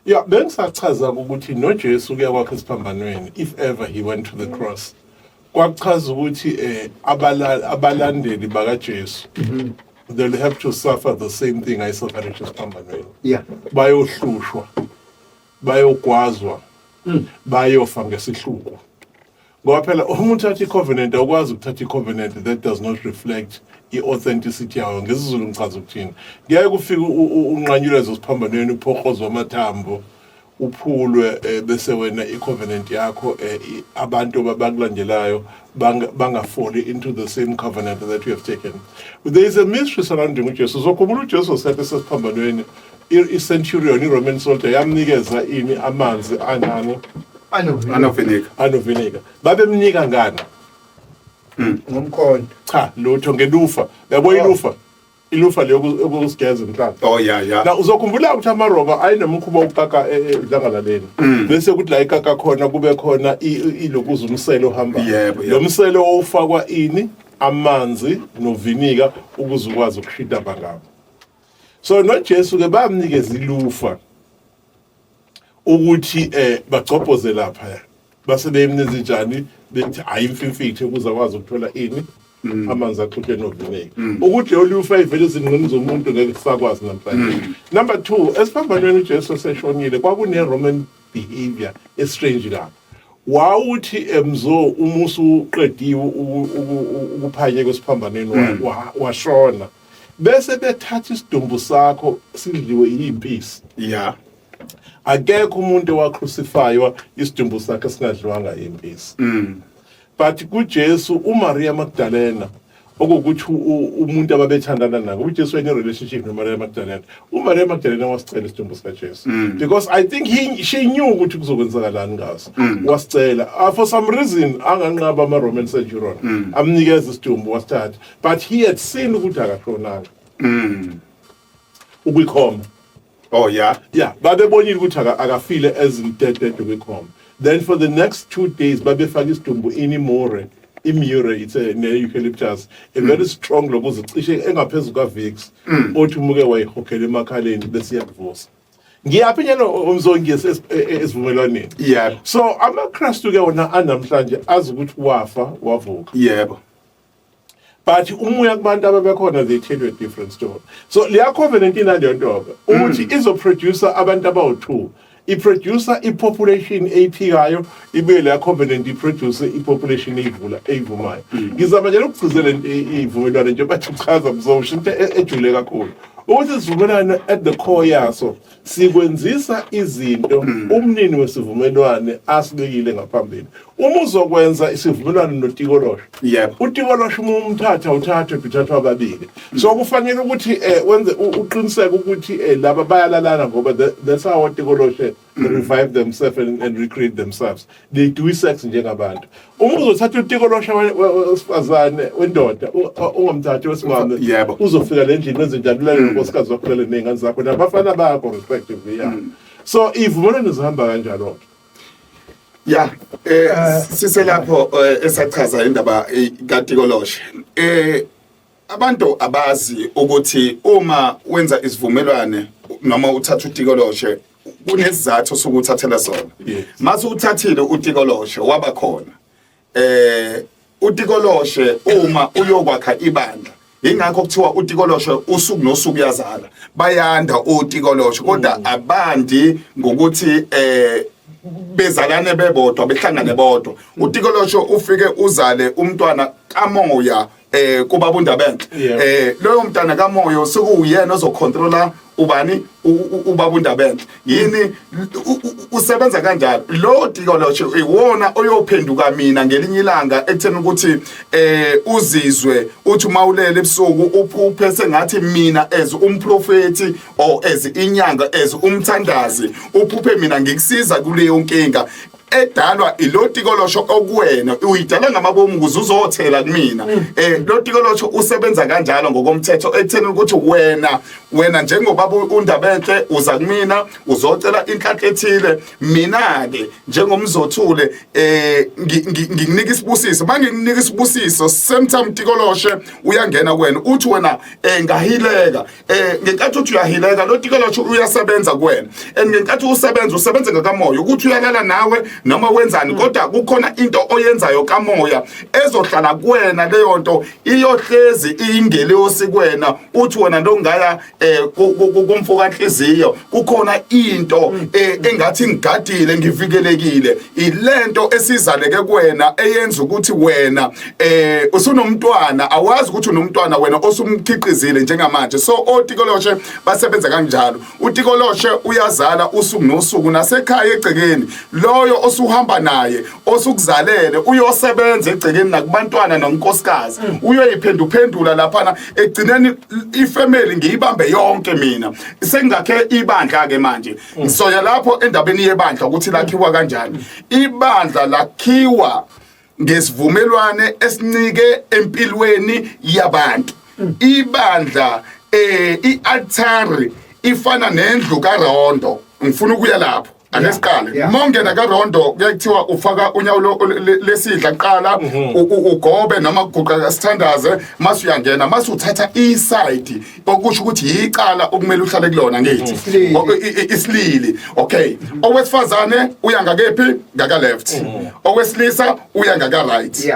Ya, bengisachaza ukuthi noJesu kuya kwakhe esiphambanweni, if ever he went to the cross, kwakuchaza ukuthi abalandeli bakaJesu, they'll have to suffer the same thing ayisufferishe esiphambanweni. Bayohlushwa, bayogwazwa, bayofa ngesihluku, ngoba phela uma uthatha i-covenant, awukwazi ukuthatha i-covenant that does not reflect i-authenticity yayo. NgesiZulu ngichaza ukuthini? Kuyaye kufike unqanyulezwe esiphambanweni, uphokrozwe amathambo, uphulwe, bese wena i-covenant yakho, abantu abakulandelayo bangafalli into the same covenant that you have taken. There is a mystery surrounding uJesu. Uzokhumbula uJesu osethe sesiphambanweni, i-centurion, i-Roman soldier, yamnikeza ini? Amanzi anani? Anoviniga. Anoviniga. Babemnika ngani? Ngomkhonto. Cha, lutho, ngelufa, yabo. Oh. Ilufa, ilufa leyo yokusigeza inhlanhla. Oh ya ya. Na uzokhumbula ukuthi amaRoma ayenomkhuba wokukaka edlangalaleni, bese kuthi la ikaka khona kube khona ilokuza umsele ohambayo. Yebo, yebo. Lo msele owufakwa ini? Amanzi novinika, ukuze ukwazi ukushida bangabo. So noJesu ke bamnikeza ilufa ukuthi bagcobhoze lapha, base beyimniza njani, bethi ayimfimfithe ukuze akwazi ukuthola ini? Amanzi axutshwe novinika. Ukuthi leyo lufa ivele ezingqini zomuntu, ngeke kusakwazi namhlanje. Number 2, esiphambanweni uJesu eseshonile, kwakune Roman behavior estrange kabi. Wawuthi emzo uma usuqediwe ukuphanyeka esiphambanweni, washona, bese bethatha isidumbu sakho sidliwe yimpisi. Akekho umuntu owacrucifywa isidumbu sakhe singadliwanga yimpisi, but kuJesu, uMaria Magdalena, okuwukuthi umuntu ababethandana naye uJesu, wayene relationship noMaria Magdalena, uMaria Magdalena wasicela isidumbu sikaJesu, because I think she knew ukuthi kuzokwenzakalani ngaso. Wasicela. For some reason anganqaba ama-Roman centurion, amnikeza isidumbu, wasithatha, but he had seen ukuthi akashonanga, ukwikhoma. Oh yeah. Yeah, babebonile ukuthi akafile as in dead dead, kwikhoma. Then for the next 2 days babefaka isidumbu in imure, imure, it's a ne-eucalyptus, a very strong lokuze cishe engaphezu ka-Vicks, othi umuke wayihokhela emakhaleni bese iyakuvusa. Ngiyaphi nyalo, umzongi? Esivumelwaneni. So amaKristu ke wona anamhlanje azi ukuthi wafa, wavuka. But umuya kubantu ababekhona, they tell you a different story. So leya covenant inaleyo nto-ke ukuthi izoproduce abantu abawu-two, iproduce i-population eyiphikayo, ibuye leya covenant iproduce i-population eyivula eyivumayo. Ngizama nje ukugcizelela ivumelwano nje bathi uchaza mzosho into ejule kakhulu, ukuthi isivumelwano at the core yaso sikwenzisa izinto umnini wesivumelwane asibekile ngaphambili. Uma uzokwenza isivumelwano notikolosho, utikolosho uma umthatha, uthathwe, uthathwa ababili. So kufanele ukuthi wenze uqiniseke ukuthi laba bayalalana, ngoba that's how otikoloshe revive themselves and recreate themselves. They do sex njengabantu. Uma uzothatha utikoloshe wesifazane wendoda, ungamthathi wesimame, uzofika le ndlini wenze njani? Ulale nonkosikazi wakho, ulale ney'ngane zakho nabafana bakho respectively. Yeah, so ivumelwano zihamba kanjalo-ke. Ya, siselapho, esachaza indaba kaTikoloshe. Abantu abazi ukuthi uma wenza isivumelwane noma uthatha utikoloshe, kunesizathu sokuthathela sona. Mase uthathile utikoloshe, waba khona utikoloshe uma uyokwakha ibandla. Ingakho kuthiwa utikoloshe usuku nosuku uyazala, bayanda otikoloshe, kodwa abandi ngokuthi bezalane bebodwa, behlangane bodwa. Utikoloshe ufike uzale umntwana kamoya kubaba uNdabenhle. Loyo mntana kamoya sekuwuyena ozocontrola ubani? Ubaba uNdabenhle. Yini usebenza kanjalo lo tikoloshe, iwona oyophenduka mina ngelinye ilanga ekutheni ukuthi uzizwe uthi mawulele ebusuku uphuphe sengathi mina as umprofeti or as inyanga, as umthandazi, uphuphe mina ngikusiza kuleyo nkinga edalwa ilo tikolosho okuwena, uyidala ngamabomu ukuze uzothela kumina. Lo tikolosho usebenza kanjalo ngokomthetho ekutheni ukuthi wena Wena njengobaba uNdabenhle uza kumina uzocela inhlanhla ethile, mina ke njengomzothule ngikunika isibusiso. Mangikunika isibusiso same time tikoloshe uyangena kuwena, uthi wena ngahileka. Ngenkathi uthi uyahileka, lo tikoloshe uyasebenza kuwena, and ngenkathi usebenza, usebenza ngakamoya, ukuthi uyalala nawe noma wenzani, kodwa kukhona into oyenzayo kamoya ezohlala kuwena. Leyo nto iyohlezi iyingelosi kuwena. Uthi wena ndongaya kumfoka nhliziyo, kukhona into engathi ngigadile, ngivikelekile. Ilento esizaleke kuwena eyenza ukuthi wena usunomntwana, awazi ukuthi unomntwana wena osumkhiqizile njengamanje. So otikoloshe basebenza kanjalo. Utikoloshe uyazala usuku nosuku, nasekhaya egcekeni, loyo osuhamba naye osukuzalele uyosebenza egcekeni nakubantwana nonkosikazi, uyoyiphenduphendula laphana. Egcineni ifamily ngiyibambe yonke mina, sengakhe ibandla ke manje. Ngisoya lapho endabeni yebandla ukuthi lakhiwa kanjani. Ibandla lakhiwa ngesivumelwane esincike empilweni yabantu. Ibandla, i-altare ifana nendlu kaRondo. Ngifuna ukuya lapho, ake siqale. Mongena kaRondo, kuyakuthiwa ufaka unyawo lesidla kuqala, ugobe noma uguqa, sithandaze, mase uyangena, mase uthatha iside, okusho ukuthi yicala okumele uhlale kulona, ngithi Isilili. Isilili. Okay, owesifazane uya ngakephi? Ngaka left. Owesilisa uya ngaka right.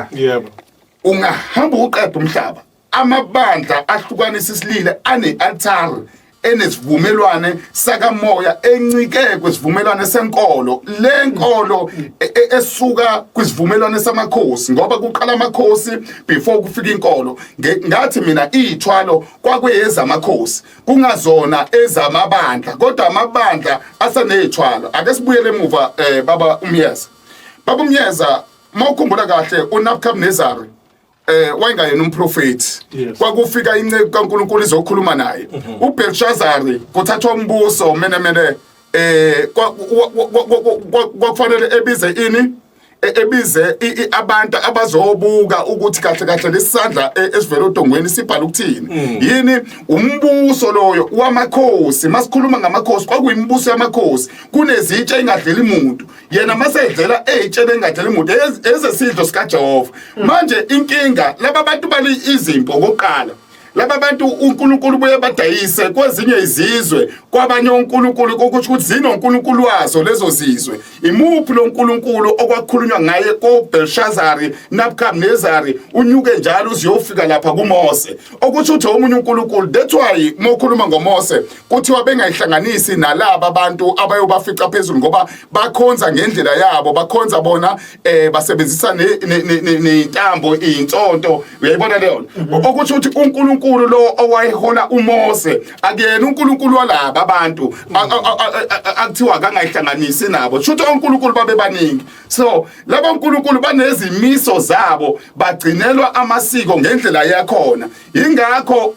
Ungahamba uqeda umhlaba, amabandla ahlukanisa isilile ane-altar enesivumelwane sakamoya encike kwesivumelwane senkolo. Le nkolo esuka kwisivumelwane samakhosi, ngoba kuqala amakhosi before kufika inkolo. Ngathi mina iy'thwalo kwakuyezamakhosi, kungazona ezamabandla, kodwa amabandla aseney'thwalo. Ake sibuyele emuva, baba uMyeza. Baba uMyeza, mawukhumbula kahle, uNabuchadnezzar wayengayena umprofeti. Kwakufika inceku kaNkuluNkulu izokhuluma naye. uBelshazzar kuthathwa umbuso, menemene kwakufanele ebize ini, ebize abantu abazobuka ukuthi kahle kahle lesandla esivela odongweni sibhala ukuthini. Yini umbuso loyo wamakhosi? Masikhuluma ngamakhosi, kwakuyimibuso yamakhosi, kunezitsha engadleli umuntu. Yena masedlela eyitshela engadleli umuntu ezesidlo sikaJehova. Manje inkinga, laba bantu bali izimpo kokuqala. Laba bantu uNkulunkulu buye badayise kwezinye izizwe, kwabanye onkulunkulu, kokusho ukuthi zinonkulunkulu wazo lezo zizwe. Imuphi lo nkulunkulu okwakhulunywa ngaye koBelshazari, Nebuchadnezzar, unyuke njalo uziyofika lapha kuMose, okusho ukuthi omunye uNkulunkulu? That's why mokhuluma ngoMose kuthiwa bengayihlanganisi nalaba abantu abayobafica phezulu, ngoba bakhonza ngendlela yabo, bakhonza bona basebenzisa nezintambo, insonto. Uyayibona leyo? Okusho ukuthi uNkulunkulu lo owayehola uMose akuyena uNkulunkulu walaba abantu akuthiwa akangayihlanganisi nabo. Shuthi oNkulunkulu babe baningi. So laba oNkulunkulu banezimiso zabo, bagcinelwa amasiko ngendlela yakhona. Ingakho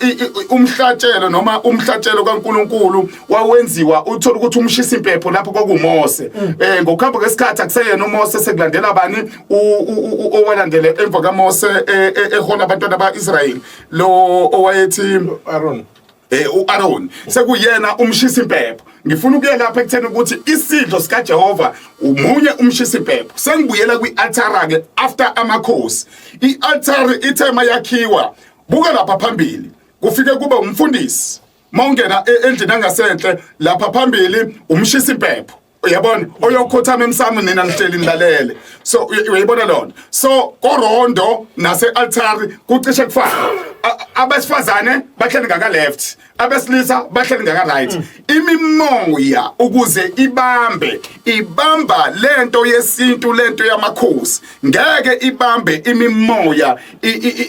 umhlatshelo noma umhlatshelo kaNkuluNkulu wawenziwa, uthola ukuthi umshisa impepho lapho kwakuMose. Ngokuhamba kwesikhathi akuseyena uMose, sekulandela bani owalandele emva kaMose ehola abantwana baIsrael, lo owayethi Aaron. uAaron, sekuyena umshisa impepho. Ngifuna ukuya lapha ekutheni ukuthi isidlo sikaJehova umunye umshisa impepho. Sengibuyela kwi-altar ke, after amakhosi, i-altar ithe mayakhiwa, buka lapha phambili, kufike kube umfundisi. Mawungena endlini angasenhle lapha phambili, umshisa impepho, uyabona, oyokhothama emsamo, nina nihleli nilalele. So uyayibona lona? So korondo nase altar kucishe kufana. Abesifazane bahleli ngaka left, abesilisa bahleli ngaka right. Imimoya ukuze ibambe, ibamba lento yesintu, lento yamakhosi. Ngeke ibambe imimoya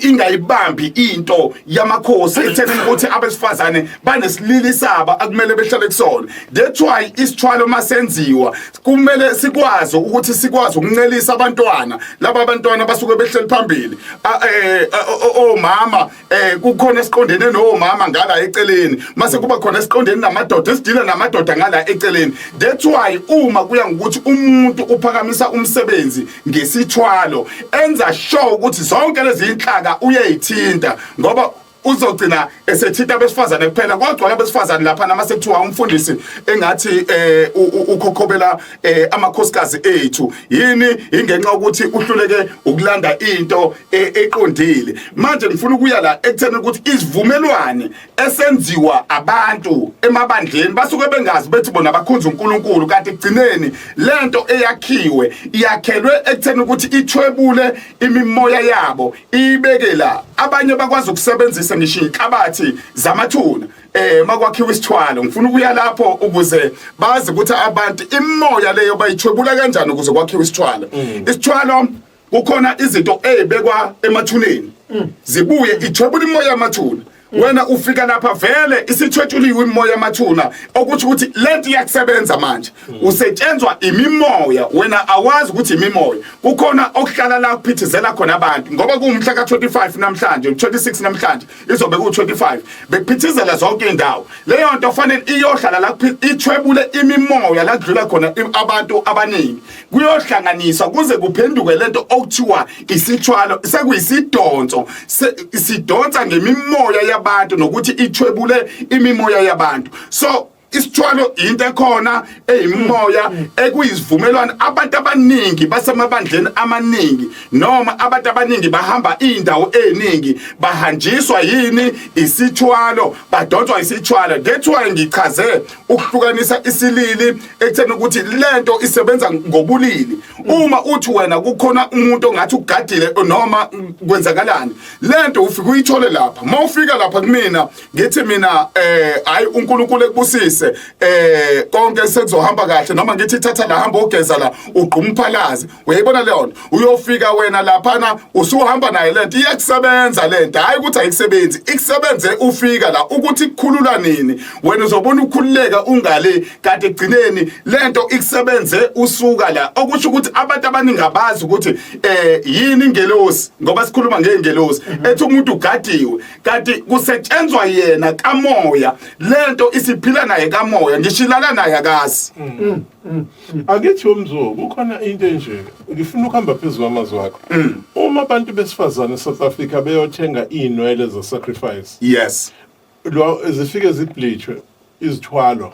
ingayibambi into yamakhosi ekutheni ukuthi abesifazane banesilili saba akumele behlale kusona. That's why isithwalo masenziwa kumele sikwazi ukuthi sikwazi ukuncelisa abantwana. Laba abantwana basuke behleli phambili, omama, kukhona esiqondene nomama ngala eceleni, mase kuba khona esiqondene namadoda, esidila namadoda ngala eceleni. That's why uma kuya ngokuthi umuntu uphakamisa umsebenzi ngesithwalo, enza sure ukuthi zonke lezi inhlaka uyayithinta, ngoba Uzogcina esethinta abesifazane kuphela, kodwa abesifazane lapha nama sekuthiwa umfundisi engathi ukhokhobela amakhosikazi ethu. Yini? Ingenxa ukuthi uhluleke ukulanda into eqondile. Manje ngifuna ukuya la ekutheni ukuthi isivumelwane esenziwa abantu emabandleni, basuke bengazi, bethi bona bakhonza uNkulunkulu, kanti ekugcineni lento eyakhiwe iyakhelwe ekutheni ukuthi ithwebule imimoya yabo ibeke la. Abanye bakwazi ukusebenzisa ngisho inhlabathi zamathuna makwakhiwa isithwalo. Ngifuna ukuya lapho ukuze bazi ukuthi abantu imoya leyo bayithwebula kanjani ukuze kwakhiwe isithwalo. Isithwalo, kukhona izinto ezibekwa emathuneni, zibuye ithwebula imoya yamathuna. Wena ufika lapha vele isithwetshuliwe imoya yamathuna, okuthi ukuthi lento iyakusebenza. Manje usetshenzwa imimoya, wena awazi ukuthi imimoya. Kukhona okuhlala la kuphithizela khona abantu, ngoba kuwumhla ka-25 namhlanje, 26 namhlanje, izobe ku-25, bekuphithizela zonke indawo. Leyo nto fanele iyohlala la ithwebule imimoya la kudlula khona abantu abaningi, kuyohlanganiswa kuze kuphenduke lento okuthiwa isithwalo. Sekuyisidonso, sidonsa ngemimoya yabantu nokuthi ithwebule imimoya yabantu. So isithwalo into ekhona eyimoya ekuyisivumelwano. Abantu abaningi basemabandleni amaningi, noma abantu abaningi bahamba indawo eziningi, bahanjiswa yini? Isithwalo, badonswa isithwalo. That's why ngichaze ukuhlukanisa isilili ekutheni ukuthi lento isebenza ngobulili. Uma uthi wena kukhona umuntu ongathi ugadile noma kwenzakalani, lento ufika uyithole lapha. Mawufika lapha kumina, ngithi mina hayi, uNkulunkulu ekubusise, konke sekuzohamba kahle, noma ngithi thatha la, hamba ogeza la, ugquma uphalaze, uyayibona leyo nto. Uyofika wena laphana usuhamba naye, lento iyakusebenza. Lento hayi ukuthi ayikusebenzi, ikusebenze. Ufika la ukuthi ikukhulula nini, wena uzobona ukukhululeka ungale, kanti egcineni lento ikusebenze usuka la. Okusho ukuthi abantu abaningi abazi ukuthi yini ingelosi, ngoba sikhuluma ngeengelosi, ethi umuntu ugadiwe, kanti kusetshenzwa yena kamoya. Lento isiphila naye kamoya, ngishilala naye akazi. Akithi umzo, kukhona into enje, ngifuna ukuhamba phezu kwamazwi akho. Uma abantu besifazane eSouth Africa beyothenga iy'nwele ze-sacrifice, lo zifike zibleachwe izithwalo,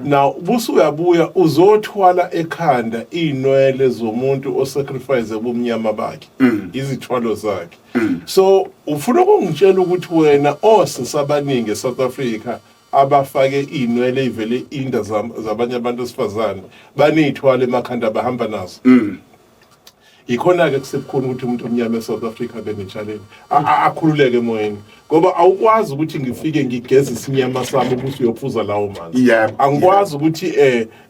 now busuyabuya uzothwala ekhanda iy'nwele zomuntu osacrifice ubumnyama bakhe, izithwalo zakhe. So ufuna ukungitshela ukuthi wena osisi abaningi eSouth Africa abafake iy'nwele ey'vele inda zabanye abantu besifazane baney'thwalo emakhanda bahamba nazo? Yikhona-ke kusebukhuni ukuthi umuntu omnyama e-South Africa abe ne-challenge, akhululeke emoyeni, ngoba awukwazi ukuthi ngifike ngigeze isinyama sami ukuthi uyophuza lawo manzi. Angikwazi ukuthi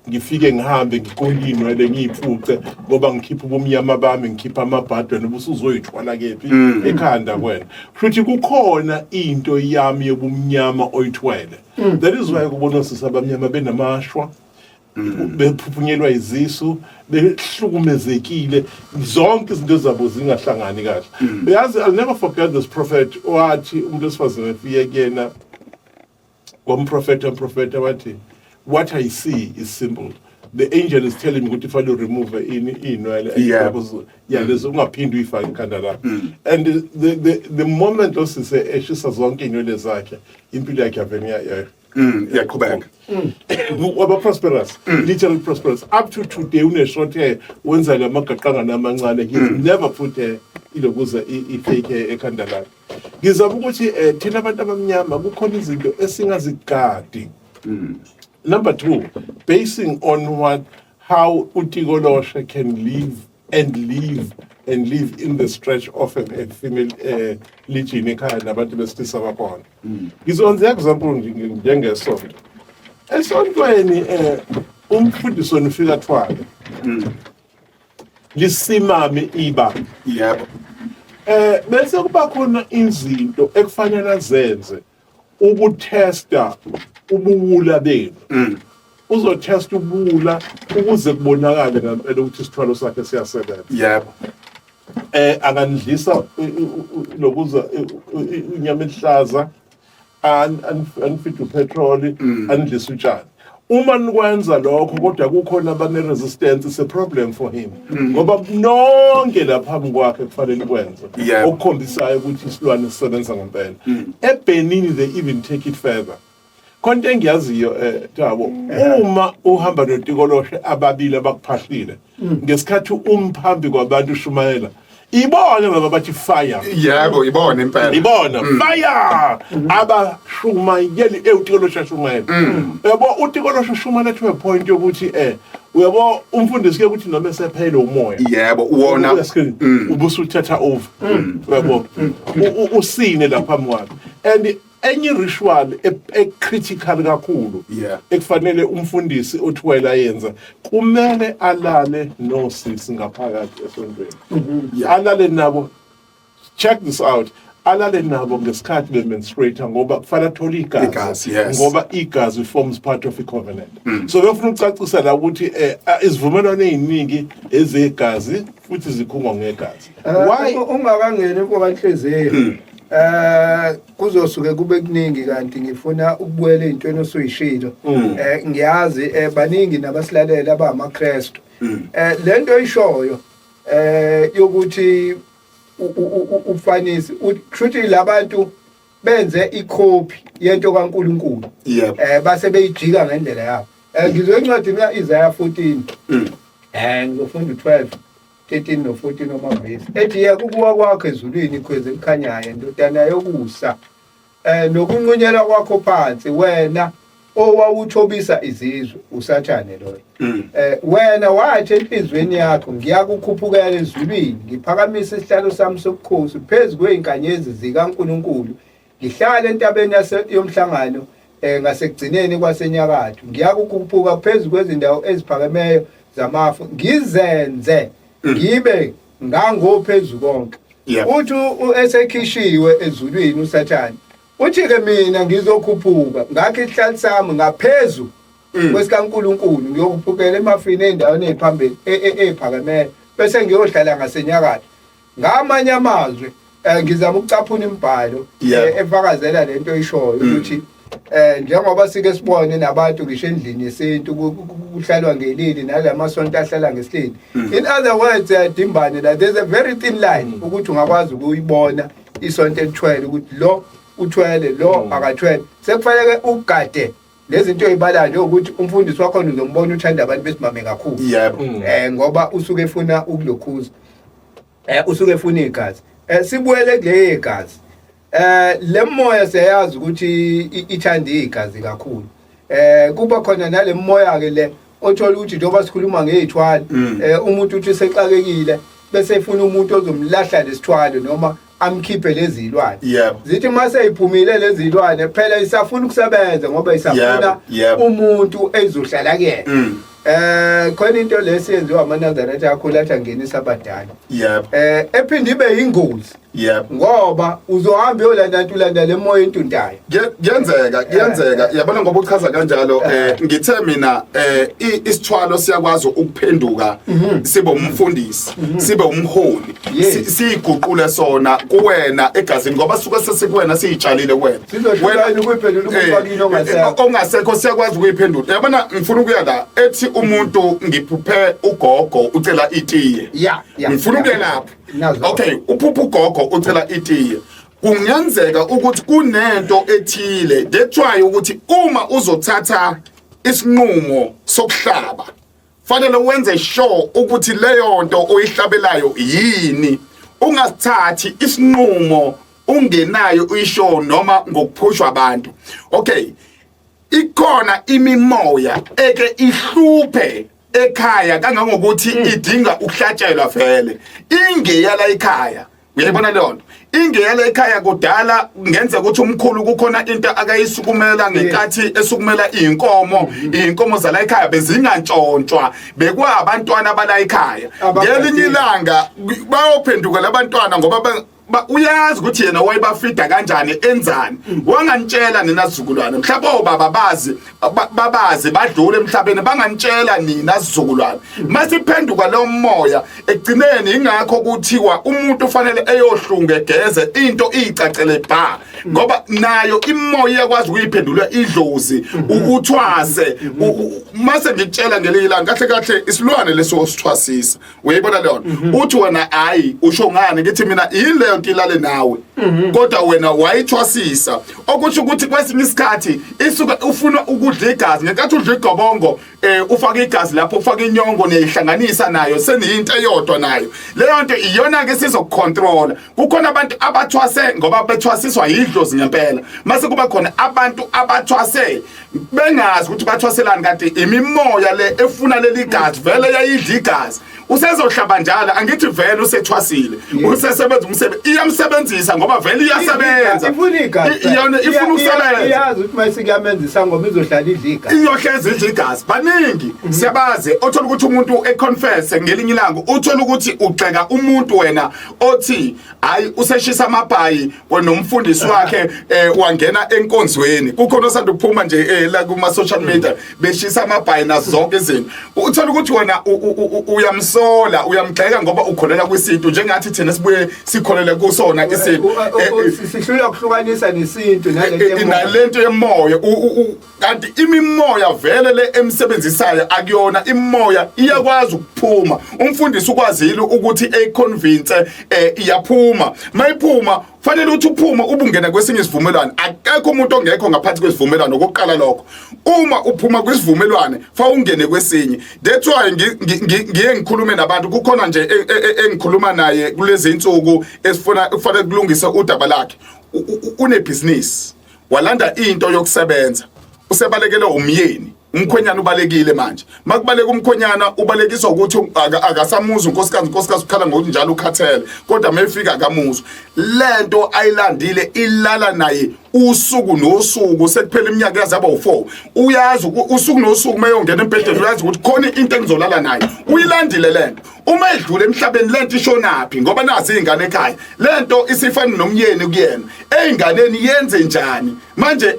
ngifike ngihambe ngiqonde iy'nwele ngiyiphuce ngoba ngikhipha ubumnyama bami, ngikhipha amabhadi, wena ubusuzoyithwala kephi ekhanda kwena? Futhi kukhona into yami yobumnyama oyithwele. That is why kubona osisi abamnyama benamashwa, bephuphunyelwa izisu, behlukumezekile, zonke izinto zabo zingahlangani kahle. Uyazi, I'll never forget this prophet wathi umuntu wesifazane efike kuyena, wamprofetha, mprofetha wathi, "What I see is simple. The angel is telling me ukuthi fanele remove ini iy'nwele yeah, lezo ungaphindi uyifake ekhanda lakho." And the moment osise eshisa zonke iy'nwele zakhe, impilo yakhe yavele Iyaqhubeka. Waba prosperous, literally prosperous. Up to today une short hair, wenza lamagaqangana amancane. He's never put hair ilokuza i-fake hair ekhanda lakhe. Ngizama ukuthi thina abantu abamnyama kukhona izinto esingazigadi. Number 2, basing on what how utikoloshe can live and live and live in the stretch of a female legion ekhaya nabantu besilisa bakhona. Ngizokwenza example njengesonto. Esontweni umfundisi wena ufika thwale. Lisimame ibandla. Bese kuba khona izinto ekufanele azenze ukutesta ubuwula benu. Uzotesta ubuwula ukuze kubonakale ngempela ukuthi isithwalo sakhe siyasebenza. Akanidlisa lokuza inyama ehlaza, anifide upetrol, anidlisa utshani. Uma nikwenza lokho kodwa kukhona abane resistance, it's a problem for him, ngoba nonke lapha phambi kwakhe kufanele kwenze okukhombisayo ukuthi isilwane sisebenza ngempela. EBenin they even take it further. Khonto engiyaziyo, Thabo, uma uhamba notikoloshe ababili abakuphahlile ngesikhathi umphambi kwabantu ushumayela, ibona laba bathi fire. Yebo, ibona impela. Ibona fire abashumayeli, ewutikoloshe ashumayela, uyabo, utikoloshe ushumayela to a point yokuthi uyabo, umfundisi ke ukuthi noma esephele umoya, Yebo, wona. Uya-screen, ubusuthatha over, uyabo, usine lapha phambi kwakhe. And enye ritual e-critical kakhulu ekufanele umfundisi othwele ayenza, kumele alale nosisi ngaphakathi esontweni, alale nabo. Check this out, alale nabo ngesikhathi be-menstruate, ngoba kufanele athole igazi, Igazi, ngoba igazi forms part of i-covenant. So befuna ukucacisa la ukuthi izivumelwano ey'ningi ezegazi futhi zikhungwa ngegazi. Why? Ungakangeni, mfokanhliziyo, kuzosuke kube kuningi, kanti ngifuna ukubuyela ey'ntweni osuyishilo. Ngiyazi baningi nabasilalela abangamaKristu. Lento oyishoyo yokuthi ufanisi kushuthi labantu benze ikhophi yento kaNkuluNkulu, base beyijika ngendlela yabo. Ngizwe encwadini kaIsaiah 14, ngizofunda u12, 13 no14 wamavesi, ethi: "Yeka ukuwa kwakho ezulwini, khwezi elikhanyayo, ndodana yokusa, nokunqunyelwa kwakho phansi, wena owawuthobisa izizwe." Usathane loyo. Wena wathi enhlizweni yakho, "Ngiyakukhuphukela ezulwini, ngiphakamise isihlalo sami sobukhosi phezu kwezinkanyezi zikaNkuluNkulu, ngihlale entabeni yomhlangano ngasekugcineni kwasenyakatho. Ngiyakukhuphuka phezu kwezindawo eziphakemeyo zamafu, ngizenze ngibe ngangophezu konke." Uthi esekhishiwe ezulwini uSathane, uthi ke, "Mina ngizokhuphuka ngakho isihlalo sami ngaphezu kwesikaNkuluNkulu, ngiyokhuphukela emafini ey'ndaweni ey'phambili ey'phakemeyo, bese ngiyohlala ngasenyakatho." Ngamanye amazwi, ngizama ukucaphuna imibhalo efakazela lento oyishoyo, ukuthi njengoba sike sibone nabantu ngisho endlini yesintu kuhlalwa ngelili, nalamasonto ahlala ngesilili. In other words, Dimbane, la there's a very thin line ukuthi ungakwazi ukuyibona isonto elithwele, ukuthi lo uthwele, lo akathwele. Sekufanele ugade lezinto oyibalayo, njengokuthi umfundisi wakhona uzombona uthanda abantu besimame kakhulu, ngoba usuke efuna ukulokhuza, usuke efuna igazi. Sibuyele kule igazi. Le moya siyayazi ukuthi ithanda igazi kakhulu. Kuba khona nale moya ke le othola ukuthi njengoba sikhuluma ngezithwalo, umuntu uthi sexakekile bese efuna umuntu ozomlahla lesithwalo noma amkhiphe lezi zilwane. Zithi mase iphumile lezi zilwane, phela isafuna ukusebenza, ngoba isafuna umuntu ezohlala kuyena. Khona into lesiyenziwa amaNazaretha kakhulu, athi angenisa abadala, ephinde ibe yingozi, ngoba uzohamba uyolanda nto, ulanda le moya intuntayo. Kuyenzeka, kuyenzeka. Yabona, ngoba uchaza kanjalo, ngithe mina isithwalo siyakwazi ukuphenduka sibe umfundisi, sibe umholi, siyiguqule sona kuwena egazini, ngoba suke sesikuwena, siyitshalile kuwena. Sizohlula yini ukuyiphendula umuntu wakini ongasekho? Ongasekho siyakwazi ukuyiphendula. Yabona, ngifuna ukuya la ethi umuntu, "Ngiphuphe ugogo ucela itiye." Ngifuna ukuya lapho. Nazo. Okay, uphupha ugogo ucela itiye, kungenzeka ukuthi kunento ethile. That's why ukuthi uma uzothatha isinqumo sokuhlaba, fanele wenze sure ukuthi leyo nto oyihlabelayo yini. Ungasithathi isinqumo ungenayo uyisho noma ngokuphushwa abantu. Okay, ikhona imimoya eke ihluphe ekhaya kangangokuthi idinga ukuhlatshelwa vele, ingeyala ekhaya. Uyayibona leyo nto, ingeyala ekhaya. Kudala ngenza ukuthi umkhulu kukhona into akayisukumela ngenkathi esukumela iy'nkomo. Iy'nkomo zala ekhaya bezingantshontshwa, bekwabantwana bala ekhaya. Ngelinye ilanga bayophenduka labantwana ngoba Uyazi ukuthi yena wayebafida kanjani, enzani. Wanganitshela nina sizukulwane, mhlawumbe obaba bazi, babazi badlule emhlabeni, banganitshela nina sizukulwane. Masiphenduka lo moya ekugcineni, ingakho kuthiwa umuntu ufanele eyohlunga, egeze, into iyicacele bha, ngoba nayo imoya iyakwazi ukuyiphendula idlozi, uthwase. Mase ngikutshela ngelinye ilanga, kahle kahle isilwane leso sithwasisa, uyayibona leyo nto? Uthi wena, hayi, usho ngani? Ngithi mina, yini leyo nto ilale nawe, kodwa wena wayithwasisa, okusho ukuthi kwesinye isikhathi isuke ufuna ukudla igazi. Ngenkathi udla igobongo, ufaka igazi lapho, ufaka inyongo, niyihlanganisa nayo, seniyinto eyodwa nayo. Leyo nto iyona ke sizokucontrola. Kukhona abantu abathwase ngoba bethwasiswa yidlozi ngempela, mase kuba khona abantu abathwase bengazi ukuthi bathwaselani, kanti imimoya le efuna leli gazi vele yayidla igazi. Usezohlaba njalo, angithi vele usethwasile, usesebenza umsebenzi, iyamsebenzisa ngoba vele iyasebenza. Ifuna igazi. Iyona ifuna ukusebenza. Iyazi ukuthi mase kuyamenzisa ngoba izohlala idla igazi. Iyohlezi idla igazi. Baningi, siyabazi, othola ukuthi umuntu econfess ngelinye ilanga, uthola ukuthi ugxeka umuntu wena othi hayi, useshisa amabhayi nomfundisi wakhe, wangena enkonzweni. Kukhona osanda ukuphuma nje la kuma social media, beshisa amabhayi nazo zonke izinto. Uthola ukuthi wena uyamsola, uyamgxeka ngoba ukholela kwisintu, njengathi thina sibuye sikholele kusona isintu. Sihlulwa kuhlukanisa nesintu nalento yemoya. Nalento yemoya. Kanti imimoya vele le emsebenzisayo akuyona imoya, iyakwazi ukuphuma. Umfundisi ukwazile ukuthi eyiconvince, iyaphuma. Mayiphuma, fanele ukuthi uphume ubungena kwesinye isivumelwano. Akekho umuntu ongekho ngaphansi kwesivumelwano. Okokuqala lokho, uma uphuma kwisivumelwano, fa ungene kwesinye. That's why ngiye ngikhulume nabantu. Kukhona nje engikhuluma naye kulezi insuku esifuna kufanele kulungise udaba lakhe. Unebhizinisi, walanda into yokusebenza, usebalekele umyeni, umkhwenyana ubalekile. Manje makubaleka umkhwenyana, ubalekiswa ukuthi akasamuzwa unkosikazi. Unkosikazi ukhala ngokunjalo, ukhathele, kodwa mayefika akamuzwa. Lento ayilandile ilala naye usuku nosuku, sekuphela iminyaka yaze yaba u4. Uyazi usuku nosuku mayongena embhedeni, uyazi ukuthi khona into engizolala naye. Uyilandile lento. Uma edlule emhlabeni, lento ishonaphi? Ngoba nazi izingane ekhaya, lento isifana nomyeni kuyena eyinganeni, yenze njani manje?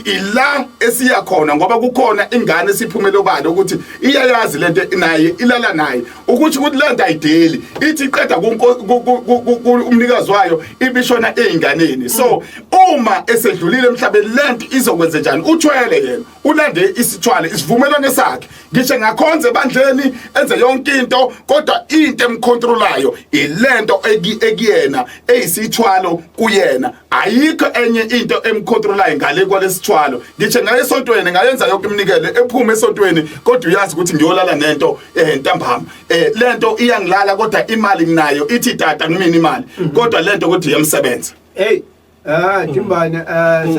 Ila esiya khona, ngoba kukhona ingane esiphumele obala ukuthi iyayazi lento, naye ilala naye, ukuthi lento ayideli, ithi iqeda umnikazi wayo, ibishona eyinganeni. So uma esedlulile emhlabeni, lento izokwenza njani? Uthwele yena, ulande isithwale, isivumelwano sakhe. Ngisho ngakhonza ebandleni, enze yonke into, kodwa into emcontrolayo ilento ekuyena eyisithwalo kuyena. Ayikho enye into emcontrolayo ngale kwalesithwalo. Ngisho ngaye esontweni, ngayenza yonke iminikelo, ephume esontweni, kodwa uyazi ukuthi ngiyolala nento ntambama, lento iyangilala, kodwa imali nginayo, ithi tata kumina imali, kodwa lento kodwa iyamsebenza. Hey, Timbane,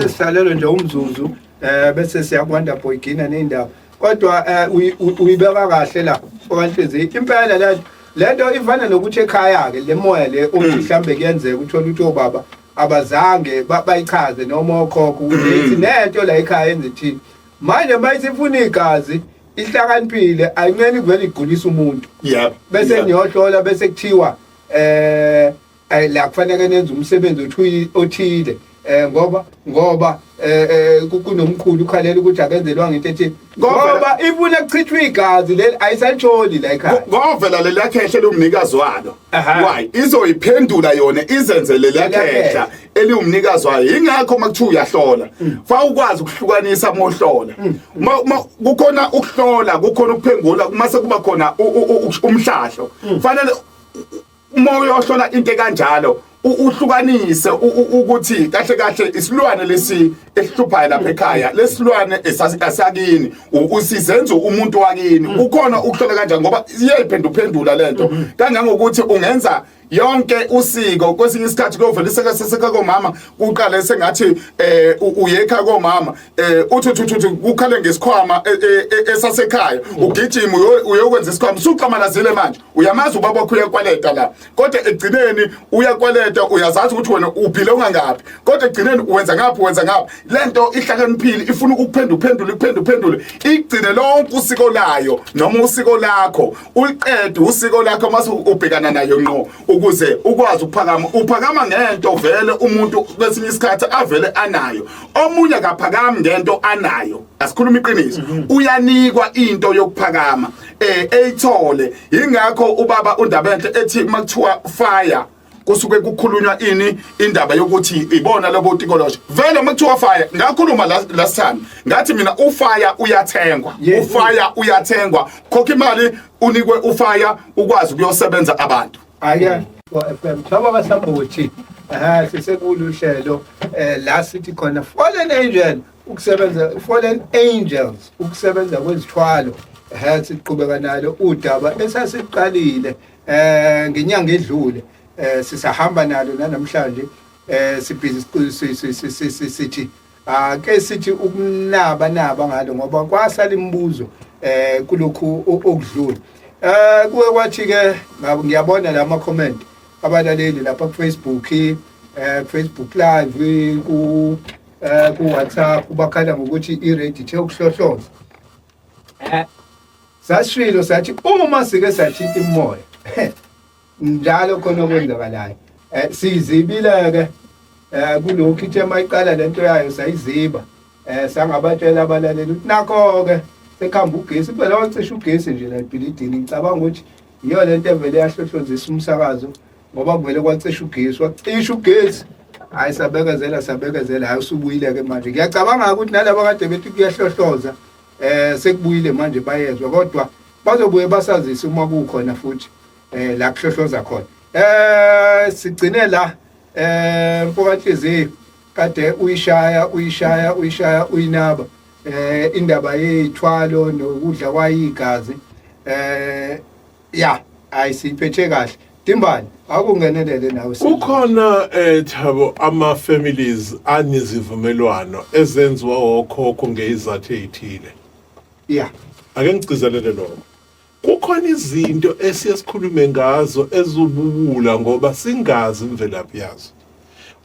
sesihlalelwe nje umzuzu, bese siyakwanda boy gina nendaba. Kodwa uyibeka kahle la okanhliziyo. Impela le lento ifana nokuthi ekhaya ke le moya le uthi mhlambe kuyenzeka uthola ukuthi obaba abazange bayichaze noma okhokho ukuthi ithi nento la ekhaya yenze thini. Manje mayisifuna igazi, ihlakaniphile, ayinceni kuvela igulisa umuntu. Bese niyohlola, bese kuthiwa la kufanele nenze umsebenzi othile, ngoba kunomkhulu ukhalela ukuthi akenzelwanga into ethile, ngoba ifuna kuchithwa igazi leli, ayisalitholi la ekhaya. Ngovela leli khehla eliwumnikazi walo. Aha. Why izoyiphendula yona, izenze leli Leliya khehla eliwumnikazi wayo? Ingakho uma kuthiwa uyahlola, fa ukwazi ukuhlukanisa uma uhlola. Ma kukhona ukuhlola, kukhona ukuphengula, mase kuba khona umhlahlo. Fanele uma uyohlola into ekanjalo, uhlukanise ukuthi kahle kahle isilwane lesi esihluphayo lapha ekhaya, lesilwane esakini, usizenza umuntu wakini. Ukhona ukuhlola kanjani? Ngoba iyayiphenduphendula lento kangangokuthi ungenza yonke usiko, kwesinye isikhathi kuyovela isekaseseka komama, kuqale sengathi uyekha komama, uthi uthi uthi kukhale ngesikhwama esasekhaya, ugijima uyokwenza isikhwama, usuxamalazile manje. Uyamazi ubaba wakho uyakwaleta la, kodwa ekugcineni uyakwaleta, uyazazi ukuthi wena uphile ungangaphi, kodwa ekugcineni wenza ngaphi, wenza ngaphi. Lento ihlakaniphile, ifuna ukuphendula, uphendule, uphendule, igcine lonke usiko layo noma usiko lakho, uliqede usiko lakho, mase ubhekana nayo ngqo. Ukuze ukwazi ukuphakama, uphakama ngento vele umuntu kwesinye isikhathi avele anayo. Omunye akaphakami ngento anayo, asikhuluma iqiniso. Uyanikwa into yokuphakama, eyithole. Ingakho ubaba uNdabenhle ethi makuthiwa fire, kusuke kukhulunywa ini? Indaba yokuthi ibona lobo tikoloshe. Vele makuthiwa fire, ngakhuluma last time, ngathi mina ufire uyathengwa. Ufire uyathengwa, khokha imali, unikwe ufire, ukwazi ukuyosebenza abantu. Ake FM, Thabo kaSambuthi, sisekulu uhlelo la sithi khona fallen angel, ukusebenza, fallen angels, ukusebenza kwezithwalo. Siqhubeka nalo udaba esasiqalile ngenyanga edlule, sisahamba nalo namhlanje. Sibhizi sithi ake sithi ukunaba naba ngalo, ngoba kwasala imibuzo kulokhu okudlule. Kuke kwathi ke ngiyabona la ama comment abalaleli lapha ku Facebook, Facebook Live, ku WhatsApp, bakhala ngokuthi i-radio ithe ukuhlohloza. Sashilo sathi uma sike sathinta imoya njalo khona okwenzakalayo, sizibile ke kulokhu. Ithe mayiqala lento yayo, sayiziba, sangabatshela abalaleli ukuthi nakho ke sekuhamba ugesi. Phela wacisha ugesi nje la ebhilidini. Ngicabanga ukuthi iyo lento evele yahlohlozisa umsakazo, ngoba kuvele kwacisha ugesi, wacisha ugesi. Hayi, sabekezela, sabekezela, hayi, usubuyile ke manje. Ngiyacabanga ukuthi nalabo kade bethi kuyahlohloza, sekubuyile manje, bayezwa, kodwa bazobuye basazise uma kukhona futhi la kuhlohloza khona. Sigcine la, mfokanhliziyo, kade uyishaya, uyishaya, uyishaya, uyinaba indaba yezithwalo nokudla kwayigazi. Ya, ayisiphethe kahle. Timbani, akungenelele nawe. Kukhona, Thabo, ama families anezivumelwano ezenziwa okhokho ngezathu ezithile. Ake ngigcizelele lokho. Kukhona izinto esiye sikhulume ngazo ezubuwula ngoba singazi imvelaphi yazo.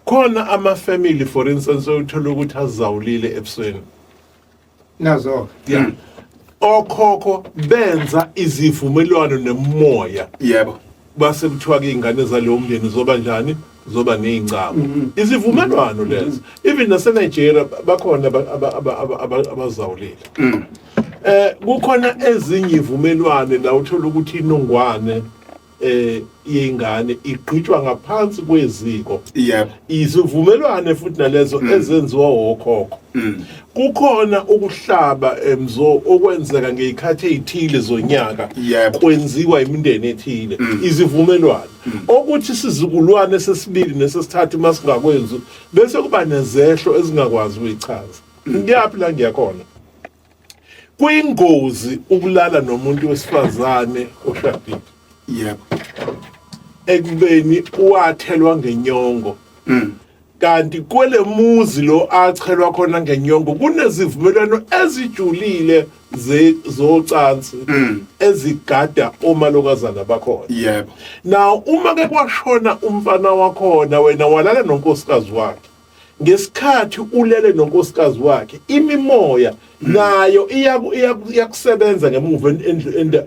Khona ama family, for instance, uthola ukuthi azawulile ebusweni. Nazo. Yeah, okhokho benza izivumelwano nemoya. Base kuthiwa ke ingane zalowo mndeni zoba njani? Zoba nezincamo. Izivumelwano lezo. Even nase Nigeria bakhona abazawulile. Kukhona ezinye ivumelwane la uthola ukuthi inongwane yengane igqitshwa ngaphansi kweziko. Izivumelwane futhi nalezo ezenziwa wokhokho. Kukhona ukuhlaba emzo okwenzeka ngezikhathi ezithile zonyaka, kwenziwa imindeni ethile, izivumelwano okuthi sizukulwane sesibili nesesithathu masingakwenzi, bese kuba nezehlo ezingakwazi ukuyichaza. Ngiyaphi la ngiyakhona? Kuyingozi ukulala nomuntu wesifazane oshadile ekubeni wathelwa ngenyongo, kanti kwele muzi lo achelwa khona ngenyongo kunezivumelwano ezijulile zocansi ezigada omalokazana bakhona. Now uma ke kwashona umfana wakhona, wena walala nonkosikazi wakhe, ngesikhathi ulele nonkosikazi wakhe, imimoya nayo iyakusebenza ngemuva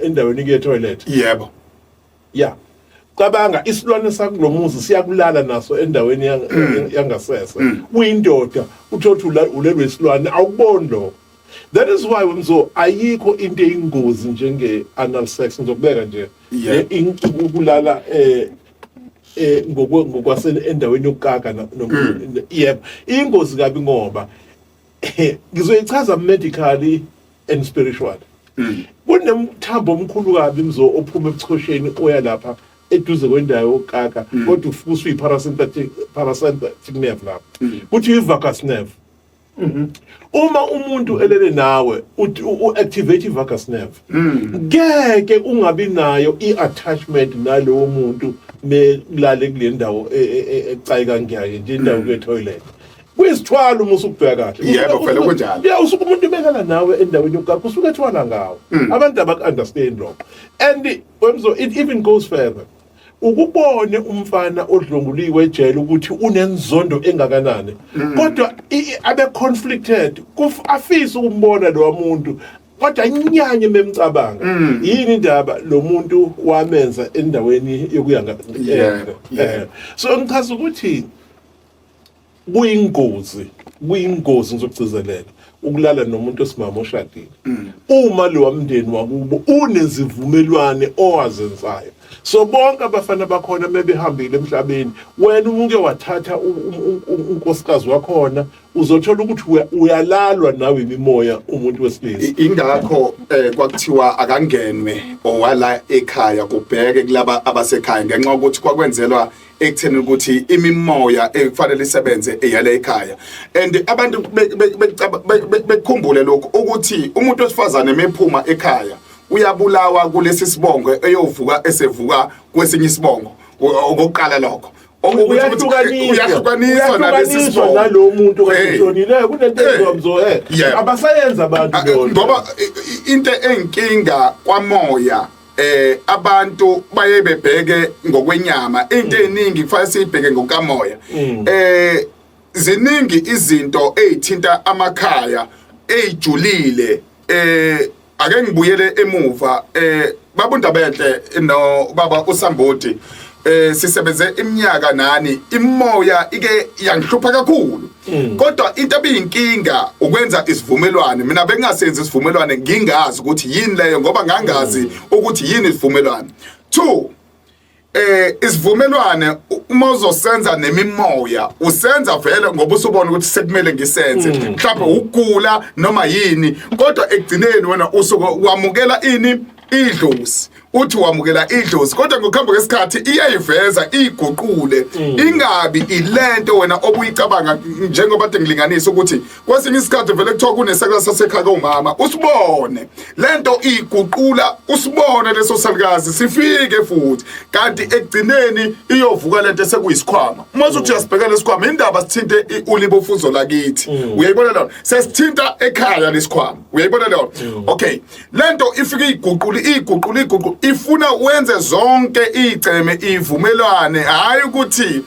endaweni ye toilet. Ya, cabanga, isilwane sakulomuzi siyakulala naso endaweni yangasese. Uyindoda, uthothi ulelwe isilwane, awukuboni lokho. That is why, mzo, ayikho into eyingozi njenge anal sex. Ngizokubeka nje, ukulala ngokwase endaweni yokukaka, yebo, ingozi kabi, ngoba ngizoyichaza medically and spiritually. Kunemthambo omkhulu kabi, mzo, ophuma ebuchosheni oya lapha eduze kwendawo yokukaka, kodwa ufike usuyi-parasympathetic nerve lapho, kuthi i-vagus nerve. Uma umuntu elele nawe, u-activate i-vagus nerve. Ngeke ungabi nayo i-attachment nalowo muntu melale kule ndawo ecayi kangaka nje, indawo kwe-toilet. Kuyisithwalo uma usukubheka kahle. Yebo, vele kunjalo. Ya, usuke umuntu ebekala nawe endaweni yokukaka, usuke ethwala ngawo. Abantu abaku-understand lokho. And wemzo, it even goes further. Ukubone umfana odlonguliwe ejele ukuthi unenzondo engakanani, kodwa abe conflicted, afise ukumbona lo muntu. Kodwa inyanye memcabanga. Yini indaba lo muntu wamenza endaweni yokuya nga So ngichaza ukuthi kuyingozi, kuyingozi, ngizokugcizelela, ukulala nomuntu osimama oshadile uma lo mndeni wakubo unezivumelwane owazenzayo. So bonke abafana bakhona mebehambile emhlabeni, wena umuke wathatha unkosikazi wakhona, uzothola ukuthi uyalalwa nawe imimoya umuntu wesilisa. Ingakho kwakuthiwa akangenwe owala ekhaya, kubheke kulaba abasekhaya, ngenxa yokuthi kwakwenzelwa ekutheni ukuthi imimoya ekufanele isebenze eyale ekhaya. And abantu bekukhumbule lokhu ukuthi umuntu wesifazane mephuma ekhaya uyabulawa kulesi sibongo, eyovuka esevuka kwesinye isibongo. Okokuqala lokho uyahlukaniswa nalesi sibongo nalo muntu oshonile. Kunento enziwa, mzo, abasayenza abantu leyo. Ngoba into enkinga kwamoya, abantu baye bebheke ngokwenyama into eningi, kufanele siyibheke ngokamoya. Ziningi izinto ezithinta amakhaya ezijulile. Ake ngibuyele emuva, baba uNdabenhle no baba uSamboti, sisebenze iminyaka nani, imoya ike yangihlupha kakhulu, kodwa into ebiyinkinga ukwenza isivumelwane. Mina bengingasenzi isivumelwane ngingazi ukuthi yini leyo, ngoba ngangazi ukuthi yini isivumelwane. Two, isivumelwane uma uzosenza nemimoya, usenza vele ngoba usubona ukuthi sekumele ngisenze, mhlawumbe ukugula noma yini, kodwa ekugcineni wena usuke wamukela ini? Idlozi. Uthi wamukela idlozi, kodwa ngokuhamba kwesikhathi iyayiveza, iguqule, ingabi ilento wena obuyicabanga. Njengoba kade ngilinganisa ukuthi kwesinye isikhathi vele kuthiwa kunesakala sasekhaya komama, usibone lento iguqula, usibone leso salukazi sifike futhi, kanti ekugcineni iyovuka lento esekuyisikhwama. Uma uthi uyasibheka lesikhwama, indaba sithinte ulibofuzo lakithi, uyayibona leyo? Sesithinta ekhaya lesikhwama, uyayibona leyo? Okay, lento ifike iguqule, iguqule, iguqule, ifuna wenze zonke igceme ivumelwane, hayi ukuthi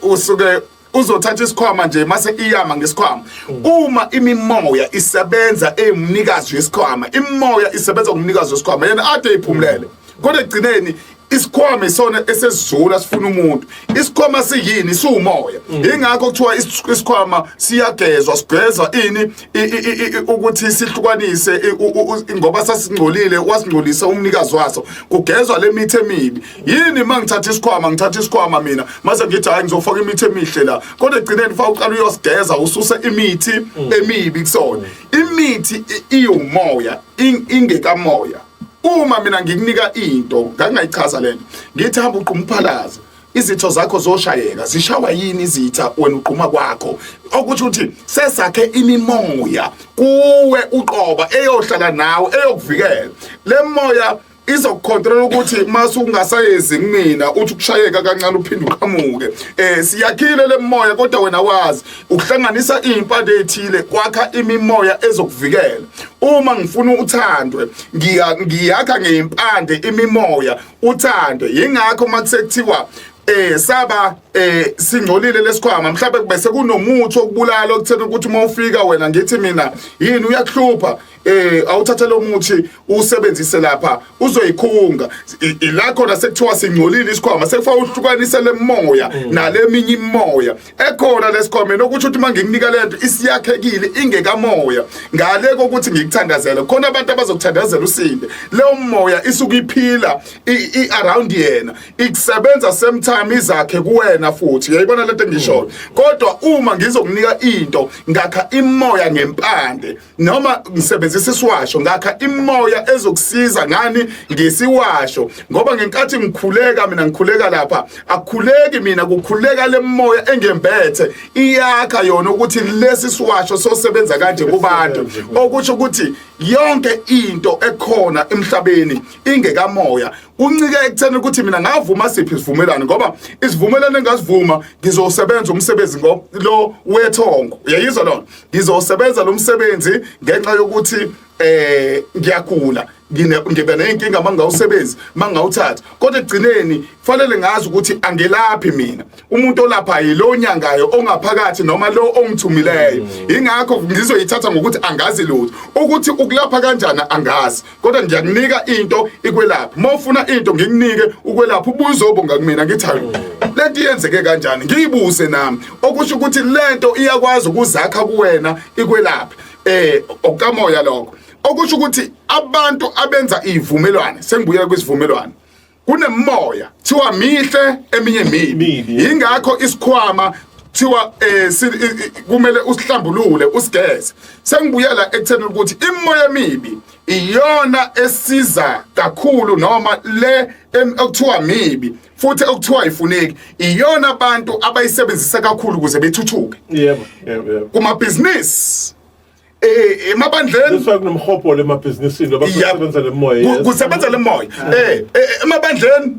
usuke uzothatha isikhwama nje mase iyama ngesikhwama. Uma imimoya isebenza emnikazi wesikhwama, imimoya isebenza ngumnikazi wesikhwama, yena ade iphumulele, kodwa ekugcineni isikhwama isona esesizula sifuna umuntu. Isikhwama siyini? Siwumoya. Ingakho kuthiwa isikhwama siyagezwa, sigezwa ini? Ukuthi sihlukanise, ngoba sasingcolile, wasingcolisa umnikazi waso, kugezwa le mithi emibi. Yini uma ngithatha isikhwama, ngithatha isikhwama mina mase ngithi hayi, ngizofaka imithi emihle la, kodwa ekugcineni fa uqala uyosigeza, ususe imithi emibi kusona. Imithi iwumoya, ingekamoya. Uma mina ngikunika into, ngangingayichaza lento, ngithi hamba uqhuma uphalaze, izitho zakho zoshayeka. Zishawa yini izitha? Wena uqhuma kwakho, okuthi ukuthi sesakhe imimoya kuwe uqoba eyohlala nawe, eyokuvikela. Le moya izokucontrol ukuthi mase ungasayezi kumina, uthi ukushayeka kancane uphinde uqhamuke. Siyakhile le moya, kodwa wena wazi ukuhlanganisa izimpande ezithile kwakha imimoya ezokuvikela. Uma ngifuna uthandwe, ngiyakha ngeimpande imimoya uthandwe. Yingakho makusekuthiwa saba singcolile lesikhwama, mhlawumbe bese kunomuthi okubulala okuthena ukuthi uma ufika wena, ngithi mina yini, uyakuhlupha, awuthathe lo muthi usebenzise lapha, uzoyikhunga. Ila khona sekuthiwa singcolile isikhwama, sekufaka uhlukanise lemoya naleminye imoya ekhona lesikhwameni, okuthi ukuthi uma ngikunika lento isiyakhekile, ingekamoya. Ngale kokuthi ngikuthandazele, khona abantu abazokuthandazela usinde, leyo moya isuke iphila i-around yena, ikusebenza same time izakhe kuwena futhi. Uyayibona lento engishoyo? Kodwa uma ngizokunika into, ngakha imoya ngempande noma ngisebenzisa isiwasho, ngakha imoya ezokusiza ngani? Ngesiwasho. Ngoba ngenkathi ngikhuleka mina, ngikhuleka lapha, akukhuleki mina, kukhuleka lemoya engembethe, iyakha yona ukuthi lesi siwasho sosebenza kanje kubantu. Okusho ukuthi yonke into ekhona emhlabeni ingekamoya, kuncike ekutheni ukuthi mina ngavuma siphi isivumelwano, ngoba isivumelwano engasivuma, ngizosebenza umsebenzi lo wethongo, uyayizwa lona? Ngizosebenza lo msebenzi ngenxa yokuthi ngiyagula. Ngiba ney'nkinga uma ngingawusebenzi, uma ngingawuthathi, kodwa ekugcineni kufanele ngazi ukuthi angelaphi mina. Umuntu olapha yilo nyangayo ongaphakathi noma lo ongithumileyo. Ingakho ngizoyithatha ngokuthi angazi lutho, ukuthi ukulapha kanjani angazi, kodwa ngiyakunika into ikwelapha. Uma ufuna into ngikunike ukwelapha, ubuye uzobonga kumina ngithi hayi, lento iyenzeke kanjani, ngiyibuze nami, okusho ukuthi lento iyakwazi ukuzakha kuwena ikwelaphe. Okamoya lokho, okusho ukuthi abantu abenza ivumelwane, sengibuyela kwisivumelwano, kunemoya thiwa mihle eminye mibi. Mibi. Ingakho isikhwama thiwa kumele usihlambulule usigeze. Sengibuyela ekutheni ukuthi imoya emibi iyona esiza kakhulu, noma le okuthiwa mibi futhi okuthiwa ifuneki, iyona abantu abayisebenzisa kakhulu ukuze bethuthuke. Yebo, yebo, yebo. Kumabhizinisi, emabandleni. That's why kunomhobholo emabhizinisini ngoba kusebenza lemoya. Kusebenza lemoya. Emabandleni.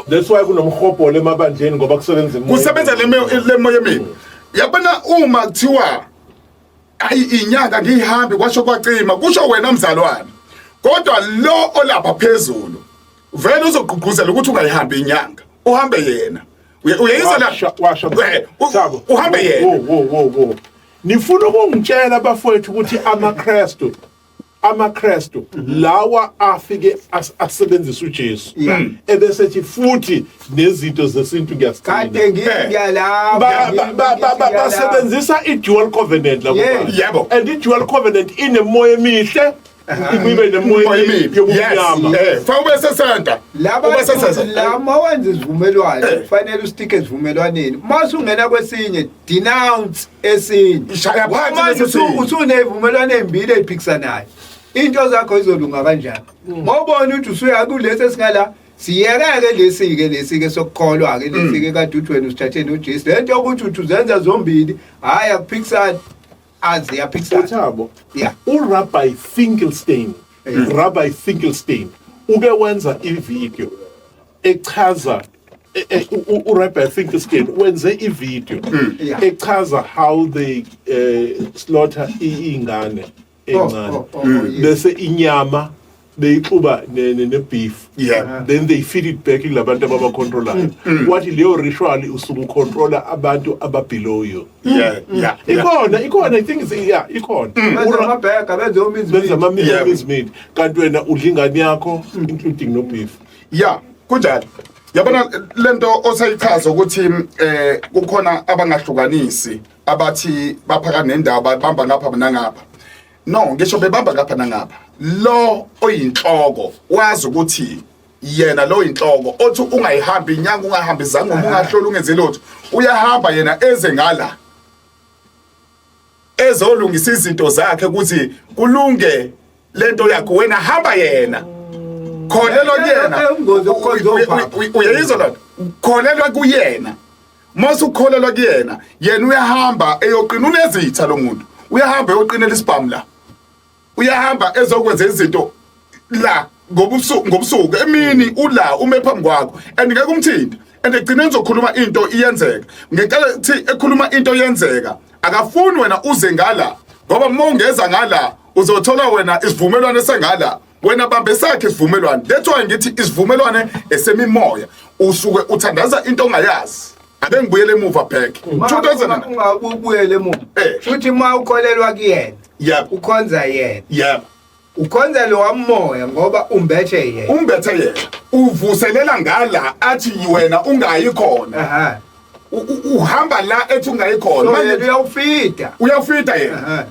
That's why kunomhobholo emabandleni ngoba kusebenza imoya. Kusebenza lemoya emibi. Yabona uma kuthiwa ayi inyanga ngiyihambi kwasho kwacima, kusho wena mzalwane. Kodwa lo olapha phezulu vele uzogqugquzela ukuthi ungayihambi inyanga, uhambe yena. Uyayizwa la? Washa, washa. Thabo. Uhambe yena. Wo, wo, wo, wo. Nifuna ukungitshela bafowethu ukuthi amaKristu lawa afike asebenzisa uJesu ebesethi futhi nezinto zesintu ngiyasicina. Kade ngiyalapha. Basebenzisa i-dual covenant labo bantu. Yebo. And i-dual covenant inemoya emihle, ibe nemoya emibi yobumnyama. Yes. Fa ube sesenta. Laba Ube sesenta. lama wenza isivumelwano kufanele ustike esivumelwaneni. Mase ungena kwesinye, denounce esinye. Shaya phansi Manje leso sinye. usunezivumelwano ezimbili eziphikisanayo. Into zakho izolunga kanjani? Mawubona ukuthi usuya kulesi esingala, siyekeke lesi-ke, lesi-ke sokukholwa-ke, lesi-ke kade uthi wena usithathe noJesu. Le nto yokuthi uthi uzenza zombili, hhayi akuphikisani, azi yaphikisana. Uthabo. Yeah. uRabbi Finkelstein, Rabbi Finkelstein uke wenza ivideo echaza uRabbi Finkelstein wenze ivideo echaza how they slaughter ingane encane. Oh, yes. Bese inyama beyixuba ne beef. Then they feed it back kulabantu ababacontrolayo. Wathi leyo ritual usuke ucontrola abantu aba below you. Ikhona, ikhona, I think it's, yeah, ikhona. Benza amabhega, benze omince Benza meat. ama mince meat, kanti wena udla ingane yakho including no beef. Yeah, kunjalo. Yabona lento osayichaza ukuthi kukhona abangahlukanisi abathi baphaka nendawo babamba ngapha nangapha. No, ngisho bebamba ngapha nangapha. Lo oyinhloko wazi ukuthi yena lo oyinhloko othi ungayihambi inyanga, ungahambi izangoma, ungahloli, ungenzi lutho. Uyahamba yena eze ngala, ezolungisa izinto zakhe ukuthi kulunge lento yakho, wena hamba yena. Kholelwa kuyena. Ubungozi okukhonza ophapha. Uyayizwa lento? Kholelwa kuyena. Mase ukholelwa kuyena, yena uyahamba eyoqina, unezitha lo muntu. Uyahamba eyoqinela isibhamu la. Uyahamba ezokwenza izinto la ngobusuku, emini ula ume phambi kwakho and ngeke umthinte, and egcineni uzokhuluma into iyenzeka. Ngenkathi ekhuluma into yenzeka, akafuni wena uze ngala, ngoba uma ungeza ngala uzothola wena isivumelwano esengala, wena bambe sakhe isivumelwano. That's why ngithi isivumelwano esemimoya, usuke uthandaza into ongayazi. Ake ngibuyele emuva back 2000. Ungabuyele emuva. Futhi uma ukholelwa kuyena, ukhonza yena. Ukhonza lo moya ngoba umbethe yena. Umbethe yena, uvuselela ngala athi wena ungayi khona. Uhamba la ethi ungayi khona. So Manje yena uyawufida. Uyawufida yena.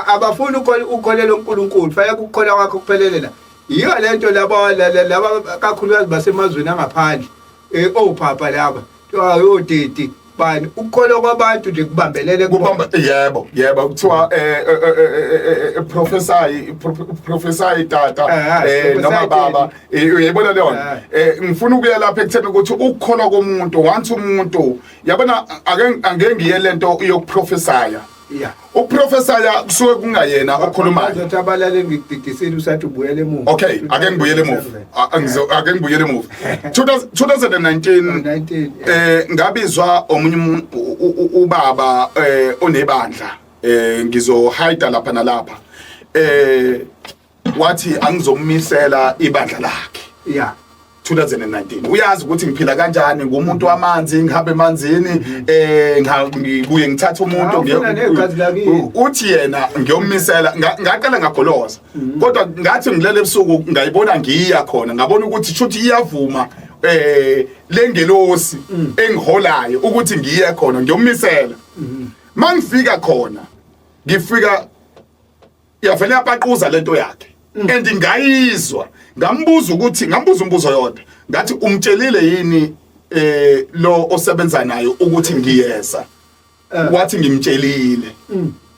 Abafuni ukholelwa uNkulunkulu, fanele ukukholwa kwakho kuphelele la. Yiyo lento laba kakhulukazi basemazweni angaphandle. Ophapha laba. Kuthiwa yodidi bani, ukukholwa kwabantu nje kubambelele kubona. Kubamba, yebo, yebo, kuthiwa prophesy, prophesy tata, noma prophesy baba. Uyayibona leyo nto? Ngifuna ukuya lapha ekutheni ukuthi ukukholwa komuntu, once umuntu yabona, ake ngiye lento yokuprophesya. Ukuprophesya kusuke kungayena okhulumayo. Bazothi abalaleli ngikudidisile usathi ubuyele emuva. Okay, ake ngibuyele emuva. Ake ngibuyele emuva. 2019, 19, yeah. Ngabizwa omunye ubaba onebandla. Ngizohide lapha nalapha. Wathi angizomisela ibandla lakhe. Yeah. 2019 uyazi ukuthi ngiphila kanjani, ngumuntu wamanzi, ngihamba emanzini, ngibuye ngithatha umuntu. Ufuna negazi lakini. Uthi yena ngiyomisela. Ngaqala ngagoloza, kodwa ngathi ngilele ebusuku ngayibona ngiya khona, ngabona ukuthi shuthi iyavuma lengelosi engiholayo ukuthi ngiye khona ngiyomisela. Mangifika khona, ngifika yavele yapaquza lento yakhe and ngayizwa. Ngambuza ukuthi, ngambuza umbuzo yodwa, ngathi umtshelile yini lo osebenza nayo ukuthi ngiyeza? Wathi ngimtshelile.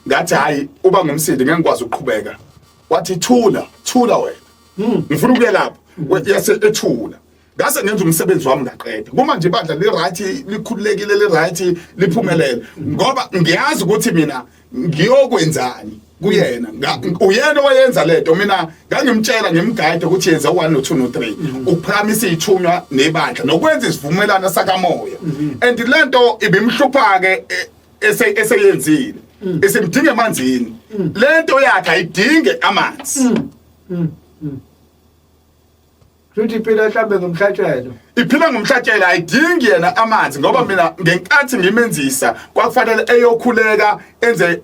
Ngathi hayi, uba ngumsindi, ngeke ngikwazi ukuqhubeka. Wathi thula, thula wena, ngifuna ukuya lapho. Yase ethula. Ngase ngenza umsebenzi wami, ngaqeda. Kuma nje ibandla li right, likhululekile, li right, liphumelele, ngoba ngiyazi ukuthi mina ngiyokwenzani kuyena. Uyena owayenza lento, mina ngangimtshela, ngimguide ukuthi yenza 1 no 2 no 3, ukuphakamisa izithunywa nebandla nokwenza isivumelwano sakamoya. And lento ibimhlupha ke eseyenzile, isimdinga emanzini. Lento yakhe ayidinge amanzi. Futhi iphila mhlambe ngomhlatshelo. Iphila ngomhlatshelo, ayidingi yena amanzi, ngoba mina ngenkathi ngimenzisa kwakufanele eyokhuleka, enze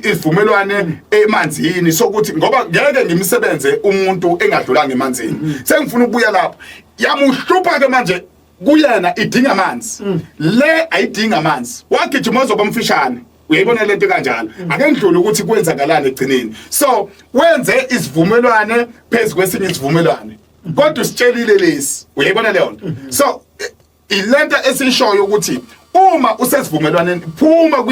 isivumelwane emanzini sokuthi, ngoba ngeke ngimsebenze umuntu engadlulanga emanzini. Sengifuna ukubuya lapho. Yamuhlupha ke manje kuyena, idinga amanzi, le ayidinga amanzi. Wagijima wazoba mfishane, uyayibona lento kanjalo. Ake ngidlule ukuthi kwenzakalani egcineni. So wenze isivumelwane phezu kwesinye isivumelwane, kodwa usitshelile lesi, uyayibona leyo nto. So ilento esishoyo ukuthi uma usesivumelwaneni, phuma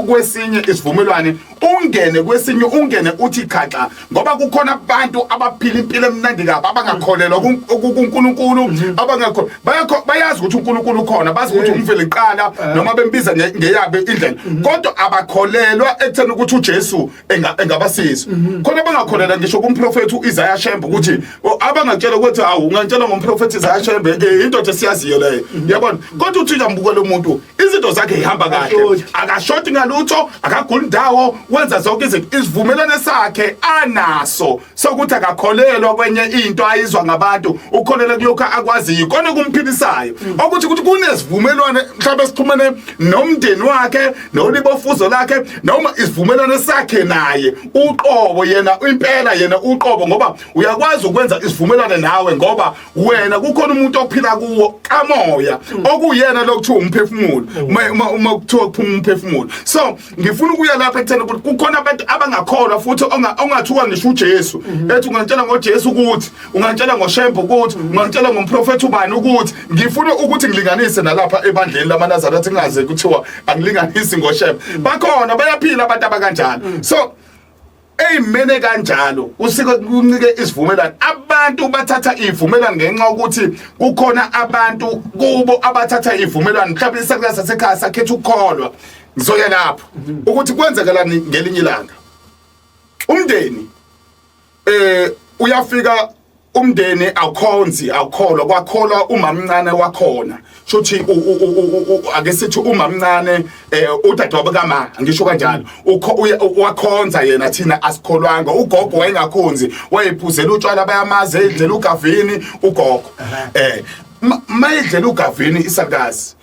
kwesinye isivumelwane ungene kwesinye, ungene uthi khaxa, ngoba kukhona abantu abaphila impilo emnandi kabi abangakholelwa kuNkulunkulu, abangakho bayakho, bayazi ukuthi uNkulunkulu ukhona, bazi ukuthi umveli qala noma bembiza ngeyabe indlela, kodwa abakholelwa ekutheni ukuthi uJesu engabasiza. Khona abangakholelwa ngisho kumprofethi uIsaiah Shembe, ukuthi abangakutshela ukuthi awu, ungangitshela ngomprofethi Isaiah Shembe, indoda esiyaziyo leyo, uyabona. Kodwa uthi uyambuka lo muntu, izinto zakhe ihamba kahle. Akashoti. Akashoti ngalutho, akaguli ndawo, wenza zonke izinto. Isivumelwano sakhe anaso sokuthi akakholelwa kwenye into ayizwa ngabantu, ukholelwa kulokhu akwaziyo, kona kumphilisayo, okuthi ukuthi kunesivumelwano mhlawumbe sixhumane nomndeni wakhe nolibofuzo lakhe, noma isivumelwano sakhe naye uqobo, yena impela, yena uqobo, ngoba uyakwazi ukwenza isivumelwano nawe, ngoba wena kukhona umuntu ophila kuwo kamoya, okuyena lokuthiwa umphefumulo, uma kuthiwa kuphuma umphefumulo. So ngifuna ukuya lapha ekutheni ukuthi kukhona abantu abangakholwa futhi ongathuka ngisho uJesu, ethi ungangitshela ngoJesu ukuthi, ungangitshela ngoShembe ukuthi, ungangitshela ngomprofethi ubani ukuthi. Ngifuna ukuthi ngilinganise nalapha ebandleni lamaNazaretha, kungaze kuthiwa angilinganisi ngoShembe. Bakhona, bayaphila abantu abakanjalo. So eyimene kanjalo usike kuncike isivumelwano. Abantu bathatha ivumelwano ngenxa ukuthi kukhona abantu kubo abathatha ivumelwano, mhlawumbe isakuya sasekhaya sakhetha ukukholwa. Ngizoya lapho ukuthi kwenzekalani ngelinye ilanga. Umndeni uyafika, umndeni awukhonzi, awukholwa, kwakholwa umamncane wakhona. Shuthi ake sithi umamncane, udadewabo kama, ngisho kanjalo, wakhonza yena, thina asikholwanga. Ugogo wayengakhonzi, wayephuzela utshwala, bayamazi, edlela ugavini ugogo. Mayidlela ugavini isalukazi,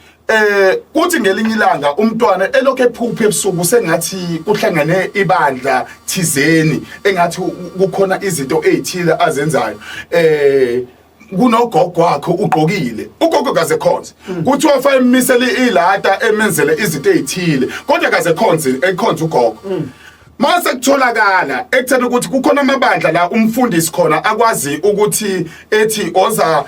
kuthi ngelinye ilanga umntwana elokhu ephupha ebusuku sengathi kuhlangene ibandla thizeni, engathi kukhona izinto ezithile azenzayo, kunogogo wakhe ugqokile, ugogo kaze khonze, kuthiwa fa emisele ilata, emenzele izinto ezithile, kodwa kaze khonze, ekhonze ugogo. Mase kutholakala ekutheni ukuthi kukhona amabandla la umfundisi khona akwazi ukuthi ethi oza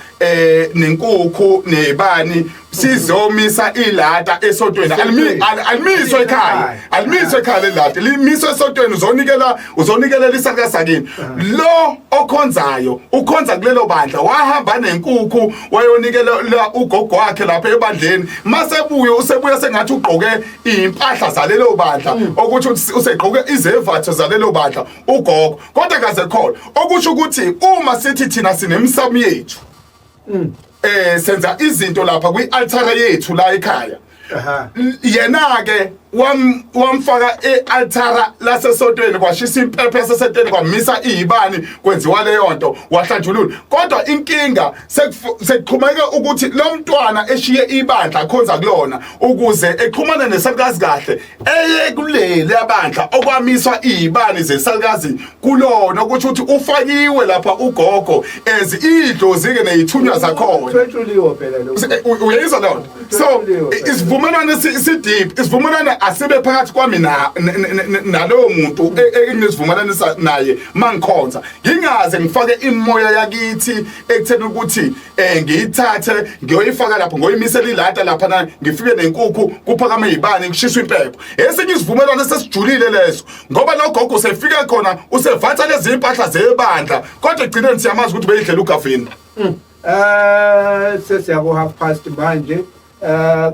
nenkukhu nebani, sizomisa ilata esontweni. Alimiswe ekhaya, alimiswe ekhaya lelata, limiswe esontweni, uzonikela, uzonikelela isakasakini. Lo okhonzayo ukhonza kulelo bandla, wahamba nenkukhu wayonikela ugogo wakhe lapha ebandleni. Masebuye, usebuya sengathi ugqoke impahla zalelo bandla, okuthi usegqoke izevatho zalelo bandla ugogo, kodwa kaze khona. Okusho ukuthi uma sithi thina sinemsamo yethu, senza izinto lapha kwi-altar yethu la ekhaya, yena ke Wamfaka e-altara lasesontweni, kwashisa impepho yasesontweni, kwamisa izibani, kwenziwa leyo nto, wahlanjulula. Kodwa inkinga sekuxhumeke ukuthi lo mntwana eshiye ibandla akhonza kulona ukuze exhumane nesalukazi kahle, eye kuleli abandla okwamiswa izibani zesalukazi kulona, kusho ukuthi ufakiwe lapha ugogo as idlozi ke nezithunywa zakhona. Thwetshuliwe phela lokho. Uyayizwa leyo nto? So isivumelwano si-deep, isivumelwano asibe phakathi kwami nalowo muntu enginesivumelwano naye. Mangikhonza, ngingaze ngifake imoya yakithi ekutheni ukuthi ngiyithathe ngiyoyifaka lapho, ngoyimisela ilata lapha na, ngifike nenkukhu, kuphakame izibani, kushiswa impepho. Esinye isivumelwano sesijulile leso, ngoba lo gogo usefika khona usevatha lezi impahla zebandla, kodwa egcineni siyamazi ukuthi beyidlela ugavini. Sesiya ku half past manje.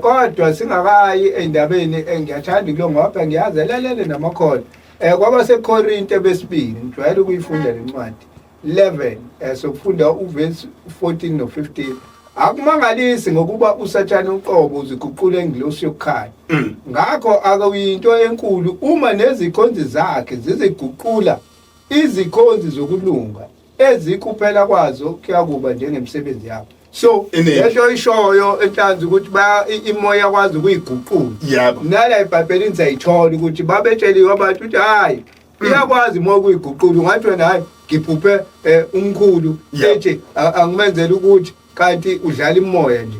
Kodwa singakayi endabeni engiyathanda kulo ngoba ngiyazi elalele namakhono. KwabaseKorinte besibili, ngijwayele ukuyifunda lencwadi. 11 sokufunda uverse 14 no 15. Akumangalisi ngokuba uSathane uqobo uziguqula engilosi yokukhanya. Ngakho akuyinto enkulu uma nezikhonzi zakhe ziziguqula izikhonzi zokulunga, ezikuphela kwazo kuyakuba njengemisebenzi yabo. So Iningi. lento ishoyo enhlanzi ukuthi ba imoya yakwazi ukuyiguqula. Nala eBhayibhelini siyayithola ukuthi babetsheliwe abantu ukuthi hayi, iyakwazi imoya ukuyiguqula. Ungathi wena, hayi, ngiphuphe umkhulu ethi angimenzele ukuthi, kanti udlala imoya nje.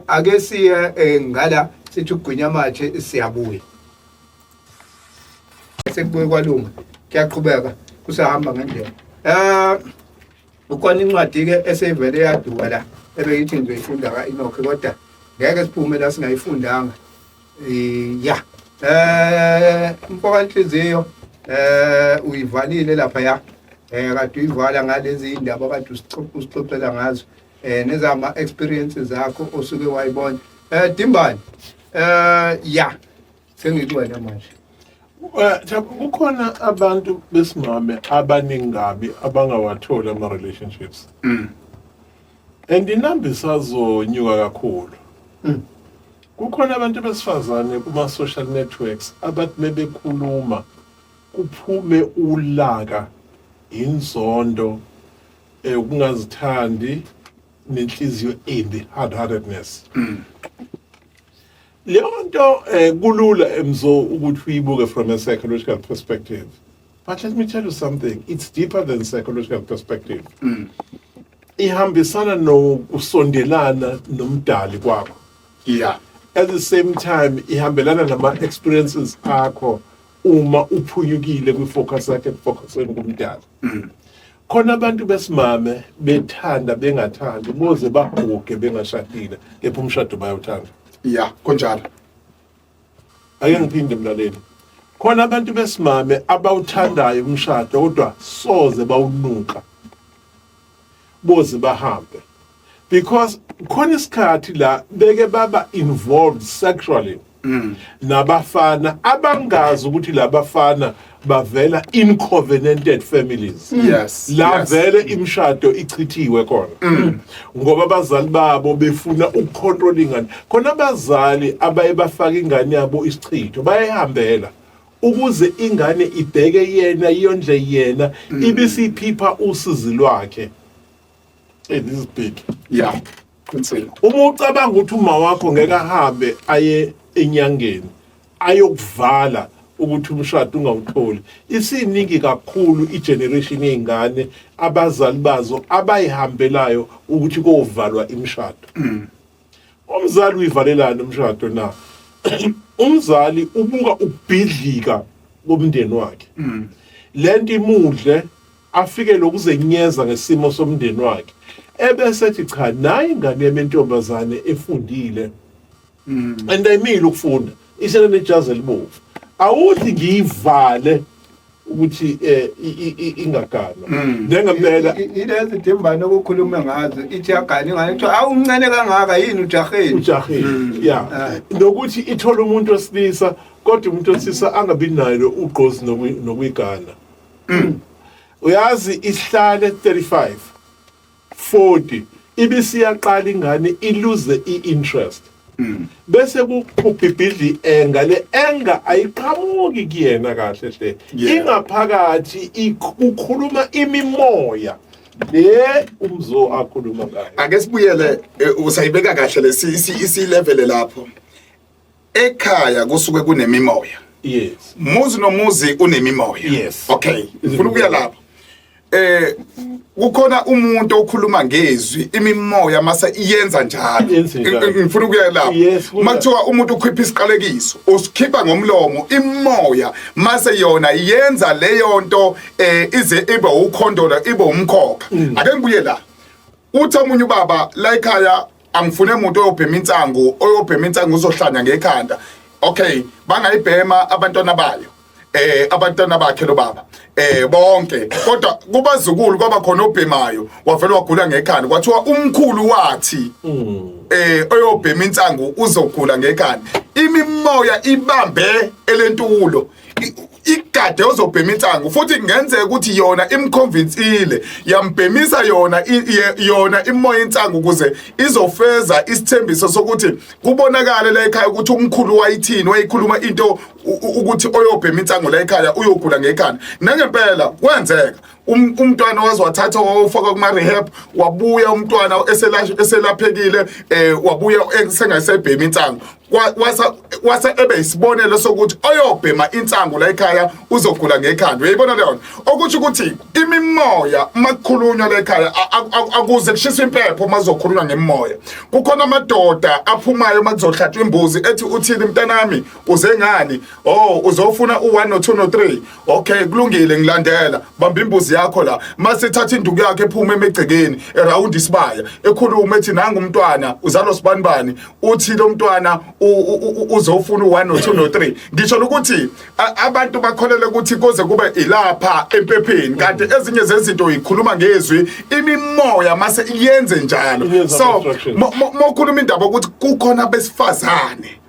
Ake siye ngala, sithi ukugwinya amathe, siyabuya. Sekubuye kwalunga, kuyaqhubeka, kusahamba ngendlela. Ukhona incwadi ke eseyivele yaduka la ebeyithi ngizoyifunda ka-Enoch, kodwa ngeke siphume la singayifundanga. Ya, mfoka nhliziyo, uyivalile lapha ya, kade uyivala ngalezi indaba kade usixoxela ngazo nezama experiences zakho osuke wayibona. Dimbani, ya, sengikuwena manje. Thabo, kukhona abantu besimame abaningi kabi abangawatholi ama-relationships and inamba isazonyuka kakhulu. Kukhona abantu besifazane kuma-social networks abathi mebekhuluma kuphume ulaka, inzondo, ukungazithandi nenhliziyo embi, hard heartedness. Leyo nto kulula emzo ukuthi uyibuke from a psychological perspective, but let me tell you something, it's deeper than psychological perspective. Ihambisana nokusondelana nomdali kwakho. At the same time ihambelana nama-experiences akho uma uphunyukile kwi-focus yakhe, ekufocuseni kumdali. Khona abantu besimame bethanda bengathandi boze baguge bengashadile, kepha umshado bayawuthanda. Ya, kunjalo. Ake ngiphinde, mlaleli, khona abantu besimame abawuthandayo umshado kodwa soze bawunuka boze bahambe, because khona isikhathi la beke baba involved sexually nabafana abangazi ukuthi labafana bavela in covenanted families la vele imishado ichithiwe khona ngoba abazali babo befuna ukucontrol ingane. Khona abazali abaye bafaka ingane yabo isichitho, bayayihambela ukuze ingane ibheke yena, iyondle yena, ibisiphipha usizi lwakhe. Hey, this is big. Ya, qinisile. Uma ucabanga ukuthi uma wakho ngeke ahambe aye enyangeni ayokuvala ukuthi umshado ungawutholi, isiningi kakhulu igeneration yey'ngane abazali bazo abayihambelayo ukuthi kovalwa imishado. Umzali uyivalelani umshado na? Umzali ubuka ukubhidlika komndeni wakhe, lento imudle, afike lokuzenyeza ngesimo somndeni wakhe, ebese ethi cha, nayi ingane yami entombazane efundile and ayimile ukufunda, isele nejazi elibomvu, awuthi ngiyivale ukuthi ingaganwa nengempela. Ilezi dimbane okukhuluma ngazo, ithi yagana ingane, kuthiwa awu, umncane kangaka, yini, ujaheni? Ujahile, ya. Nokuthi ithola umuntu wesilisa, kodwa umuntu wesilisa angabi nayo ugqozi nokuyigana. Uyazi, ihlale 35 40, ibisiyaqala ingane iluze i-interest. Bese kubhibhidla i-anger. Le anger ayiqhamuki kuyena kahle hle, ingaphakathi, ukhuluma imimoya le umzo akhuluma ngayo. Ake sibuyele, usayibeka kahle le, isi level lapho ekhaya kusuke kunemimoya. Muzi nomuzi unemimoya. Okay, ngifuna ukuya lapho. Kukhona umuntu okhuluma ngezwi, imimoya mase iyenza njalo. Yenze njalo. Ngifuna ukuya lapho. Makuthiwa umuntu ukhipha isiqalekiso, usikhipha ngomlomo, imoya mase yona iyenza leyo nto, ize ibe ukhondola, ibe umkhokha. Ake ngibuye la. Uthi omunye ubaba la ekhaya, angifune umuntu oyobhema insangu, oyobhema insangu uzohlanya ngekhanda. Okay, bangayibhema abantwana bayo, abantwana bakhe lo baba, bonke, kodwa kubazukulu kwaba khona obhemayo, wavela wagula ngekhanda. Kwathiwa umkhulu wathi oyobhema insangu uzogula ngekhanda. Imimoya ibambe elentulo, igade ozobhema insangu, futhi kungenzeka ukuthi yona imconvincile, yambhemisa yona yona imoya insangu ukuze izofeza isithembiso sokuthi kubonakale la ekhaya ukuthi umkhulu wayithini, wayikhuluma into ukuthi oyobhema insangu la ekhaya uyogula ngekhanda. Nangempela kwenzeka, umntwana waze wathatha wawufaka kuma rehab, wabuya umntwana eselaphekile, wabuya sengasebhema insangu. Wasa ebe isibonelo sokuthi oyobhema insangu la ekhaya uzogula ngekhanda. Uyayibona leyo nto? Okusho ukuthi imimoya makukhulunywa la ekhaya, akuze kushisa impepho mazokhulunywa ngemimoya. Kukhona amadoda aphumayo makuzohlatshwa imbuzi, ethi, "Uthini mntanami, uze ngani? Oh, uzofuna u1 no2 no3. Okay, kulungile, ngilandela, bamba imbuzi yakho la." Mase thatha induku yakhe, ephuma emegcekeni, eround isibaya, ekhuluma ethi, "Nanga umntwana uzalwa sibanibani, uthi lo mntwana uzofuna u1 no2 no3." Ngisho ukuthi abantu bakholele ukuthi kuze kube ilapha empepheni, kanti ezinye zezinto uyikhuluma ngezwi, imimoya mase iyenze njalo. Iyenza So ama-instructions. mokhuluma indaba ukuthi kukhona besifazane,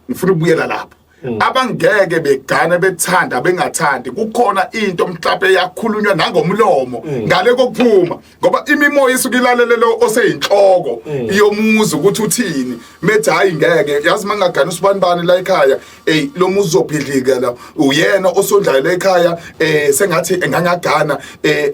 ngifuna ukubuyela lapho, abangeke begane bethanda bengathandi, kukhona into mhlawumbe yakhulunywa nangomlomo ngale kokuphuma, ngoba imimoya isuke ilalele lo oseyinhloko yomuzi ukuthi uthini. Methi, "Hayi ngeke, yazi mangagana usibanibani la ekhaya, ey, lo muzi uzophidlika, la uyena osondlayo la ekhaya, sengathi engangagana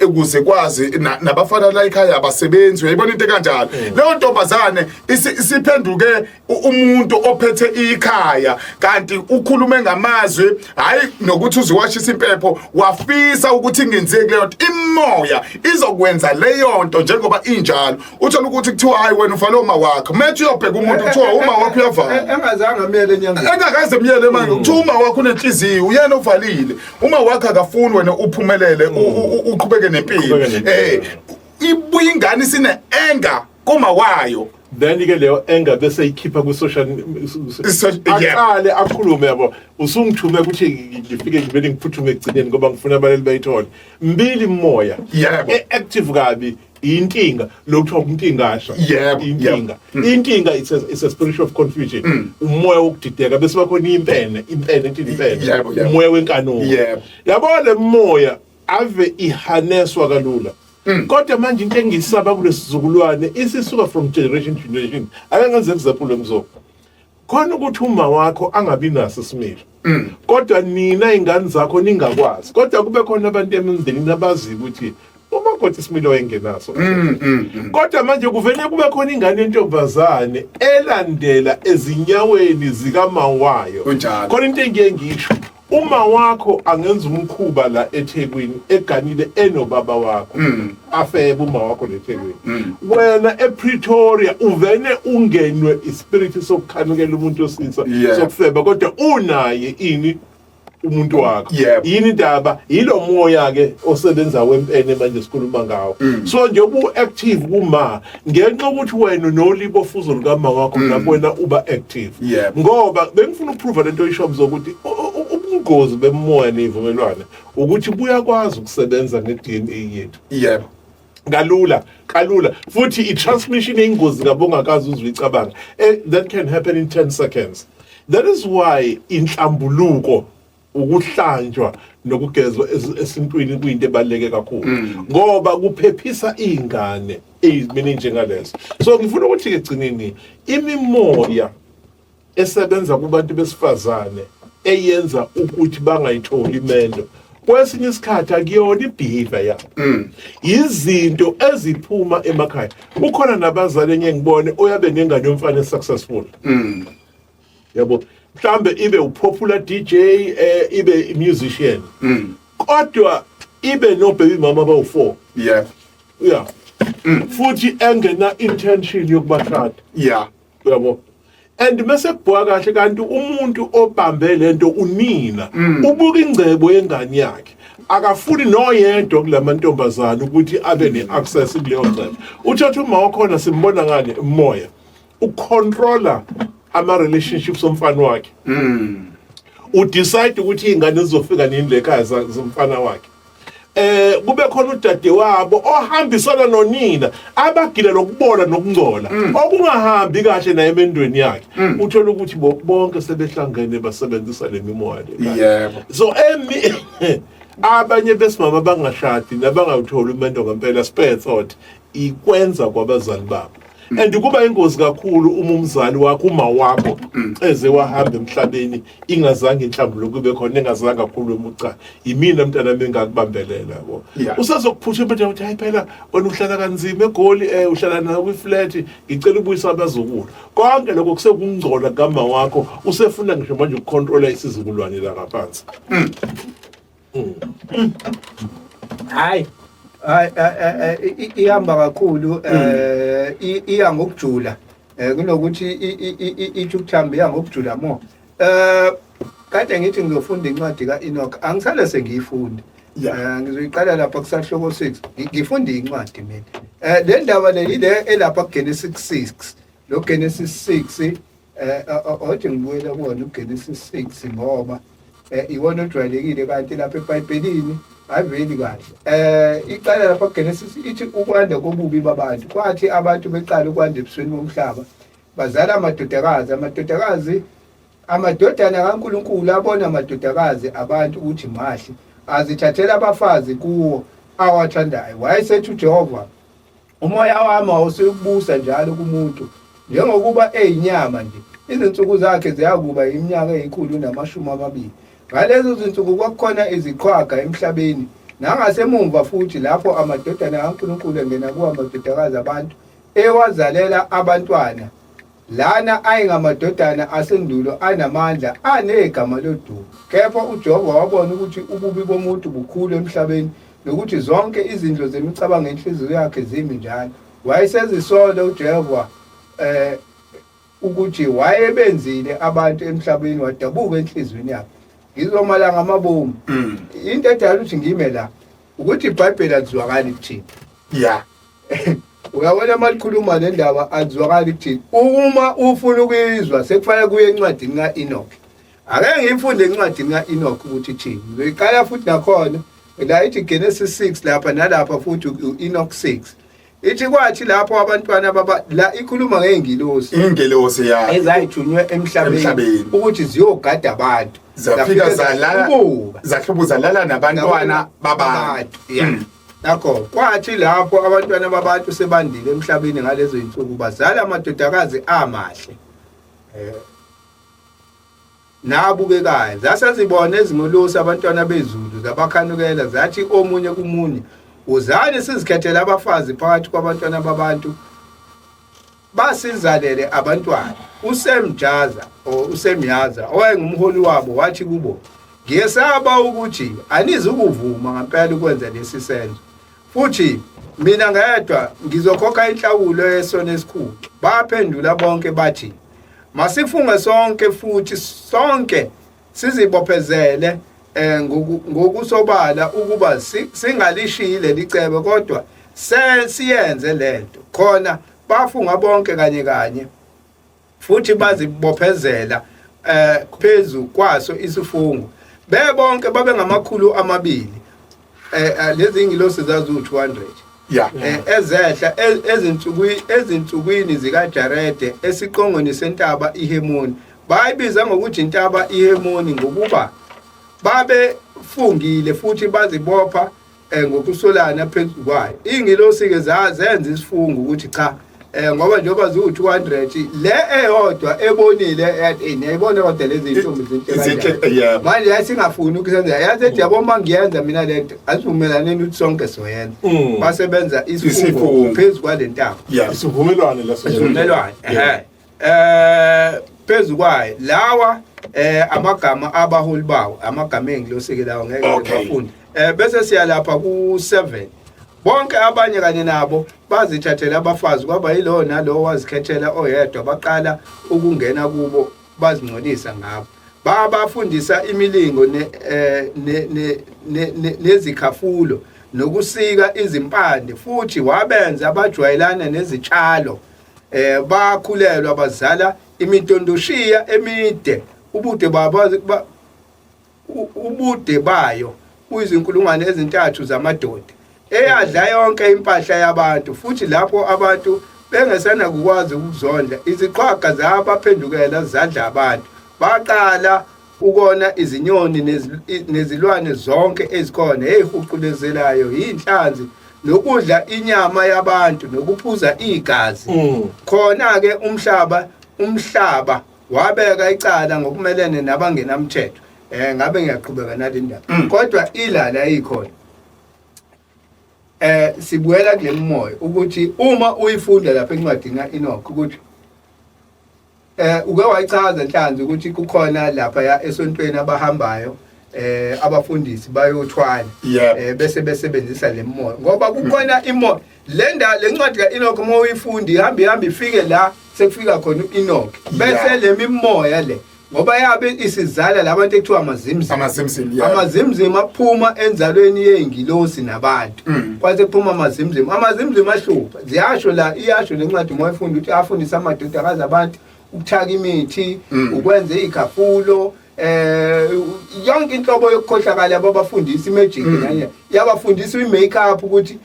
ukuze kwazi nabafana la ekhaya abasebenzi." Uyayibona into kanjalo? Leyo ntombazane isiphenduke umuntu ophethe ikhaya, kanti ukhulume ngamazwi, hayi nokuthi uziwashisa impepho, wafisa ukuthi ingenzeki leyo nto. Imoya izokwenza leyo nto njengoba injalo. Uthola ukuthi kuthiwa, "Hayi wena ufale uma wakho." Methi uyobheka umuntu, kuthiwa uma wakho uyavala. Engazange amele enyangeni. Engakaze myele manje, kuthiwa uma wakho unenhliziyo, uyena ovalile, uma wakho akafuni wena uphumelele, uqhubeke nempilo. Uqhubeke nempilo. Ibuye ingane isine anger kuma wayo. Then ke leyo anger bese ikhipha ku social aqale akhulume, yabo. Usungithume ukuthi ngifike ngivele ngiphuthume ekugcineni ngoba ngifuna abaleli bayithole mbili imoya e-active kabi, intinga lokuthiwa umntingasha. Intinga, intinga, it's a spirit of confusion, umoya wokudideka. Bese bakhona impene, impene ethi impene, Yebo, yebo. umoya wenkanuko. Yabo, le moya ave ihaneswa kalula, kodwa manje into engisaba kulesizukulwane isisuka from generation to generation. Ake ngenze example emzoko khona ukuthi uma wakho angabi naso isimilo, kodwa nina ingane zakho ningakwazi, kodwa kube khona abantu emndenini abaziyo ukuthi umakoti isimilo wayengenaso, kodwa manje kuvele kube khona ingane yentombazane elandela ezinyaweni zikama wayo. Khona into engiye ngisho, uma wakho angenza umkhuba la eThekwini, eganile enobaba wakho, afebe uma wakho leThekwini, wena ePretoria uvene ungenwe ispirit sokukhanukela umuntu osisa sokufeba, kodwa unaye ini umuntu wakho. Yini indaba? Yilo moya ke osebenza wempene manje sikhuluma ngawo. So nje ubu active kuma ngenxa ukuthi wena nolibo fuzo lukama wakho, lapho wena uba active. Ngoba bengifuna ukuprova lento oyisho ukuthi ubungozi bemoya nezivumelwano ukuthi buyakwazi ukusebenza nge-DNA yethu kalula kalula, futhi i-transmission eyingozi kabongakazi uzuyicabanga, that can happen in 10 seconds. That is why inhlambuluko Ukuhlanjwa nokugezwa esintwini kuyinto ebaluleke kakhulu ngoba kuphephisa iy'ngane ey'mini njengalezo. So ngifuna ukuthi-ke egcineni imimoya esebenza kubantu besifazane eyenza ukuthi bangayitholi imendo kwesinye isikhathi akuyona i-behavior yabo, izinto eziphuma emakhaya. Kukhona nabazali enye ngibone oyabe nengane yomfana successful, yabo, mhlambe ibe upopular DJ, ibe musician, kodwa ibe no baby mama abawu4. Yeah, futhi engena intention yokubashada. Uyabo, and mase kubhuka kahle kanti umuntu obambe lento unina, ubuka ingcebo yengane yakhe, akafuni noyedwa kulamantombazana ukuthi abe ne-access kuleyo ngcebo. Uthatha uma wakhona simbona ngale moya ucontrola ama-relationships omfana wakhe, udecide ukuthi iy'ngane zizofika nini lekhaya zomfana wakhe. Kube khona udade wabo ohambisana nonina abagila lokubola nokungcola okungahambi kahle naye emendweni yakhe. Uthola ukuthi bonke sebehlangene basebenzisa le mimoya le. So emi abanye besimama bangashadi nabangawutholi umendo ngempela, spare thought ikwenza kwabazali babo, and kuba ingozi kakhulu uma umzali wakho, uma wakho eze wahamba emhlabeni ingazange inhlambuluko ibe khona, engazange akhulume ucha yimina mntana bengakubambelela, yabo. Usazokuphusha impela ukuthi hayi phela wena uhlala kanzima eGoli, uhlala nayo kwi-flat, ngicela ubuyisa abazukulu. Konke lokho kusekungcola kama wakho, usefuna ngisho manje ukucontrola isizukulwane la ngaphansi. Hayi hayi, ihamba kakhulu, iya ngokujula kunokuthi ithi ukuthamba, iya ngokujula mo. Kade ngithi ngizofunda incwadi kaEnoch, angisale sengiyifunda. Ngizoyiqala lapha kusahloko 6. Ngifunda incwadi mina. Le ndaba le ile elapha kuGenesis 6, lo Genesis 6, othi ngibuyela kuwona uGenesis 6 ngoba iwona ojwayelekile, kanti lapha eBhayibhelini ayiveli kahle. Iqala lapha kuGenesis, ithi ukwanda kobubi babantu. Kwathi abantu beqala ukwanda ebusweni bomhlaba, bazala amadodakazi. Amadodakazi, amadodana kaNkulunkulu abona amadodakazi abantu ukuthi mahle, azithathela abafazi kuwo awathandayo. Wayesethi uJehova, umoya wami awusuyukubusa njalo kumuntu njengokuba eyinyama nje, izinsuku zakhe ziyakuba iminyaka eyi-120. Ngalezo zinsuku kwakukhona iziqhwaga emhlabeni nangasemumva futhi, lapho amadodana kaNkulunkulu engena kuwo amadodakazi abantu, ewazalela abantwana. Lana ayengamadodana asendulo anamandla, anegama lodumo. Kepha uJehova wabona ukuthi ububi bomuntu bukhulu emhlabeni, nokuthi zonke izindlo zemicabango yenhliziyo yakhe zimi njalo. Wayesezisola uJehova ukuthi wayebenzile abantu emhlabeni, wadabuka enhliziyweni yakhe. Ngizomala ngamabomu. Into edala ukuthi ngime la ukuthi iBhayibheli alizwakali kuthina. Uyabona, uma likhuluma le ndaba alizwakali kuthina. Uma ufuna ukuyizwa sekufanele kuye encwadini ka-Enoch. Ake ngiyifunde encwadini ka-Enoch ukuthi ithini. Ngizoyiqala futhi nakhona la ithi Genesis 6 lapha nalapha futhi u-Enoch 6. Ithi kwathi lapho abantwana baba, la ikhuluma ngey'ngilosi. Ingelosi ya. Ezayithunywe emhlabeni Emhlabeni. ukuthi ziyogada abantu. Zafika zalala zahlubuka. Zahlubuka zalala nabantwana babantu. Yeah. Nakho kwathi lapho abantwana babantu sebandile emhlabeni ngalezo zinsuku, bazala amadodakazi amahle nabukekayo. Zasezibona ezingelosi abantwana bezulu, zabakhanukela, zathi omunye kumunye, wozani sizikhethele abafazi phakathi kwabantwana babantu, basizalele abantwana. USemjaza or uSemyaza owayengumholi wabo wathi kubo, ngiyesaba ukuthi anizukuvuma ngempela ukwenza lesi senzo, futhi mina ngedwa ngizokhokha inhlawulo yesono esikhulu. Baphendula bonke bathi, masifunge sonke futhi sonke sizibophezele ngokusobala ukuba singalishiyi leli cebo, kodwa siyenze lento. Khona bafunga bonke kanye kanye futhi bazibophezela phezu kwaso isifungo. Bebonke babengama-200. Lezi ingilosi zazu-200 ezehla ezinsukwini zikaJarede esiqongweni sentaba iHemoni. Bayibiza ngokuthi intaba iHemoni ngokuba Babe fungile futhi bazibopha ngokusolana phezu kwayo. Ingilosi ke zazenza isifungo ukuthi cha, ngoba njengoba ziwu-200 le eyodwa ebonile yathi niyayibona kodwa lezi zintombi zinhle kanjani. Manje yayisingafuni ukusenza, yathi ethi yabo uma ngiyenza mina le nto asivumelaneni ukuthi sonke soyenza. Basebenza isifungo phezu kwale ntaba. Isivumelwano leso. Isivumelwano. Phezu kwayo lawa amagama abaholi bawo, amagama engilosi ke lawo ngeke ngiwafunde. Bese siya lapha ku-7. Bonke abanye kanye nabo bazithathela abafazi, kwaba yilowo nalowo wazikhethela oyedwa, baqala ukungena kubo bazingcolisa ngabo. Babafundisa imilingo nezikhafulo nokusika izimpande, futhi wabenza bajwayelana nezitshalo. Bakhulelwa bazala imidondoshiya emide, ubude babo ubude bayo kuyizinkulungwane ezintathu zamadoda, eyadla yonke impahla yabantu. Futhi lapho abantu bengesenakukwazi ukuzondla, iziqhwaga zabaphendukela zadla abantu. Baqala ukona izinyoni nezilwane zonke ezikhona, ezihuqulezelayo, inhlanzi, nokudla inyama yabantu, nokuphuza igazi. Khona-ke umhlaba wabeka icala ngokumelene nabangenamthetho. Ngabe ngiyaqhubeka nale ndaba, kodwa ilala ikhona. Sibuyela kule moya ukuthi uma uyifunda lapha encwadini kaEnoch ukuthi uke wayichaza Nhlanzi ukuthi kukhona lapha ya esontweni abahambayo abafundisi bayothwala bese besebenzisa le moya, ngoba kukhona imoya le ncwadi kaEnoch uma uyifunda ihamba ihamba ifike la sekufika khona uEnoch, bese le mimoya le ngoba yabe isizala labantu ekuthiwa amazimzim, amazimzim, amazimzim aphuma enzalweni yeingilosi nabantu. Kwase kuphuma amazimzim, amazimzim ahlupha. Ziyasho la, iyasho lencwadi uma uyifunda ukuthi afundisa amadodakazi abantu ukuthaka imithi, ukwenza izikhafulo, yonke inhlobo yokukhohlakala ababafundisa imagic nanye yabafundisa imakeup ukuthi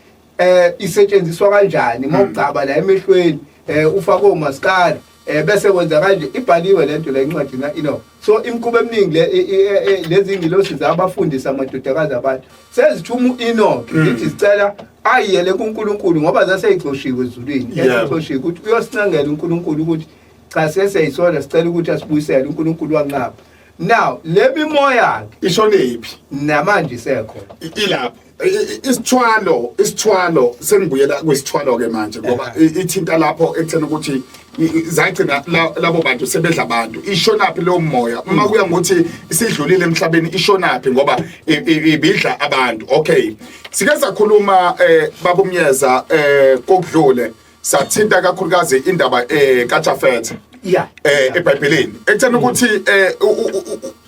isetshenziswa kanjani, mawugcaba la emehlweni ufake omaskara bese kwenza kanje. Ibhaliwe lento la incwadi na Enoch. So imikhuba eminingi le lezi ngilosi zabafundisa amadodakazi abantu sezithuma uEnoch zithi sicela ayiyele kuNkulunkulu, ngoba zaseyixoshiwe ezulwini, esixoshiwe ukuthi uyosincengela uNkulunkulu ukuthi cha sesiyisona, sicela ukuthi asibuyisele. uNkulunkulu wanqaba. Now le mimoya ke ishonephi namanje isekhona, ilapho isithwalo sengibuyela kwisithwalo ke manje, ngoba ithinta lapho ekutheni ukuthi zagcina labo bantu sebedla abantu. Ishonaphi leyo moya uma kuya ngokuthi isidlulile emhlabeni? Ishonaphi ngoba ibidla abantu? Okay, sike sakhuluma babumyeza kokudlule, sathinta kakhulukazi indaba kaJafethe eBhayibhelini, ekutheni ukuthi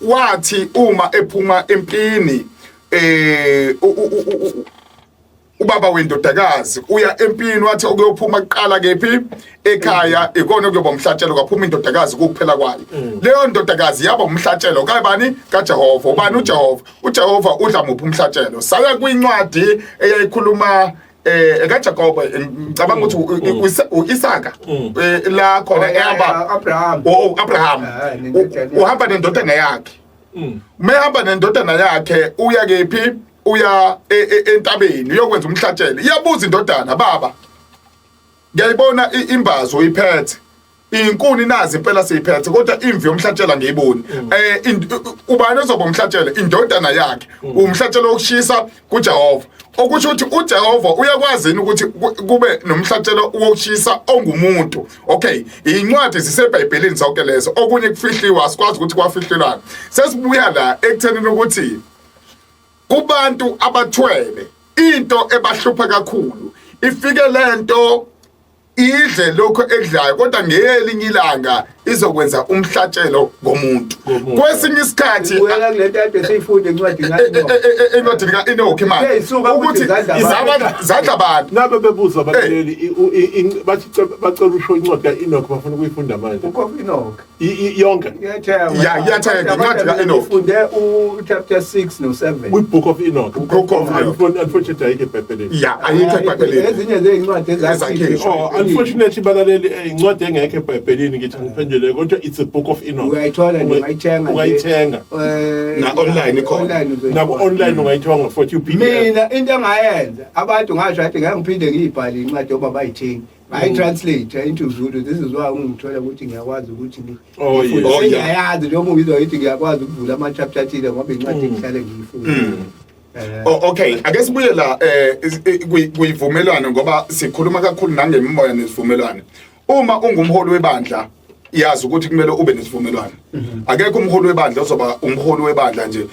wathi uma ephuma empini, ubaba wendodakazi uya empini, wathi okuyophuma kuqala kephi ekhaya ikona okuyoba umhlatshelo. Kwaphuma indodakazi kuphela kwayo. Leyo ndodakazi yaba umhlatshelo kabani? KaJehova. Ubani uJehova? UJehova udla muphi umhlatshelo? Saya kwincwadi eyayikhuluma ekaJakobe, ngicabanga ukuthi uIsaka la khona ehamba, Abraham, oh Abraham uhamba nendodana yakhe. Mehamba nendodana yakhe uya kephi? Uya entabeni uyokwenza umhlatshelo. Iyabuza indodana, baba, ngiyayibona imbazo uyiphethe, inkuni nazi impela siyiphethe, kodwa imvi yomhlatshelo ngiyiboni. Ubani ozoba umhlatshelo? Indodana yakhe, umhlatshelo wokushisa kuJehova. Okusho ukuthi uJehova uyakwazi yini ukuthi kube nomhlatshelo wokushisa ongumuntu? Okay, incwadi ziseBhayibhelini zonke lezo, okunye kufihliwe, asikwazi ukuthi kwafihlelwana. Sesibuya la ekuthenini ukuthi kubantu abathwele into ebahlupha kakhulu, ifike lento idle lokho ekudlayo, kodwa ngelinye ilanga izokwenza umhlatshelo ngomuntu kwesinye isikhathi. Ubuyela kule nto kade siyifunde encwadini ka-Enoch. Encwadini ka-Enoch manje Eyisuka ukuthi ukuthi zadla abantu. Zadla abantu. Nabe bebuza abalaleli, bathi bacela usho incwadi ka-Enoch, bafuna ukuyifunda manje. Book of Enoch. Yonke. Iyathengwa. Ya, iyathengwa, incwadi ka-Enoch. Ifunde u-chapter 6 no-7. Kwi-Book of Enoch. Book of Enoch. Unfortunately ayikho eBhayibhelini. Ya, ayikho eBhayibhelini. Ezinye zey'ncwadi ezakhishwa. Oh, Unfortunately balaleli, incwadi engekho eBhayibhelini, ngithi ngiphendule, kodwa it's a Book of Enoch. Uyayithola nje, ungayithenga nje. Ungayithenga. Na online ikhona. Online uzoyithola. Naku online ungayithenga for you PDF. Mina into engayenza, abantu ngasho athi ngeke ngiphinde ngiyibhale incwadi yoba bayithengi, ngayi-translate into Zulu. This is why ungithola ukuthi ngiyakwazi ukuthi Oh, ngifunde. yes. Oh, yeah. Sengiyayazi noma ungizwa ngithi ngiyakwazi ukuvula ama-chapter athile ngoba incwadi ngihlale ngiyifunda. Oh, okay, ake sibuye la kuyivumelwano ngoba sikhuluma kakhulu nangemimoya nesivumelwano. Uma ungumholi webandla, yazi ukuthi kumele ube nesivumelwano. Akekho umholi webandla ozoba umholi webandla nje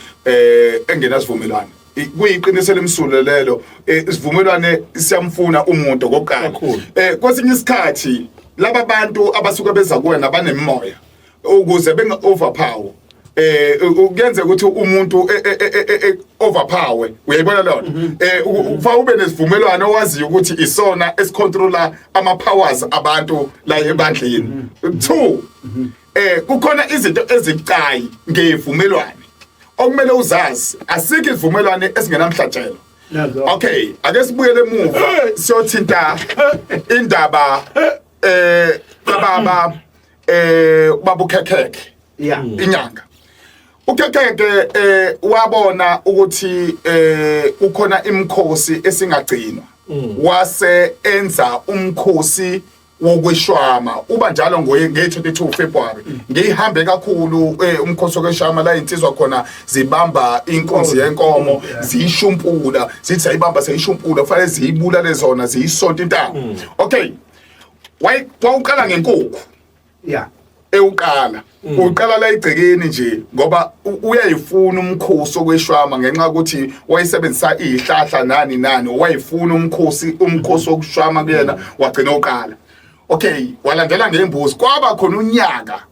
engenasivumelwano. Kuyiqiniso lemsulo lelo, isivumelwane siyamfuna umuntu okokuqala. Kakhulu. Kwesinye isikhathi laba bantu abasuke beza kuwena banemimoya, ukuze benga overpower, kuyenzeka ukuthi umuntu overpower, uyayibona leyo nto, kufanele ube nesivumelwano owaziyo ukuthi isona esicontrola ama powers abantu la ebandleni. Two, kukhona izinto ezibucayi ngevumelwano okumele uzazi. Asikho isivumelwano esingenamhlatshelo. Nazo. Okay, ake sibuyele emuva siyothinta indaba kababa, baba uKhekhekhe, inyanga uKhekhekhe. Wabona ukuthi kukhona imikhosi esingagcinwa, wase enza umkhosi wokweshwama, uba njalo nge-22 February. Ngihambe kakhulu umkhosi wokweshwama la insizwa khona zibamba inkunzi yenkomo, ziyishumpula, zithi sayibamba seyishumpula, kufanele ziyibulale zona, ziyisonta intamo. Okay, wawuqala ngenkukhu. Ewuqala uqala la igcekeni nje ngoba uyayifuna umkhosi okweshwama ngenxa yokuthi wayesebenzisa izihlahla nani nani, wayefuna umkhosi wokushwama kuyena, wagcina uqala. Okay, walandela ngembuzi. Kwaba khona unyaka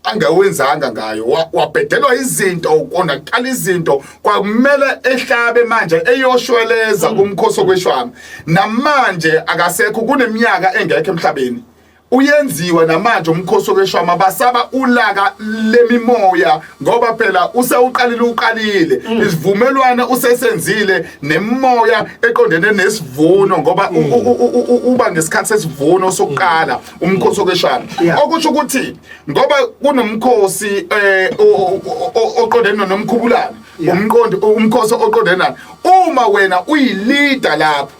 angawenzanga ngayo, wabhedelwa izinto, konakala izinto, kwakumele ehlabe manje eyoshweleza kumkhosi okweshwama. Namanje akasekho, kuneminyaka engekho emhlabeni, uyenziwa namanje umkhosi wokweshwama. Basaba ulaka lemimoya ngoba phela usewuqalile, uqalile isivumelwano, usesenzile nemimoya eqondene nesivuno ngoba uba ngesikhathi sesivuno sokuqala umkhosi wokweshwama. Okusho ukuthi ngoba kunomkhosi oqondene nomkhubulane, umqondo umkhosi oqondene nani, uma wena uyileader lapho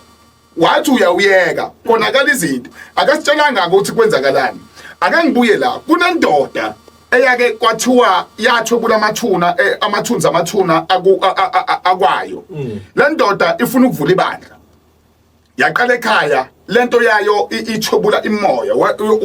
wathi uyawuyeka, konakala izinto. Akasitshelanga ukuthi kwenzakalani. Ake ngibuye la, kunendoda eyake kwathiwa yathwebula amathuna, amathunzi, amathuna akwayo. Le ndoda ifuna ukuvula ibandla, yaqala ekhaya lento yayo, ithwebula imoya,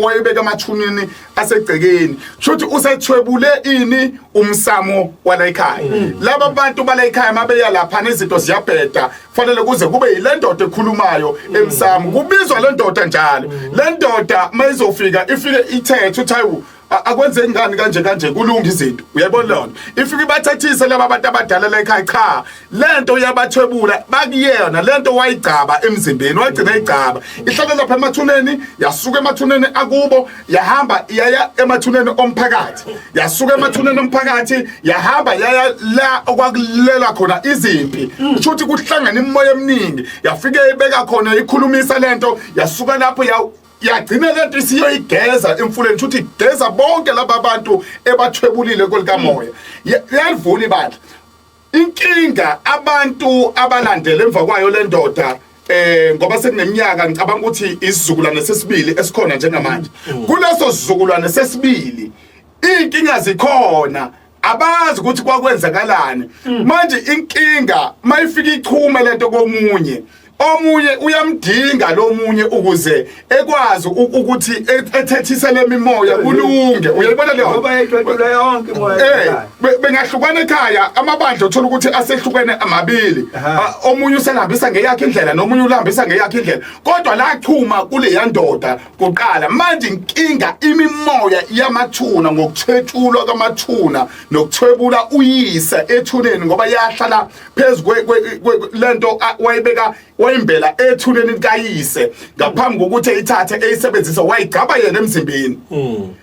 wayebeka amathunini asegcekeni, shuthi usethwebule ini umsamo wala ekhaya. Laba bantu bala ekhaya mabeya lapha izinto ziyabheda, fanele kuze kube yile ndoda ekhulumayo emsamo, kubizwa le ndoda njalo. Le ndoda mayizofika ifike ithethe uthi, "Hawu, akwenzeki ngani kanje kanje, kulunga izinto." Uyayibona leyo nto, ifike ibathethise laba bantu abadala la ekhaya, cha, lento yabathwebula bakuyena, lento wayigcaba emzimbeni, wagcina igcaba ihlale lapha emathuneni. Yasuka emathuneni akubo, yahamba yaya emathuneni omphakathi, yasuka emathuneni omphakathi, yahamba yaya la okwakulela khona izimpi, kusho ukuthi kuhlangene imimoya eminingi, yafike ibeka khona, ikhulumisa lento. Yasuka lapho ya yagcina lento isiyoyigeza emfuleni, futhi igeza bonke laba bantu ebathwebulile kwelikamoya. Yalivula ibandla. Inkinga, abantu abalandela emva kwayo le ndoda, ngoba sekuneminyaka, ngicabanga ukuthi isizukulwane sesibili esikhona njengamanje, kuleso sizukulwane sesibili inkinga zikhona, abazi ukuthi kwakwenzakalani. Manje inkinga mayifika ichume lento komunye, omunye uyamdinga lo munye ukuze ekwazi ukuthi ethethise lemimoya kulunge. Uyayibona leyo? Ngoba yayithwetshulwa yonke imoya ekhaya. Bengahlukana ekhaya, amabandla uthola ukuthi asehlukene amabili. Omunye uselihambisa ngeyakhe indlela nomunye ulihambisa ngeyakhe indlela, kodwa lachuma kuleya ndoda kuqala. Manje inkinga imimoya yamathuna ngokuthwetshulwa kwamathuna nokuthwebula uyise ethuneni, ngoba yahlala phezu lento wayebeka. Wayimbela ethuneni likayise ngaphambi kokuthi eyithathe eyisebenzise wayigcaba yena emzimbeni.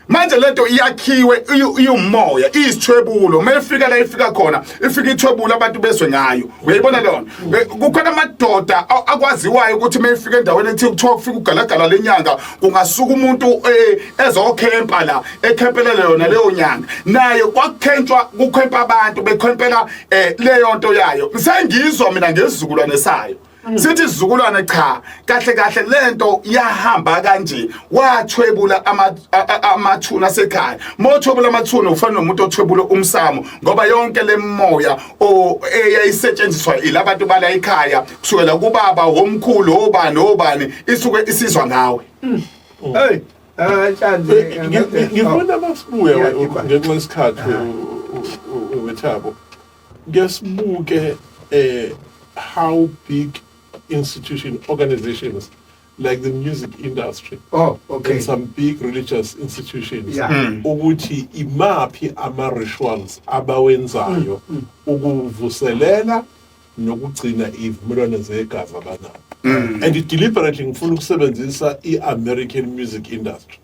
Manje lento iyakhiwe iyumoya iyisithwebulo mayifika la ifika khona ifika ithwebulo abantu bezwe ngayo uyayibona lona kukhona amadoda akwaziwayo ukuthi mayifika endaweni ethi kuthiwa kufika ugalagala lenyanga kungasuka umuntu ezokhempa la ekhempelele yona leyo nyanga naye kwakukhentshwa kukhempa abantu bekhempela leyo nto yayo sengizwa mina ngesizukulwane sayo sithi isizukulwane cha kahle kahle lento yahamba kanje wathwebula amathuna asekhaya mothwebula amathuna ufana nomuntu othwebula umsamo ngoba yonke lemoya eyayisetshenziswa ilabantu bala ekhaya kusukela kubaba womkhulu obani obani isuke isizwa ngawe. Hey, Nhlanzi, ngifuna masibuya ngenxa yesikhathi wethabo ke sibuke how big institution organizations like the music industry and some big religious institutions ukuthi imaphi ama rituals abawenzayo ukuvuselela nokugcina izivumelwano zegazi abanayo. And deliberately ngifuna ukusebenzisa i-American music industry,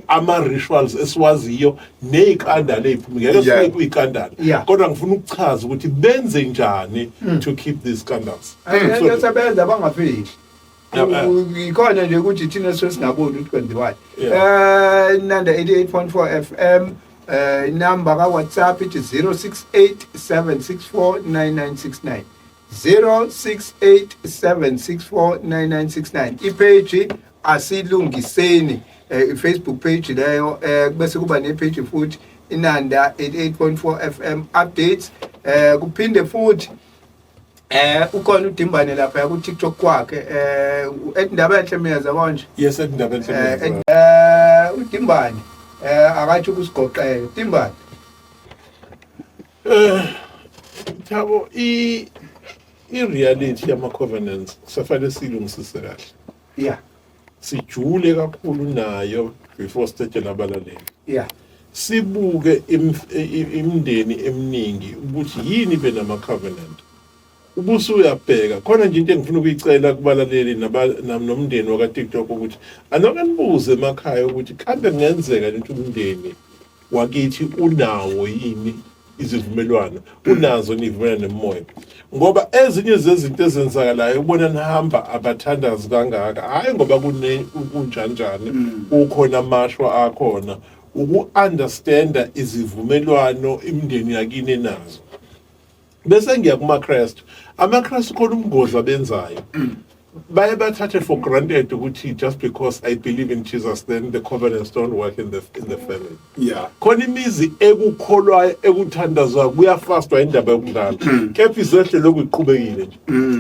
ama-rituals esiwaziyo ney'kandala ey'phuma ngeke sifike kwiy'kandala kodwa ngifuna ukuchaza ukuthi benze njani to keep these scandals. Lento sebenza bangafihli. Ikhona nje ukuthi thina sesingaboni ukuthi kwenziwani. Nanda 88.4 FM, inamba ka WhatsApp ithi 0687649969, 0687649969. Ipage asilungiseni, i-Facebook page leyo, bese kuba nepage futhi Inanda 88.4 FM updates. Kuphinde futhi ukhona uDimbane lapha ku TikTok kwakhe, Indaba Enhle Miyeza konje. Yes, Indaba Enhle. uDimbane akathi ukusigoqela, Dimbane. Thabo, i reality yama covenants kusafanele siyilungisise kahle. Sijule kakhulu nayo before sithethe nabalaleli. Sibuke imindeni eminingi ukuthi yini benama covenant. Ubusu uyabheka khona nje into engifuna ukuyicela kubalaleli nomndeni waka TikTok ukuthi anoke nibuze emakhaya ukuthi kambe kungenzeka ukuthi umndeni wakithi unawo yini izivumelwano, unazo nivumelana nemoya, ngoba ezinye zezinto ezenzakalayo ubona nihamba abathandazi kangaka, hayi ngoba kune kunjanjani, kukhona amashwa akhona uku-understanda izivumelwano imindeni yakini nazo. Bese ngiya kumaKristu. AmaKristu khona umgodlo abenzayo, baye bathathe for granted ukuthi just because I believe in Jesus, then the covenants don't work in the family. Khona imizi ekukholwayo, ekuthandazwayo, kuyafastwa, indaba yokudlala, kepha izehlo lokhu iqhubekile nje,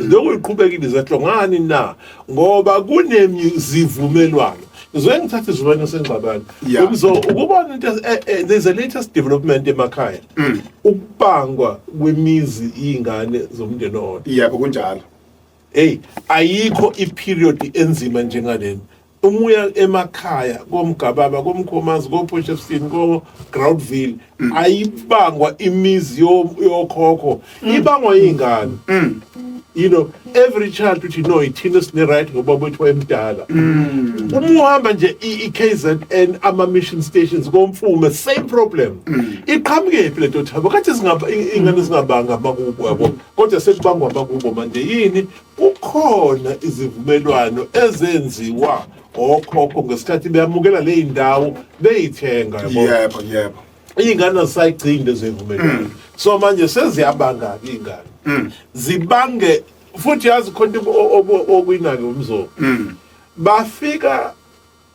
lokhu iqhubekile izehlo. Ngani na? Ngoba kunemizivumelwano. Ngizoye ngithathe isivumelwano sengxabano. Umzo ukubona into there's a latest development emakhaya, ukubangwa kwemizi iy'ngane zomndeni owodwa. Yebo, kunjalo. Hey, ayikho iperiod enzima njengalena. Uma uya emakhaya komgababa, komkhomazi, koPotchefstroom, ko-Groutville, ayibangwa imizi yokhokho, ibangwa iy'ngane. Every child uthi no, ithina sine-right ngoba wethu wayemdala. Uma uhamba nje i-KZN, ama-mission stations komfume, same problem. Iqhamukephi lento, Thabo? Khathi iy'ngane zingabanga amakubo yabo, kodwa sekubangwa amakubo manje. Yini? Kukhona izivumelwano ezenziwa okhokho ngesikhathi beyamukela le ndawo beyithenga, yabo. yebo yebo Iy'ngane azisayigcini lezo y'vumelwano, so manje seziyabanga-ke iy'ngane, zibange futhi. Yazi khona into okuyinake umzoko, bafika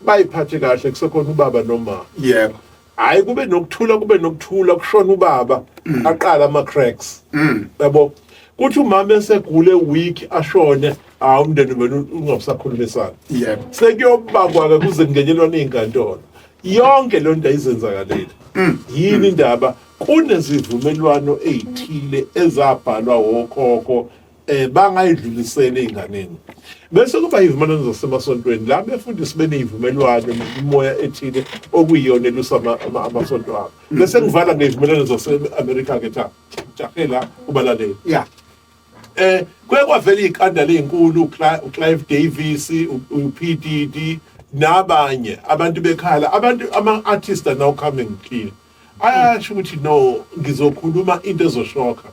bayiphathe kahle kusekhona ubaba noma hayi, kube nokuthula, kube nokuthula, kushona ubaba, aqala ama-cracks, yabo. Kuthi umama esegule week ashone, hawu, umndeni wena ungabusakhulumisana. Sekuyobangwa-ke kuze kungenyelwane iy'nkantolo. Yonke leyo nto ayizenzakaleli. Yini indaba? Kunezivumelwano ey'thile ezabhalwa wokhokho bangayidluliseli ey'nganeni. Bese kuba izivumelwano zasemasontweni la befundisi beney'vumelwano nemimoya ethile okuyiyona elusa amasonto abo. Bese ngivala ngey'vumelwano zase-Amerika-ke, tha jahe la kubalaleli. Kuye kwavela iy'kandala ey'nkulu, uClive Davis, u-P Diddy nabanye abantu bekhala. Abantu, ama-artists are now coming clear, ayasho ukuthi no, ngizokhuluma into ezoshokha,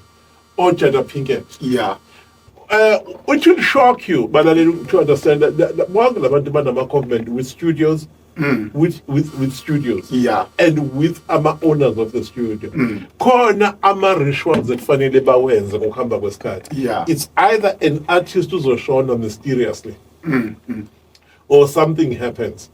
oJada Pinkett. It will shock you, balaleli, to understand that bonke labantu banama-covenant with studios, with studios and with ama-owners of the studio. Khona ama-rituals ekufanele bawenze ngokuhamba kwesikhathi. It's either an artist uzoshona mysteriously or something happens,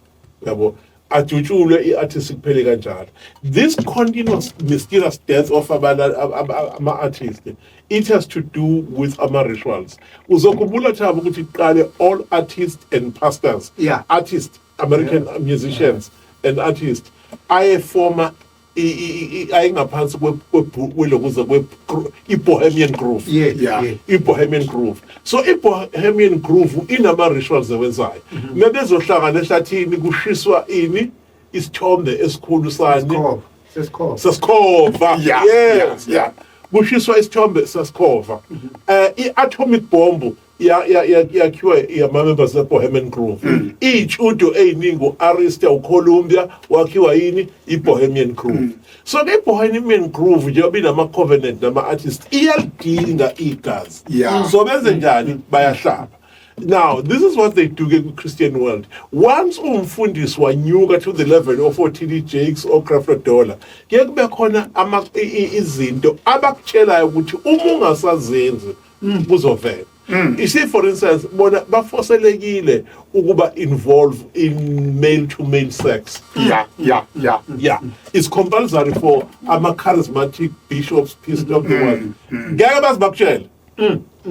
yabo, ajutshulwe i-artist, kuphele kanjalo. This continuous mysterious death of ama-artist, it has to do with ama-rituals. Uzokhumbula, Thabo, ukuthi kuqale all artists and pastors, artists, American musicians and artists, ayefoma ayengaphansi kwelokuza kwe i-Bohemian Grove. I-Bohemian Grove. So i-Bohemian Grove inama-rituals ewenzayo. Mebezohlangana ehlathini, kushiswa ini? Isithombe esikhulu sani? Sikhova. Sesikhova. Sasikhova. Yes. Kushiswa isithombe sasikhova. I-atomic bomb yakhiwa yama-members e-Bohemian Grove. Iy'studio ey'ningi, u-Arista, uColumbia, wakhiwa yini? I-Bohemian Grove. So ke i-Bohemian Grove, njengoba inama-covenant nama-artist, iyalidinga igazi. So benze njani? Bayahlaba. Now this is what they do ke ku-Christian world. Once umfundisi wanyuka to the level of o-TD Jakes or Creflo Dollar, kuye kube khona izinto abakutshelayo ukuthi uma ungasazenzi kuzovela. You see, for instance, bona bafoselekile ukuba involve in male to male sex. Yeah, it's compulsory for ama charismatic bishops, priests of the world. Ngeke baze bakutshele,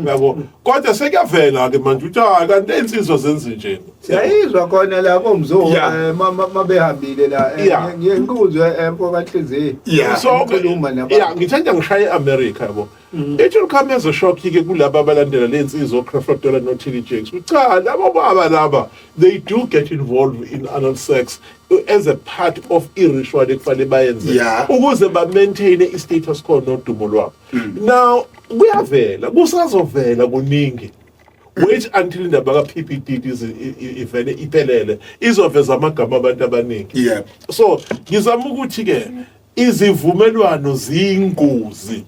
yabo, kodwa sekuyavela ke manje ukuthi hayi, kanti insizwa zenze njena. Siyayizwa khona la komzo mabehambile la, ngiye ngikuzwe, mfo kaNhliziyo. So Ngikhuluma nabantu. Yeah, ngithanda ngishaye e-America, yabo. It will come as a shock ke kulaba abalandela le nsizwa, Creflo Dollar no TD Jakes. Cha, labo baba laba, they do get involved in anal sex as a part of i-ritual ekufanele bayenze ukuze ba maintain i-status quo nodumo lwabo. Now kuyavela, kusazovela kuningi. Wait until indaba ka-PPD ivele iphelele, izoveza amagama abantu abaningi. So ngizama ukuthi ke izivumelwano ziyingozi.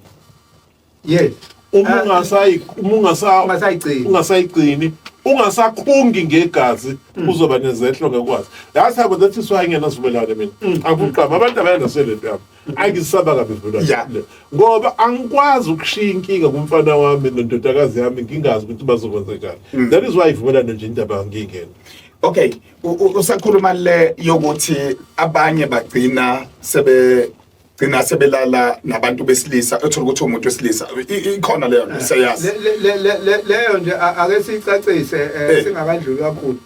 Uma ungasayi, uma ungasa Ungasayigcini. Ungasayigcini, ungasakhungi ngegazi, uzoba nezehlo ngekwazi. Yazi yabo, that is why ngingenasivumelwano mina. Akuqama abantu abayangasele lento yami, angisaba kabi ivumelwano ngoba angikwazi ukushiya inkinga kumfana wami nendodakazi yami, ngingazi ukuthi bazokwenza njani. That is why ivumelwano nje indaba ngingena. Okay, usakhuluma le yokuthi abanye bagcina sebe gcina sebelala nabantu besilisa, ethola ukuthi umuntu wesilisa. Ikhona leyo nto, siyayazi. Leyo nje ake siyicacise, singakadluli kakhulu.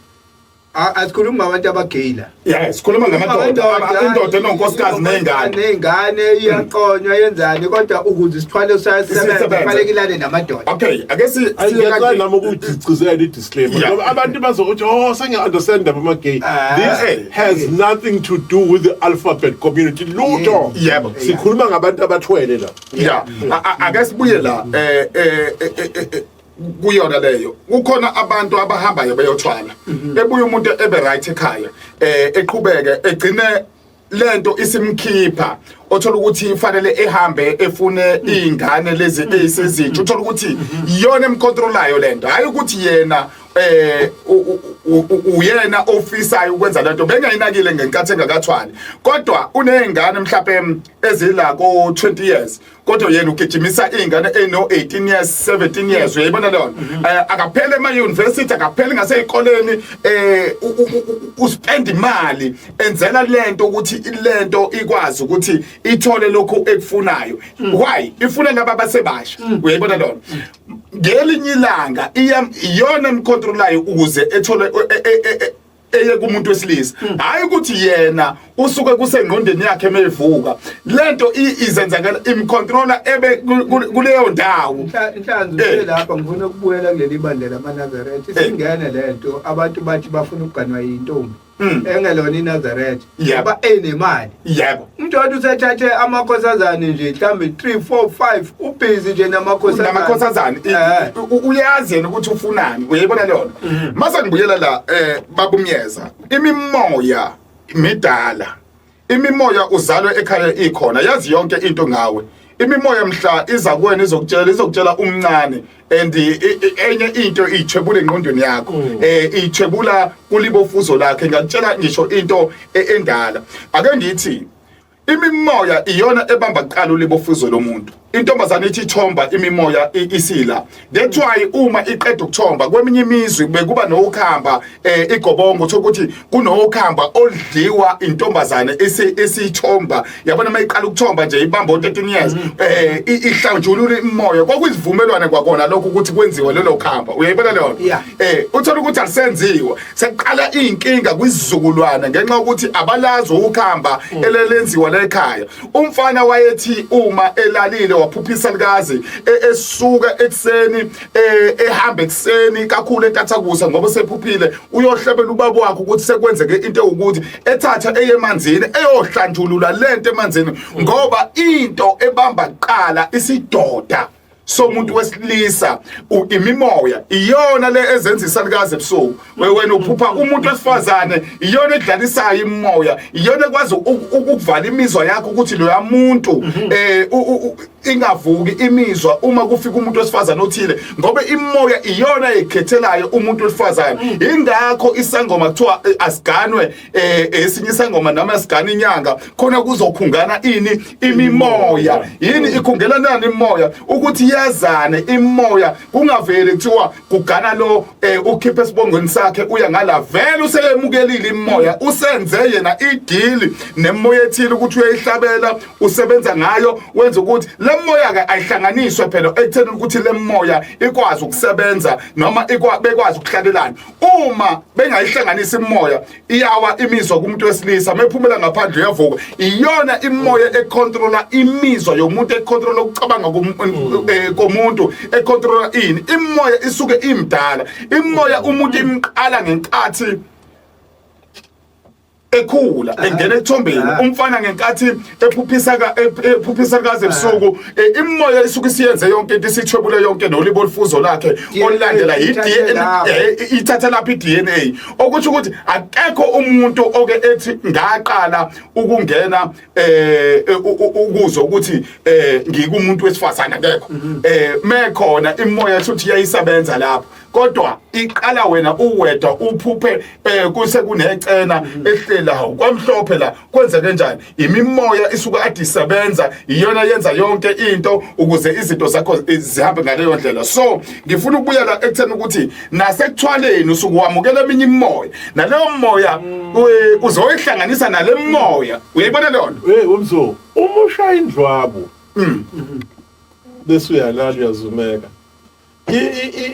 Asikhulumi ngabantu abagay la. Yeah, sikhuluma ngamadoda, indoda enonkosikazi ney'ngane. Ney'ngane, iyaqonywa, yenzani, kodwa ukuze isithwalo sayo sisebenze, Sisebenze. kufanele ilale namadoda. Okay, ake si siye Ngiyacela kanje. nami ukugcizela i-disclaimer, ngoba abantu bazokuthi, "Oh, sengiya-understand ama-gay." This has nothing to do with the alphabet community, lutho. Sikhuluma ngabantu abathwele la. Yeah, ake sibuye la, kuyona leyo. Kukhona abantu abahambayo beyothwala, ebuye umuntu ebe right ekhaya, eqhubeke, egcine lento isimkhipha, othola ukuthi ifanele ehambe efune izingane lezi ezisezintsha, uthola ukuthi iyona emcontrolayo lento, hayi ukuthi yena uyena ofisayo ukwenza lento, bengayinakile ngenkathi engakathwali, kodwa unezingane mhlawumbe ezila ko 20 years, kodwa yena ugijimisa izingane eno 18 years, 17 years. Uyayibona leyo nto? Akaphele ema university, akaphele ngaseyikoleni, uspend imali enzela lento ukuthi lento ikwazi ukuthi ithole lokhu ekufunayo. Why ifuna laba abasebasha? Uyayibona leyo? Ngelinye ilanga iyona emcontrolayo ukuze ethole eye kumuntu wesilisa, hayi ukuthi yena usuke kusengqondweni yakhe mevuka lento izenzakala, imcontroller ebe kuleyo ndawo. Inhlanzi lapha ngifuna ukubuyela kuleli bandla lamaNazaretha. Isingene lento, abantu bathi bafuna ukuganwa yintombi. Engelona iNazaretha. Yebo. Ngoba enemali. Umuntu wathi usethathe amakhosazane nje mhlambe 3 4 5 ubhizi nje namakhosazane. Namakhosazane. Uyazi yena ukuthi ufunani, uyayibona leyo nto. Mase ngibuyela la, babumyeza, imimoya midala, imimoya uzalwe ekhaya ikhona, yazi yonke into ngawe. Imimoya mhla iza kuwena izokutshela umncane, and enye into iyithwebula engqondweni yakho, iyithwebula kulibofuzo lakhe. Ngakutshela ngisho into endala, ake ngithi imimoya iyona ebamba kuqala ulibofuzo lomuntu. Intombazane ithi ithomba, imimoya isila. That's why uma iqeda ukuthomba, kweminye imizwi bekuba nokukhamba, igobongo, uthola ukuthi kunokukhamba odliwa intombazane esithomba, yabona. Mayiqala ukuthomba nje, ibamba o13 years, ihlanjulula imoya. Kwakuyivumelwane kwakona lokho ukuthi kwenziwe lelo khamba, uyayibona leyo nto. Uthola ukuthi alisenziwa, sekuqala inkinga kwisizukulwana ngenxa yokuthi abalazi ukukhamba elelenziwa lekhaya. Umfana wayethi uma elalile waphuphisa likazi, esuka ekuseni, ehamba ekuseni kakhulu entathakusa, ngoba sephuphile, uyohlebela ubaba wakhe ukuthi sekwenzeke into ewukuthi, ethatha eye emanzini, eyohlanjulula lento emanzini, ngoba into ebamba kuqala isidoda somuntu wesilisa imimoya iyona le ezenza isalukazi ebusuku. Wena uphupha umuntu wesifazane, iyona edlalisayo imoya, iyona ekwazi ukuvala imizwa yakho ukuthi loya muntu ingavuki imizwa uma kufika umuntu wesifazane othile, ngoba imoya iyona ekhethelayo umuntu wesifazane. Ingakho isangoma kuthiwa asiganwe esinye isangoma noma asigane inyanga khona kuzokhungana ini? Imimoya. Yini ikhungelana imoya? Ukuthi yazane imoya, kungaveli kuthiwa kugana lo, ukhipha esibongweni sakhe, uya ngala, vele useyemukelile imoya, usenze yena ideal nemoya ethile ukuthi uyayihlabela, usebenza ngayo, wenza ukuthi le moya ke ayihlanganiswe phela ekutheni ukuthi le moya ikwazi ukusebenza noma bekwazi ukuhlalelana. Uma bengayihlanganisa imoya, iyawa imizwa kumuntu wesilisa, mephumela ngaphandle uyavuka. Iyona imoya econtrola imizwa yomuntu, econtrola ukucabanga komuntu, econtrola ini. Imoya isuke imdala, imoya umuntu imqala ngenkathi ekhula, engena ethombeni. Umfana ngenkathi ephuphisa kaze ebusuku, imoya isuke isiyenze yonke into, isithwebule yonke nolibo olufuzo lakhe olulandela i-DNA, ithatha lapha i-DNA, okusho ukuthi akekho umuntu oke ethi ngaqala ukungena ukuzwa ukuthi ngikumuntu wesifazane, akekho. Mekhona imoya futhi iyayisebenza lapho, kodwa iqala wena uwedwa uphuphe kuse kunecena ehlelayo kwamhlophe la, kwenzeke kanjani? Imimoya isuka ade isebenza, iyona yenza yonke into ukuze izinto zakho zihambe ngaleyo ndlela. So ngifuna ukubuyela ekutheni ukuthi nasekuthwaleni usuke wamukela eminye imimoya, naleyo moya uzoyihlanganisa nale moya, uyayibona leyo nto. Hey umzo, uma ushaya indlwabu bese uyalala, uyazumeka,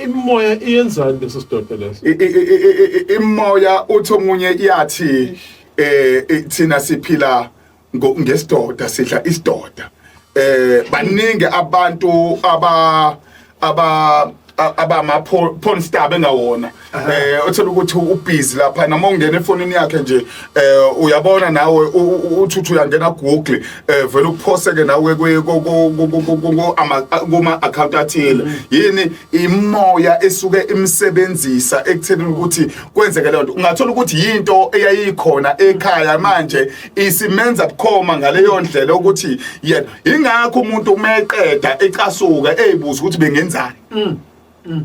imoya iyenzani leso sidoda leso? Imoya uthi omunye iyathi thina siphila ngesidoda, sidla isidoda. Baningi abantu aba aba abama porn star bengawona, uthola ukuthi ubusy lapha, noma ungena efonini yakhe nje, uyabona nawe, uthi uyangena Google, vele uphoseke nawe kuma account athile. Yini? Imoya esuke imsebenzisa ekutheni ukuthi kwenzeke leyo nto. Ungathola ukuthi yinto eyayikhona ekhaya, manje isimenza bukhoma ngaleyo ndlela ukuthi yena. Ingakho umuntu uma eqeda ecasuka, eyibuza ukuthi bengenzani,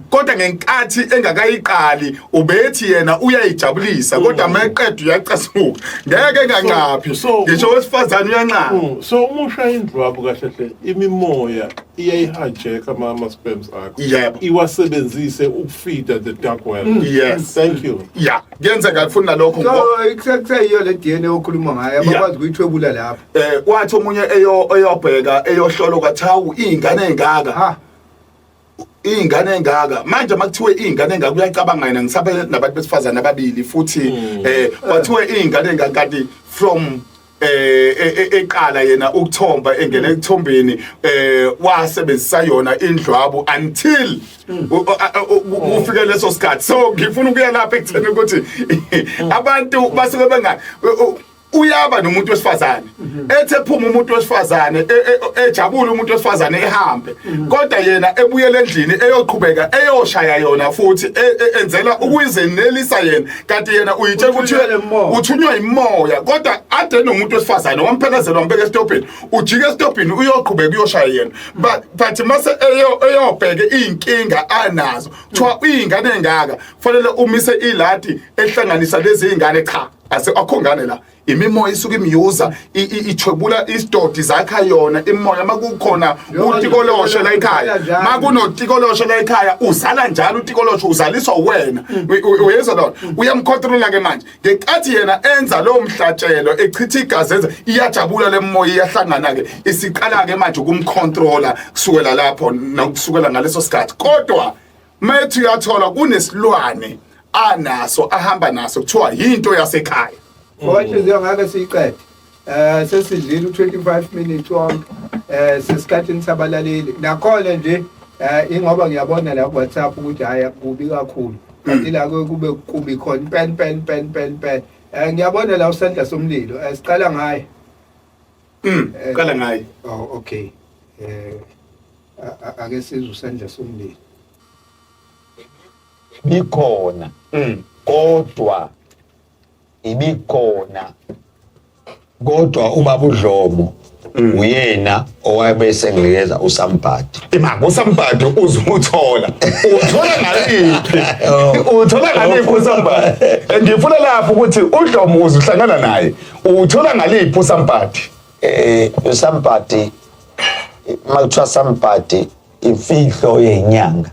kodwa ngenkathi engakayiqali ubethi yena uyayijabulisa, kodwa mayeqeda uyacasuka, ngeke enganqaphi. Ngisho wesifazane uyanqapha. So uma ushaya indlwabu kahle hle, imimoya iyayi-hijack ama-sperms akho, iwasebenzise ukufeeda the dark world. Yes. Thank you. Ya, kuyenzeka futhi nalokho. So kuseyiyo le DNA okhuluma ngayo, abakwazi ukuyithwebula lapho. Wathi omunye eyobheka, eyohlolo, kwathi hawu, iy'ngane ey'ngaka, iy'ngane engaka. Manje makuthiwe iy'ngane engaka, uyacabanga yena, ngisabe nabantu besifazane ababili futhi. Kwathiwe iy'ngane engaka, kanti from eqala yena ukuthomba engena ekuthombeni, wasebenzisa yona indlwabu until kufike leso sikhathi. So ngifuna ukuya lapha ekutheni ukuthi abantu basuke benga uyaba nomuntu wesifazane, ethe phuma umuntu wesifazane, ejabule umuntu wesifazane ehambe, kodwa yena ebuyele endlini eyoqhubeka eyoshaya yona futhi, enzela ukuyizenelisa yena, kanti yena uyitshela ukuthi Uthunywa imoya. Uthunywa imoya, kodwa ade nomuntu wesifazane wamphelezela, wambeka esitobhini, ujike esitobhini uyoqhubeka uyoshaya yena. But mase eyobheke iy'nkinga anazo, kuthiwa iy'ngane engaka kufanele umise iladi ehlanganisa lezi y'ngane. Cha, ase akho ngane la, imimoya isuke imyuza, ithwebula isidodi zakha yona imoya. Makukhona utikoloshe la ekhaya, makunotikoloshe la ekhaya, uzala njalo utikoloshe, uzaliswa wena. Uyezwa lona, uyamcontrola ke manje. Ngenkathi yena enza lowo mhlatshelo, echitha igazi, enza, iyajabula le moya, iyahlangana ke, isiqala ke manje ukumcontrola kusukela lapho nokusukela ngaleso sikhathi. Kodwa mayethi uyathola kunesilwane anaso ahamba naso, kuthiwa yinto yasekhaya. Ngoba inhliziyo ngake siyiqede. Sesidlile u25 minutes wonke. Sesikhathini sabalaleli. Nakhona nje ingoba ngiyabona la ku WhatsApp ukuthi hayi, akubi kakhulu. Kanti la kube kubi khona pen pen pen pen pen. Ngiyabona la usandla somlilo. Siqala ngaye. Qala ngaye. Oh, okay. Ake sizwe usandla somlilo. Ibikhona, kodwa ibikhona, kodwa ubaba uDlomo uyena owabe senginikeza uSambhadi. Imanga uSambhadi uzuthola, uthola ngaliphi? Uthola ngaliphi uSambhadi? Ngifuna lapho ukuthi uDlomo uzuhlangana naye, uthola ngaliphi uSambhadi? uSambhadi, makuthiwa Sambhadi, imfihlo yenyanga.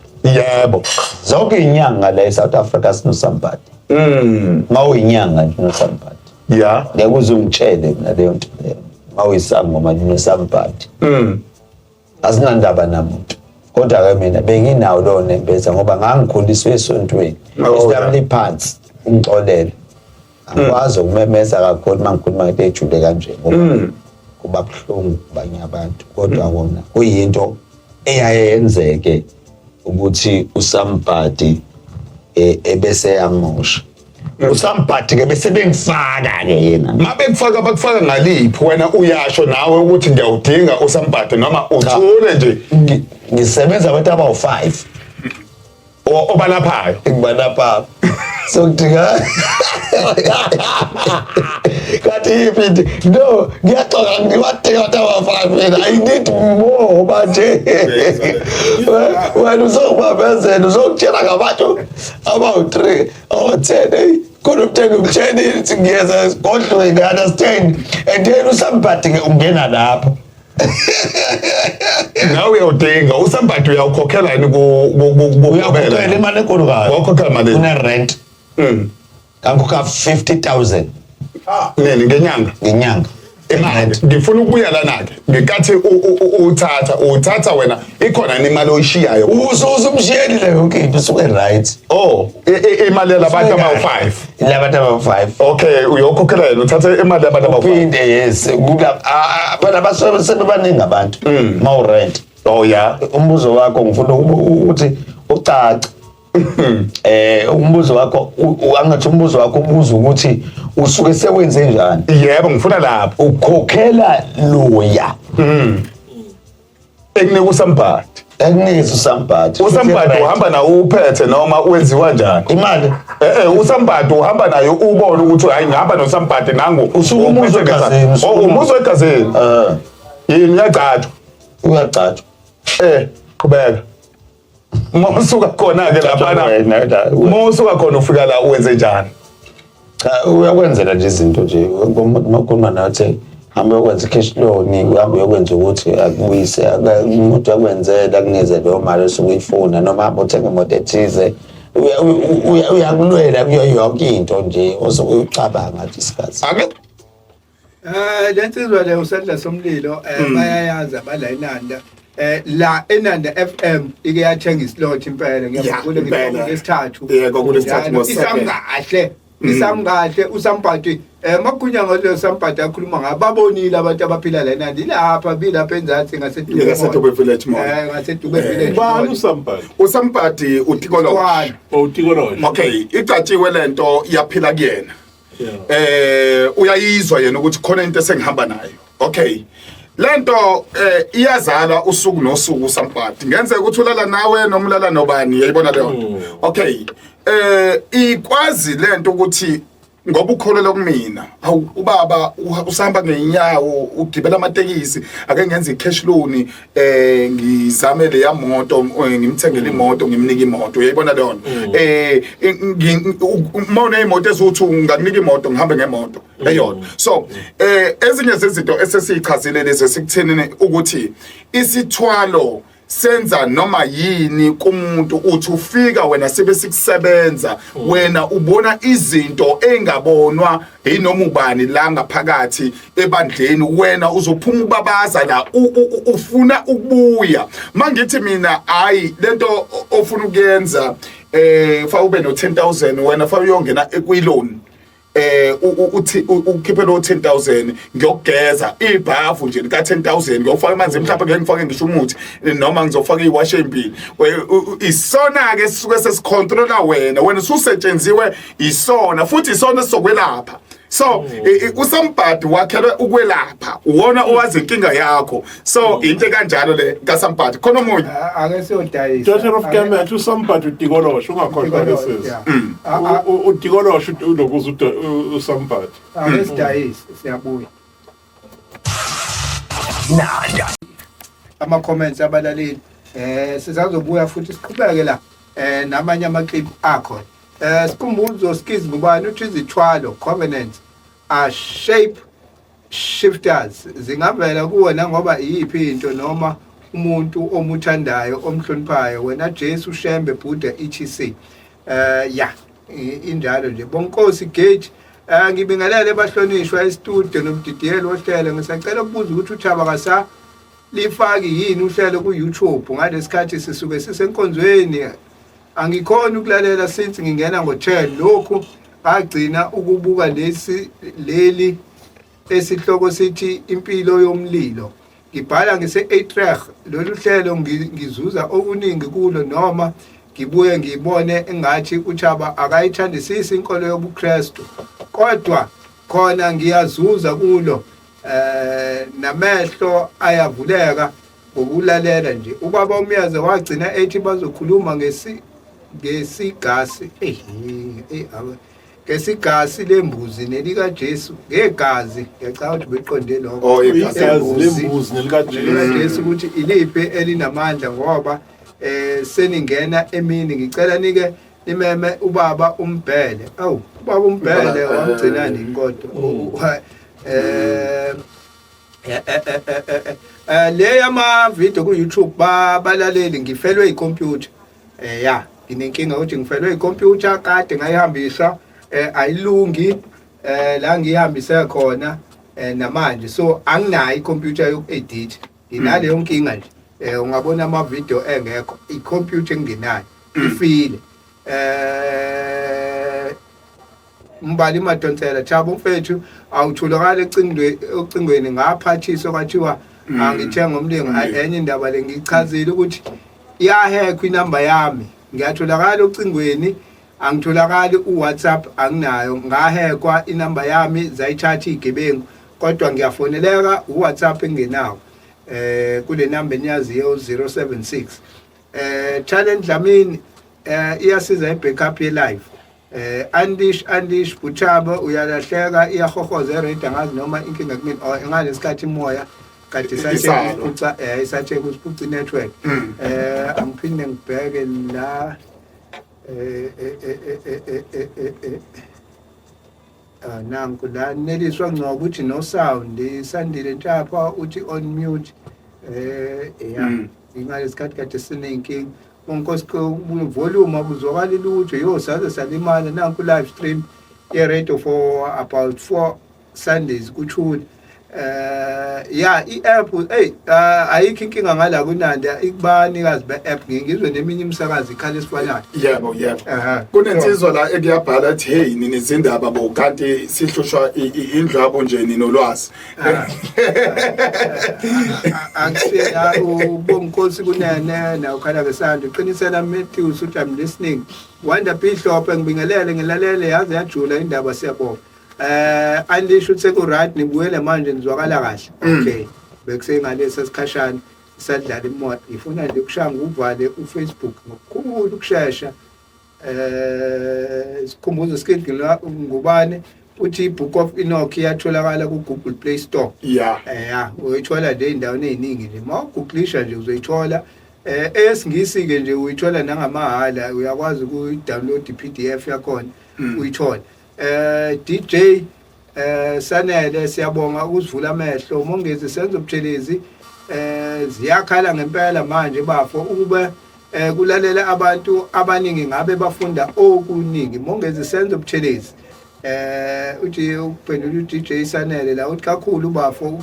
Zonke inyanga la eSouth Africa sinoSambhadi. Mawuyinyanga nje unoSambhadi. Ngeke uze ungitshele mina leyo nto leyo. Mawuyisangoma nje unoSambhadi. Asinandaba namuntu. Kodwa ke mina benginawo lowo nembeza ngoba ngangikhuliswe esontweni. Islam liphansi, ungixolele. Angikwazi ukumemeza kakhulu uma ngikhuluma ngento ejule kanje ngoba kuba buhlungu kubanye abantu, kodwa kona kuyinto eyaye yenzeke ukuthi uSambhadi ebese yamosha. USambhadi ke bese bengifaka ke yena. Mabekufaka, bakufaka ngaliphi? Wena uyasho nawe ukuthi ngiyawudinga uSambhadi noma uthule nje? Ngisebenza abantu abawu-5. Obalaphayo? Ngibalapha, so kudinga kanti yiphi into? No, ngiyaxoka, ngiwadinga abantu abawu-5 mina. I need more manje. Wena uzongibambezela, uzongitshela ngabantu abawu-3, awu-10. Eyi, khona umuntu engimtshelile ukuthi ngiyeza esigodlweni, understand? And then uSambhadi-ke ungena lapho. Nawe uyawudinga uSambhadi, uyawukhokhela yini Uyakhokhela imali enkulu kabi. Wakhokhela malini? Une-rent. Ngangikhokha 50,000. Nini? Ngenyanga? Ngenyanga. Imali. Ngifuna ukubuya lana-ke, ngenkathi uthatha wena, ikhona yini imali oyishiyayo? Usumshiyelile yonke into, usuke right. Oh, imali yalabantu abawu-5? Labantu abawu-5. Okay, uyokhokhela yena, uthathe imali yabantu abawu-5. Uphinde, yes, phela basuke sebebaningi abantu ma urent. Oh yeah. Umbuzo wakho ngifuna ukuthi ucace. Umbuzo wakho, angathi umbuzo wakho ubuza ukuthi usuke sewenze njani? Yebo, ngifuna lapho. Ukhokhela loya Ekunika uSambhadi. Ekunikeza uSambhadi. USambhadi uhamba nawo uphethe noma wenziwa njani? Imali. USambhadi uhamba nayo, ubone ukuthi hayi, ngihamba noSambhadi nangu. Usuke umuzwe egazini. Oh, umuzwe egazini. Yini, uyagcatshwa? Uyagcatshwa. Qhubeka. Uma usuka khona-ke laphana, uma usuka khona ufika la, uwenze njani? Cha, uyakwenzela nje izinto nje. Umuntu makhuluma nathi, hambe uyokwenza i-cash loan, uhambe uyokwenza ukuthi akubuyise, umuntu uyakwenzela, akunikeze leyo mali osuke uyifuna, noma hambe uthenga imoto ethize. Uyakulwela kuyo yonke into nje osuke uyicabanga nje isikhathi. Ake Lensizwa le usandla somlilo, bayayazi abala eNanda. La eNanda FM ike yathenga islot impela, ngiyakhumbula. Impela. Ngisithathu. Yebo, kulesithathu, ngo-7. Isamkahle. Isamkahle uSampati makunya ngalo Sampati akhuluma ngabo babonile abantu abaphila lena ndilapha bilapha enzansi ngaseDube NgaseDube Village Mall. NgaseDube Village Ubani Mall. uSampati? Usampati utikoloshe. Sithwalo. Oh, utikoloshe. Okay, icatshiwe lento yaphila kuyena. Uyayizwa yena ukuthi khona into esengihamba nayo. Okay. Lento iyazala usuku nosuku uSampati. Ngenzeka ukuthi ulala nawe noma ulala nobani, uyayibona leyo nto. Okay. Ikwazi lento ukuthi ngoba ukholelwa kumina, awu ubaba usahamba ngeenyawo, ugibela amatekisi, ake ngenze i-cash loan, ngizame leya moto, ngimthengele imoto, ngimnike imoto, uyayibona leyo nto. Uma uneyimoto eziwuthi ungakunika imoto, ngihambe ngemoto eyodwa. So ezinye zezinto esesiyichazile lezi sikutheni ukuthi isithwalo senza noma yini kumuntu. Uthi ufika wena sibe sikusebenza, wena ubona izinto engabonwa inoma ubani la ngaphakathi ebandleni. Wena uzophuma ubabaza la, ufuna ukubuya. Mangithi mina hayi, lento ofuna ukuyenza fa ube no 10,000, wena fa uyongena ekwi-loan, uthi ukhiphe lo 10,000, ngiyokugeza ibhafu nje lika 10,000, ngiyofaka amanzi, mhlawumbe ngeke ngifake ngisho umuthi noma ngizofaka iwash empili. Isona ke sisuke sesicontrola wena, wena ususetshenziwe isona, futhi isona sizokwelapha. So uSambhadi wakhelwe ukwelapha, uwona owazi inkinga yakho. So into kanjalo le kaSambhadi. Khona omunye? Ake siyodayisa. Daughter of Kemet, uSambhadi utikoloshe, ungakhohlwa ke sisi. Utikoloshe ulokuza uSambhadi. Ake sidayise, siyabuya. Nanda. Ama comments abalaleli, sisazobuya futhi siqhubeke la namanye ama clip akho. Sikhumbuzo Skiz ngubani uthi izithwalo, covenants, are shape shifters, zingavela kuwena ngoba iyiphi into noma umuntu omuthandayo, omhloniphayo wena, Jesu, Shembe, Buddha, etc. Ya, injalo nje. Bonkosi Gage, ngibingelele bahlonishwa e-studio nomdidiyeli wohlelo. Ngisacela ukubuza ukuthi uThaba kasa lifaki yini uhlelo ku YouTube ngalesikhathi sisuke sisenkonzweni? Angikhoni ukulalela since ngingena ngo-10. Lokhu ngagcina ukubuka lesi leli esihloko sithi impilo yomlilo. Ngibhala ngise-Utrecht. Lolu hlelo ngizuza okuningi kulo, noma ngibuye ngibone engathi uThaba akayithandisisi inkolo yobuKristu, kodwa khona ngiyazuza kulo, namehlo ayavuleka ngokulalela nje. Ubaba uMyaze wagcina ethi bazokhuluma ngesigasi ngesigasi lembuzi nelika Jesu ngegazi. Ngiyacabanga ukuthi beqonde lokho. Oh, igazi. Igazi lembuzi nelikaJesu. NelikaJesu, ukuthi iliphi elinamandla, ngoba seningena emini. Ngicela nike nimeme ubaba uMbhele. Awu, ubaba uMbhele wamgcina nini kodwa? Le yama video ku YouTube, balaleli, ngifelwe ikhompyutha. Ya, nginenkinga ukuthi ngifelwe ikhompyutha, kade ngayihambisa, ayilungi la ngihambise khona namanje, so anginayo ikhompyutha yoku-edit. Nginaleyo nkinga nje. Ungabona ama video engekho, ikhompyutha engenayo ifile. Mbali Madonsela, Thabo mfethu, awutholakala ocingweni, ngaphathiswa kwathiwa angithenga umlingo. Enye indaba le ngichazile ukuthi iyahackwa inamba yami. Ngiyatholakala ocingweni, angitholakali uWhatsApp, anginayo. Ngahackwa inamba yami, zayithatha izigebengu, kodwa ngiyafoneleka uWhatsApp engenawo kule number eniyaziyo, 076. Challenge Dlamini, iyasiza i-backup ye live. Unleash, unleash Buthabo, uyalahleka, iyahohoza e-radio, angazi noma inkinga kumina or ngalesikhathi imoya kade isathe Isalwa. kusiphuca, isathe kusiphuca i-network. Angiphinde ngibheke la. Ah, nanku la, Neliswa Ngcobo uthi no sound, Sandile Ntshapha uthi on mute. Ya, ingalesikhathi kade sineyinkinga. Unkosi, volume akuzwakali lutho. Yo, saze salimala. Nanku live stream ye-radio for about 4 Sundays kuthule. Ya, i-app, hey, ayikho inkinga ngala kunanda ikubanikazi be-app. Ngizwe neminye imisakazo ikhala esifanayo. Yebo. Kunensizwa la ekuyabhala athi, "Hey, ninizindaba bo, kanti sihlushwa indlwabo nje, ninolwazi." Akusena ubonkosi kunene na ukhala ngesando. Qinisela Matthews uthi, "I'm listening." Wanda Bihlope, ngibingelele, ngilalele, yaze yajula indaba, siyabonga. Andisho ukuthi seku right, nibuyele manje, nizwakala kahle. Okay, bekusengalesa sikhashana isadlala imoto, ifuna nje ukushaya uvale uFacebook ngokukhulu ukushesha. Sikhumbuzo sikidlula ngubane uthi iBook of Enoch iyatholakala ku Google Play Store. Ya, uyithola nje endaweni eziningi nje, mawugooglisha nje uzoyithola. Eyesingisi ke nje uyithola nangamahhala, uyakwazi ukuyi-download i-PDF yakhona uyithole. DJ Sanele, siyabonga ukuzivula amehlo. Mongezi Senzo Buthelezi, ziyakhala ngempela manje bafo, ukube kulalela abantu abaningi ngabe bafunda okuningi. Mongezi Senzo Buthelezi uthi ukuphendula uDJ Sanele la, uthi kakhulu bafo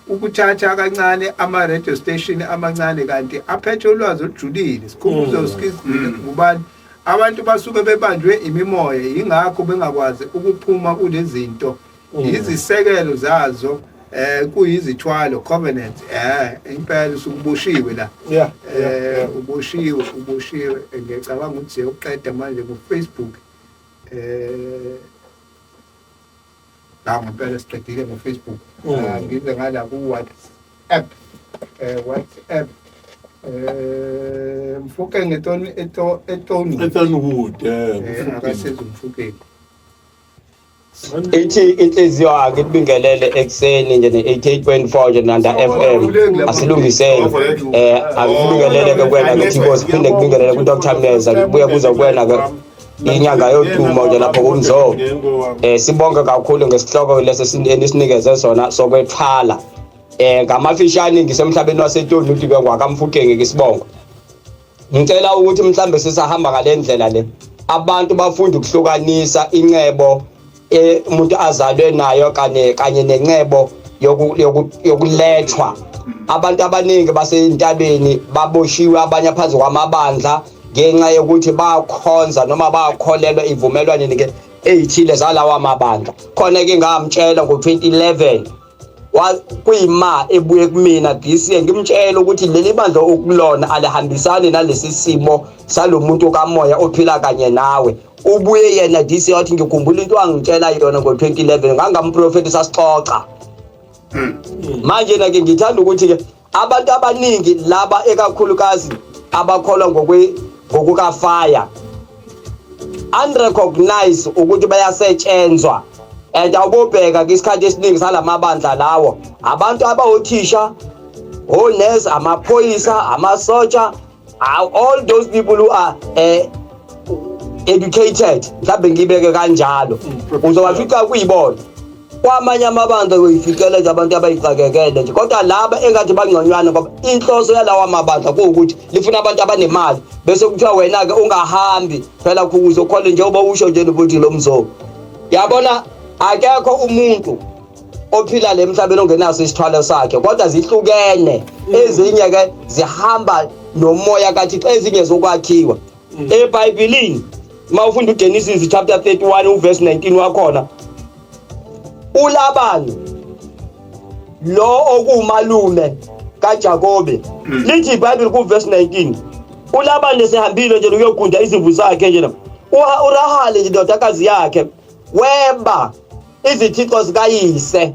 ukuthatha kancane ama radio station amancane kanti aphethe ulwazi olujulile. Sikhumbuzo ngubani, abantu basuke bebanjwe imimoya, yingakho bengakwazi ukuphuma kulezinto, izisekelo zazo kuyizithwalo, covenant. Impela usukuboshiwe la. Uboshiwe, uboshiwe. Ngiyacabanga ukuthi siyoqeda manje ku Facebook. La ngempela siqedile ngo Facebook. Ngize ngala ku WhatsApp, WhatsApp, Mfukeng etoni eto etoni Ethonwood. Akasiza uMfukeng. Ithi inhliziyo akibingelele ekuseni nje ne-88.4 nje Nanda FM, asilungiseni. Akubingelele ke kuwena ke Thibos, phinde kubingelele ku Dr Meza, kubuye kuze kuwena ke inyanga yodumo nje lapho kumzo. Sibonge kakhulu ngesihloko lesi enisinikeze sona sokwethwala. Ngamafishane ngisemhlabeni waseToni, uthi ke ngwakaMfukeng isibongo. Ngicela ukuthi mhlambe sisahamba ngale ndlela le, abantu bafunda ukuhlukanisa incebo umuntu azalwe nayo kanye nencebo yokulethwa. Abantu abaningi basentabeni baboshiwe, abanye phansi kwamabandla ngenxa yokuthi bakhonza noma bakholelwa ivumelwane ke eyithile zalawa mabandla. Khona ke ngamtshela ngo-2011 kuyima ebuye kumina this year, ngimtshela ukuthi leli bandla okulona alihambisani nalesi simo salomuntu kamoya ophila kanye nawe. Ubuye yena this year wathi, "Ngikhumbula into angitshela yona ngo-2011." Ngangamprofethi, sasixoxa. Manje na ke ngithanda ukuthi ke abantu abaningi laba, ekakhulukazi abakholwa ngokukafaya, unrecognize ukuthi bayasetshenzwa, and awubobheka isikhathi esiningi salamabandla lawo, abantu abawothisha, onesi, amaphoyisa, amasotsha, all those people who are educated, mhlawumbe ngibeke kanjalo, uzobafica kuyibona. Kwamanye amabandla uyificela nje abantu abayixakekele nje, kodwa laba engathi bangconywana, ngoba inhloso yalawa mabandla kuwukuthi lifuna abantu abanemali, bese kuthiwa wena-ke ungahambi phela ukuze ukhole, njengoba usho nje nokuthi lo mzobo yabona, akekho umuntu ophila le emhlabeni ongenaso isithwalo sakhe, kodwa zihlukene. Ezinye ke zihamba nomoya kaThixo, ezinye zokwakhiwa. EBhayibhelini uma ufunda uGenesis chapter 31 uverse 19 wakhona, uLabani lo okumalume kaJakobe, lithi iBhayibheli kuverse 19, uLabani sehambile nje ukuyogunda izimvu zakhe nje, uRahali nje indodakazi yakhe weba izithixo zikayise.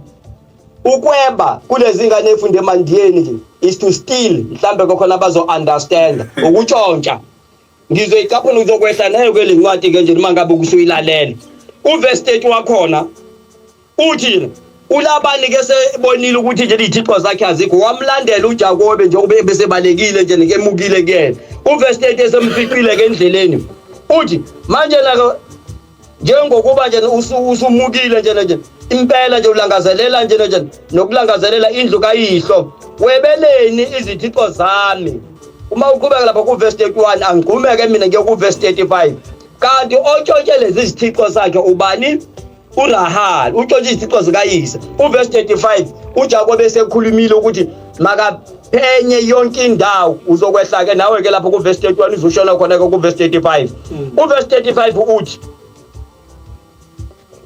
Ukweba kulezi ngane efunde emandiyeni nje is to steal, mhlambe kokhona bazo understand ukutshontsha. Ngizoyicaphuna, uzokwehla nayo ke lencwadi ke nje uma ngabe usuyilalela. Uverse 30 wakhona uthi uLabani ke sebonile ukuthi nje izithixo zakhe azikho, wamlandela uJakobe njengoba besebalekile nje nekemukile kuyena. Uverse 30, esemficile ke endleleni, uthi manje la, njengokuba nje usumukile nje impela nje ulangazelela nje nokulangazelela indlu kayihlo, webeleni izithixo zami? Uma uqhubeka lapha kuverse 31, angigqumeke mina ngiye kuverse 35. Kanti otshontshe lezi zithixo zakhe ubani? uRahali utshontshe izithixo zikayise. Uverse 35 uJakobe esekhulumile ukuthi makaphenye yonke indawo uzokwehla ke nawe ke lapho kuverse 31 uzoshona khona ke kuverse 35. Uverse 35 uthi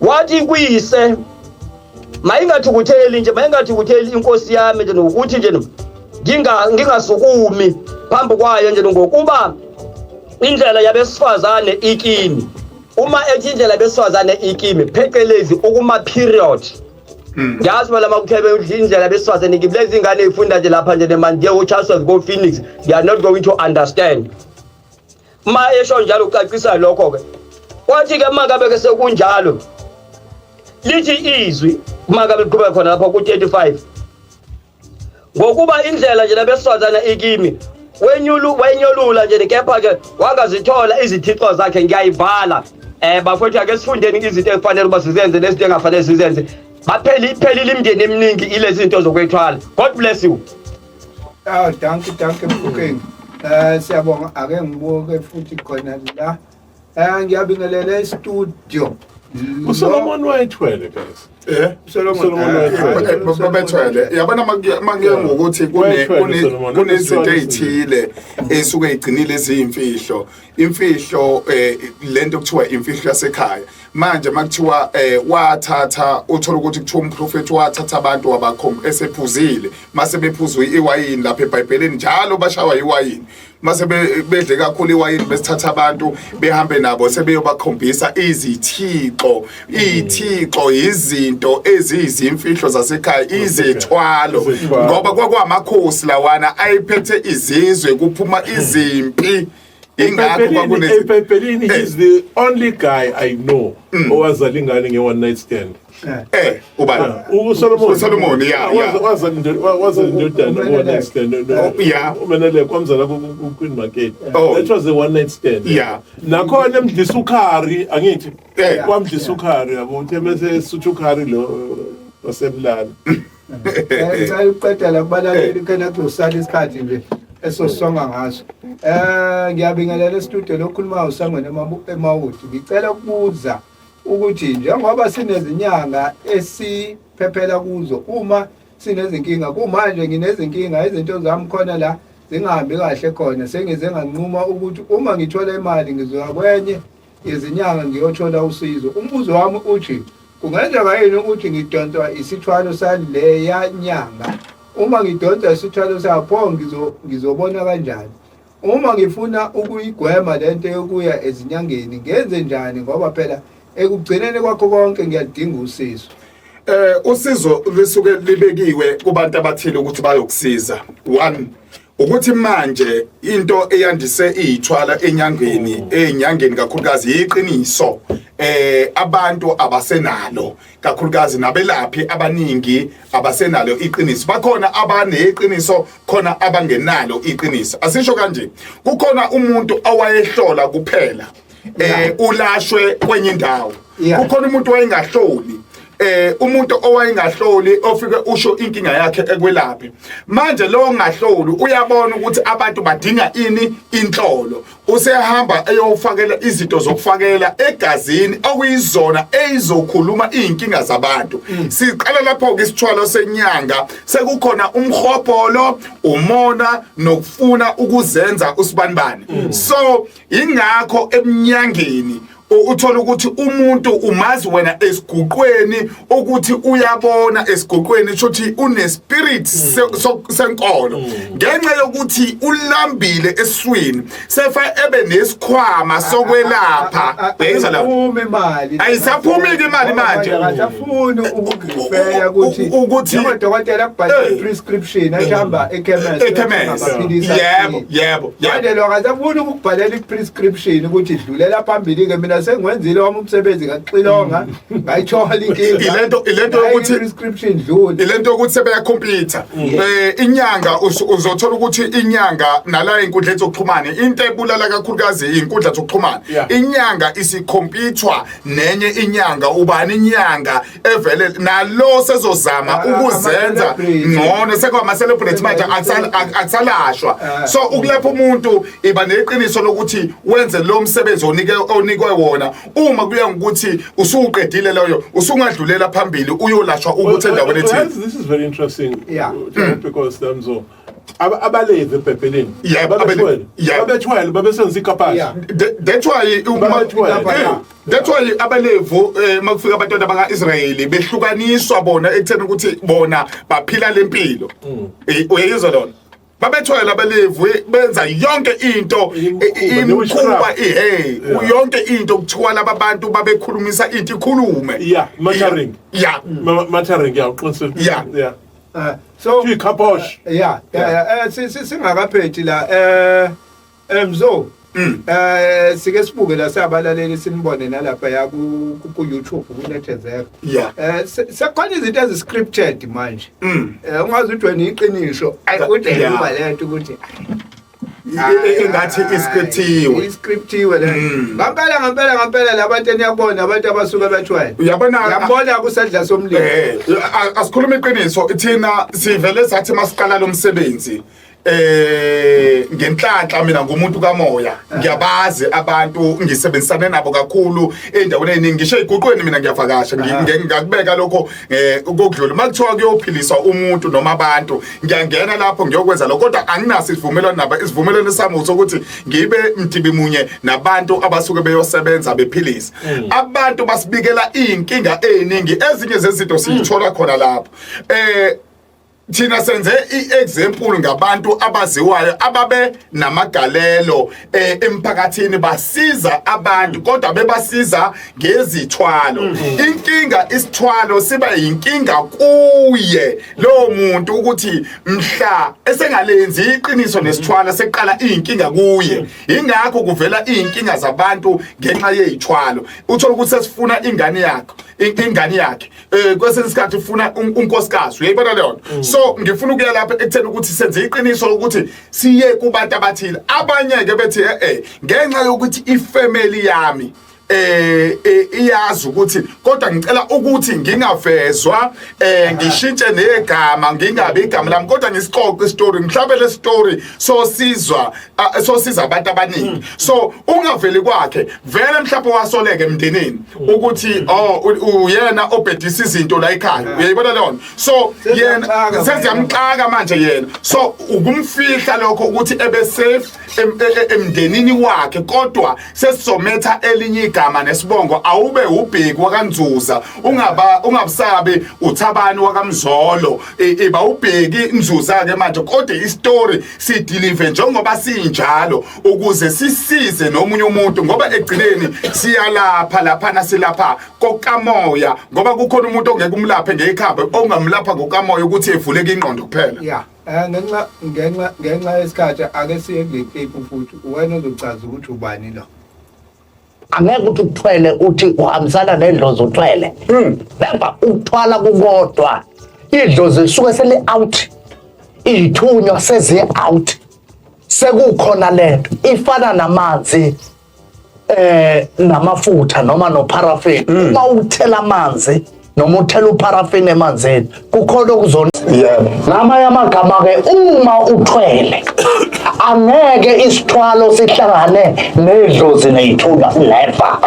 wathi kuyise mayingathukutheli nje mayingathukutheli inkosi yami nje nokuthi nje ngingasukumi phambi kwayo nje ngokuba indlela yabesifazane ikimi uma ethi indlela yabesifazane ikimi phecelezi ukuma period ngiyazi phela makuthebe indlela yabesifazane ikimi lezi ngane ifunda nje lapha nje nemanje uCharles go Phoenix they are not going to understand ma esho njalo ucacisa lokho ke kwathi ke mangabe ke sekunjalo lithi izwi mangabe liqhubeka khona lapha ku-35 ngokuba indlela nje labesifazane ikimi wenyulu wenyolula nje kepha ke wangazithola izithixo zakhe ngiyayivala eh bafowethu ake sifundeni izinto ekufanele uba sizenze nezinto engafanele sizenze bapheli iphelile imindeni eminingi ilezi zinto zokwethwala god bless you Ah, dankie, dankie Mfukeng. Siyabonga ake ngibuke futhi khona la. Ngiyabingelela e-studio. uSolomon wayethwele guys. Eh Solomon Solomon wayethwele. Babethwele yabona makuye ngokuthi kunezinto ezithile esuke igcinile eziyimfihlo imfihlo lento kuthiwa imfihlo yasekhaya manje makuthiwa wathatha uthola ukuthi kuthiwa umprofeti wathatha abantu wabakhomba esephuzile mase bephuzwe iwayini lapha eBhayibhelini njalo bashawa iwayini mase bedle kakhulu iwayini besithatha abantu behambe nabo sebeyobakhombisa izithixo iy'thixo izinto eziyizimfihlo zasekhaya izethwalo ngoba kwakwamakhosi lawana ayephethe izizwe kuphuma izimpi ingakho kwakunezi eBhayibhelini he's the only guy I know owazala ingane nge-one night stand. Ubani? uSolomon. uSolomon, yeah. Wazala indodana one night stand. Oh, yeah. Umenelek wamzala ku-Queen Market. Oh. That was a one night stand. Nakhona emdlisa ukhari angithi wamdlisa ukhari yabo uthe mase esutha ukhari lo wasemlala. Ngicela ukuqeda la kubalaleli khona kuzosala isikhathi nje esosonga ngaso. Ngiyabingelela e-studio lokhulumayo usangweni eMawuti. Ngicela ukubuza ukuthi njengoba sinezinyanga esiphephela kuzo uma sinezinkinga kumanje nginezinkinga izinto zami khona la zingahambi kahle khona sengize nganquma ukuthi uma ngithola imali ngizoya kwenye izinyanga ngiyothola usizo. Umbuzo wami uthi kungenzeka yini ukuthi ngidonswa isithwalo saleya nyanga? Uma ngidonswa isithwalo sapho ngizobona kanjani? Uma ngifuna ukuyigwema lento yokuya ezinyangeni ngenze njani ngoba phela ekugcineni kwakho konke ngiyadinga usizo. Usizo lisuke libekiwe kubantu abathile ukuthi bayokusiza. One ukuthi manje into eyandise iyithwala enyangeni enyangeni kakhulukazi iqiniso abantu abasenalo kakhulukazi nabelaphi abaningi abasenalo iqiniso bakhona abaneqiniso khona abangenalo iqiniso asisho kanje kukhona umuntu owayehlola kuphela ulashwe kwenye indawo kukhona umuntu wayengahloli umuntu owayengahloli ofike usho inkinga yakhe ekwelaphe manje lo ongahloli uyabona ukuthi abantu badinga ini inhlolo usehamba eyofakela izinto zokufakela egazini okuyizona eyizokhuluma izinkinga zabantu siqala lapho ke isithwalo senyanga sekukhona umhobholo umona nokufuna ukuzenza usibanibani so ingakho eminyangeni uthola ukuthi umuntu umazi wena esiguqweni ukuthi uyabona esiguqweni ukuthi une spirit senkolo ngenxa yokuthi ulambile eswini sefa ebe nesikhwama sokwelapha bhekisa la uma imali ayisaphumi ke imali manje akasafuni ukugrifeya ukuthi njengodokotela akubhalele prescription ahamba ekhemesi yebo yebo manje lo akasafuni ukubhalela i-prescription ukuthi dlulela phambili ke mina sengiwenzile wami umsebenzi ngaxilonga ngayithola inkinga ilento yokuthi prescription dlula ilento yokuthi sebeyakhompyutha inyanga uzothola ukuthi inyanga nala inkundla zokuxhumana into ebulala kakhulukazi inkundla zokuxhumana inyanga isikhompyuthwa nenye inyanga ubani inyanga evele nalo sezozama ukuzenza ngcono sekwama celebrate manje akusalashwa so ukulapha umuntu iba neqiniso lokuthi wenze lo msebenzi onikwe wona uma kuya ngokuthi usuqedile loyo usungadlulela phambili uyolashwa ukuthi endaweni ethile. This is very interesting. Yeah. Because Damzo abalevi ebhebheleni Yebo, yebo. Babethwele babesenza ikapasha. That's why uma Babethwele. That's why abalevu makufika abantwana baka-Israyeli behlukaniswa bona ekutheni ukuthi bona baphila lempilo. Uyayizwa lona? Babethwele abalevu benza yonke into Imikhuba, imikhuba ne-witchcraft. eh yonke into kuthiwa laba bantu babekhulumisa into ikhulume. Yeah, muttering. Muttering, yeah, uqinisile. Yeah. So Ikhaposh. Yeah, singakaphethi la Mzo. Sike sibuke la sabalaleli sinibone nalapha ya ku ku YouTube kunethezeka. Sekukhona izinto ezi scripted manje. Ungazi ukuthi wena iqiniso ayi ude kuba lento ukuthi Engathi iscriptiwe. Iscriptiwe le. Ngampela ngampela ngampela labantu eniyabona abantu abasuke bethwele. Uyabona Ngiyabona kusadla somlilo. Asikhuluma iqiniso thina sivele sathi masiqala lo msebenzi ngenhlanhla mina ngumuntu kamoya ngiyabazi abantu ngisebenzisane nabo kakhulu endaweni eziningi ngisho eziguqweni mina ngiyavakasha ngakubeka lokho kokudlula makuthiwa kuyophiliswa umuntu noma abantu ngiyangena lapho ngiyokwenza lokho kodwa anginaso isivumelwano nabo isivumelwano sami sokuthi ngibe mdibi munye nabantu abasuke beyosebenza bephilisa abantu basibikela izinkinga eziningi ezinye zezinto siyithola khona lapho thina senze iexample ngabantu abaziwayo ababe namagalelo emphakathini basiza abantu kodwa bebasiza ngezithwalo inkinga isithwalo siba inkinga kuye lo muntu ukuthi mhla esengalenzi iqiniso nesithwalo seqala inkinga kuye ingakho kuvela inkinga zabantu ngenxa yezithwalo uthola ukuthi sesifuna ingane yakho ingane yakhe kwesinye isikhathi ufuna unkosikazi uyayibona leyo nto so ngifuna ukuya lapha ekutheni ukuthi senze iqiniso ukuthi siye kubantu abathile abanye ke bethi ngenxa yokuthi ifamily yami iyazi ukuthi kodwa ngicela ukuthi ngingavezwa ngishintshe negama ngingabe igama lami kodwa ngisixoxe istory mhlawumbe le story so sizwa so siza abantu abaningi so ungaveli kwakhe vele mhlawumbe wasoleke emndenini ukuthi uyena obhedisa izinto la ekhaya uyayibona leyo nto so yena seziyamxaka manje yena so ukumfihla lokho ukuthi ebe safe emndenini wakhe kodwa sesizometha elinye igama nesibongo awube ubheki wakaNzuza ungaba ungabusabi uthabani wakaMzolo iba ubheki Nzuza ke manje kodwa istory sideliver njengoba sinjalo ukuze sisize nomunye umuntu ngoba egcineni siyalapha lapha nasilapha kokamoya ngoba kukhona umuntu ongeke umlaphe ngekhamba ongamlapha ngokamoya ukuthi evuleke ingqondo kuphela. Yeah. Ngenxa yesikhathi ake siye kule clip futhi wena uzochaza ukuthi ubani lo. Angeke ukuthi uthwele uthi uhambisana nedlozi uthwele. Never ukuthwala kukodwa. Idlozi lisuke seli out. Ithunywa sezi out. Sekukhona lento ifana namanzi namafutha noma noparaffin. Uma uthela amanzi noma uthela uparaffin emanzini kukhona okuzona. Yebo. Ngamanye amagama ke uma uthwele angeke isithwalo sihlangane nedlozi neyithunywa never.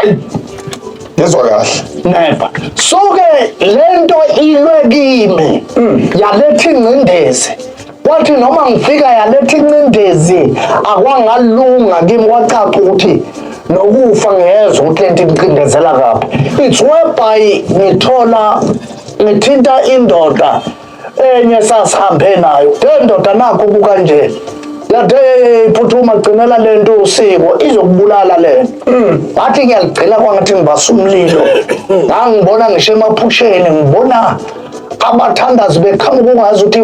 Ngizwa kahle. Never. So ke lento ilwe kimi yaletha ingcindezi. Kwathi noma ngifika yaletha incindezi akwangalunga kimi kwacaca ukuthi nokufa ngiyezwa ukuthi lento incindezela kabi. It's whereby ngithola ngithinta indoda enye sasihambe nayo. Le ndoda nakho kukanje. Yathi phuthuma gcinela lento usiko izokubulala lento. Ngathi ngiyaligcina kwangathi ngibasa umlilo. Ngangibona ngisho emaphusheni ngibona abathandazi beqhamuka ungazi ukuthi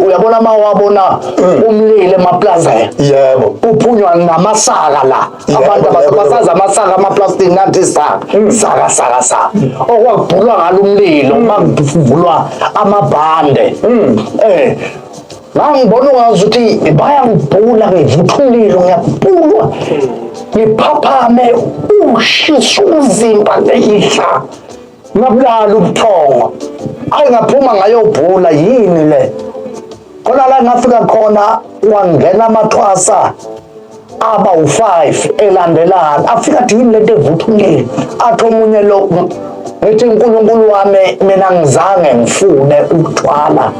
uyabona uma wabona umlilo emaplazeni. Yebo. Kuphunywa namasaka la. Abantu basazi amasaka amaplastic nathi isaka. Saka saka saka. Okwakubhulwa ngalo umlilo makuvulwa amabhande. Ngangibona ungazi ukuthi bayangibhula ngivutha umlilo ngiyabhulwa. Ngiphaphame ushisa umzimba ngehla. Ngabulala ubuthongo. Ayi ngaphuma ngayobhula yini le. Khona la ngafika khona wangena amathwasa. Aba u-5 elandelana, afika athi yini lento evutha umlilo, athi omunye lo, ngithi uNkulunkulu wami, mina ngizange ngifune ukuthwala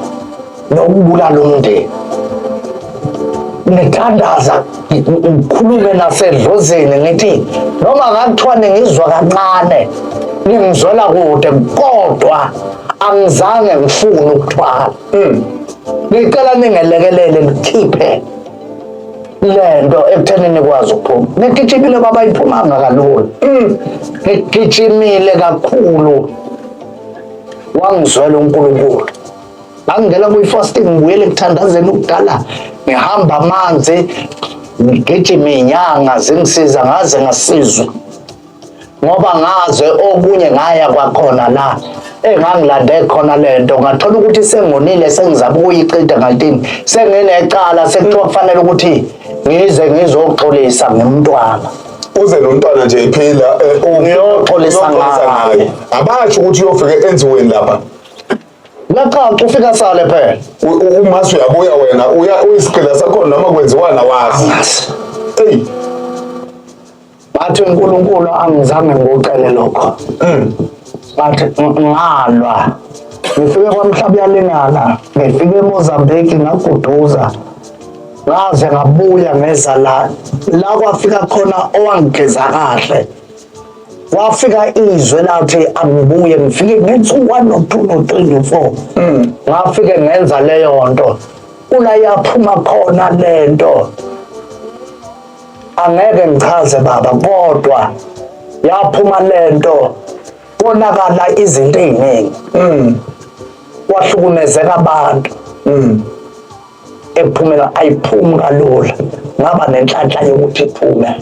nokubulala umndeni. Ngithandaza, ngikhulume nasedlozini, ngithi noma ngakuthiwa ningizwa kancane, ningizwela kude, kodwa angizange ngifune ukuthwala. Ngicela ningelekelele nikhiphe lento ekutheni nikwazi ukuphuma. Ngigijimile baba, iphumanga kalula. Ngigijimile kakhulu, wangizwela uNkulunkulu. Ngangingena kwi-fasting, ngibuyele ekuthandazeni ukudala, ngihamba amanzi, ngigijima iy'nyanga zingisiza, ngaze ngasizwa ngoba ngaze okunye ngaya kwakhona la engangilande khona lento, ngathola ukuthi sengonile, sengizama ukuyiqeda ngantini, senginecala, sekuthiwa kufanele ukuthi ngize ngizoxolisa ngomntwana. Uze nomntwana nje ephila, Ngiyoxolisa ngaye. Abasho ukuthi uyofike enziweni lapha. Kuyacaca, ufika sale phela. Uma uyabuya wena uya uyisigqila sakhona noma kwenziwana wazi. Angazi. Eyi. Bathi uNkulunkulu angizange ngikucele lokho. Bathi ngalwa. Ngifike kwamhlaba uyalingana, ngifike eMozambique ngaguduza. Ngaze ngabuya ngeza la la kwafika khona owangigeza kahle. Kwafika izwe lathi angibuye, ngifike ngenza u-1 no-2 no-3 no-4. Ngafike ngenza leyo nto. Kula yaphuma khona lento. Angeke ngichaze baba, kodwa yaphuma lento, konakala izinto eziningi. Kwahlukumezeka abantu. Ekuphumela ayiphumi kalula, ngaba nenhlanhla yokuthi iphume.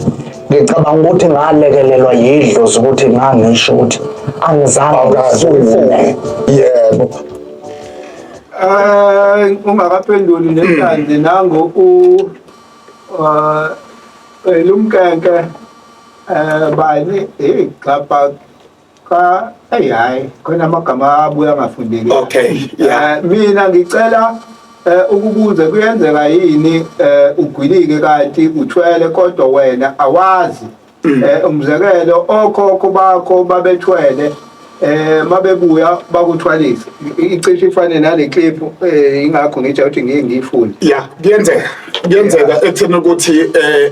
Ngicabanga ukuthi ngalekelelwa yidlozi ukuthi ngangisho ukuthi angizange Awukaze ngifune. Yebo. Ungakaphenduli nenhlanzi nango u lumkenke bani hey gxabha ka, hey, hayi, khona amagama abuya angafundeki. Okay, yeah. Mina ngicela ukubuza, kuyenzeka yini ugwilike kanti uthwele kodwa wena awazi? Umzekelo, okhokho bakho babethwele, mabebuya bakuthwalisa. Icishe ifane nale clip, ingakho ngitsha ukuthi ngiye ngiyifunde. Ya, kuyenzeka. Kuyenzeka ekutheni ukuthi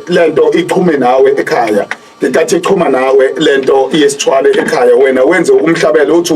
lento ichume nawe ekhaya. Ngenkathi ichuma nawe lento yesithwalo ekhaya, wena wenze umhlabelo, uthi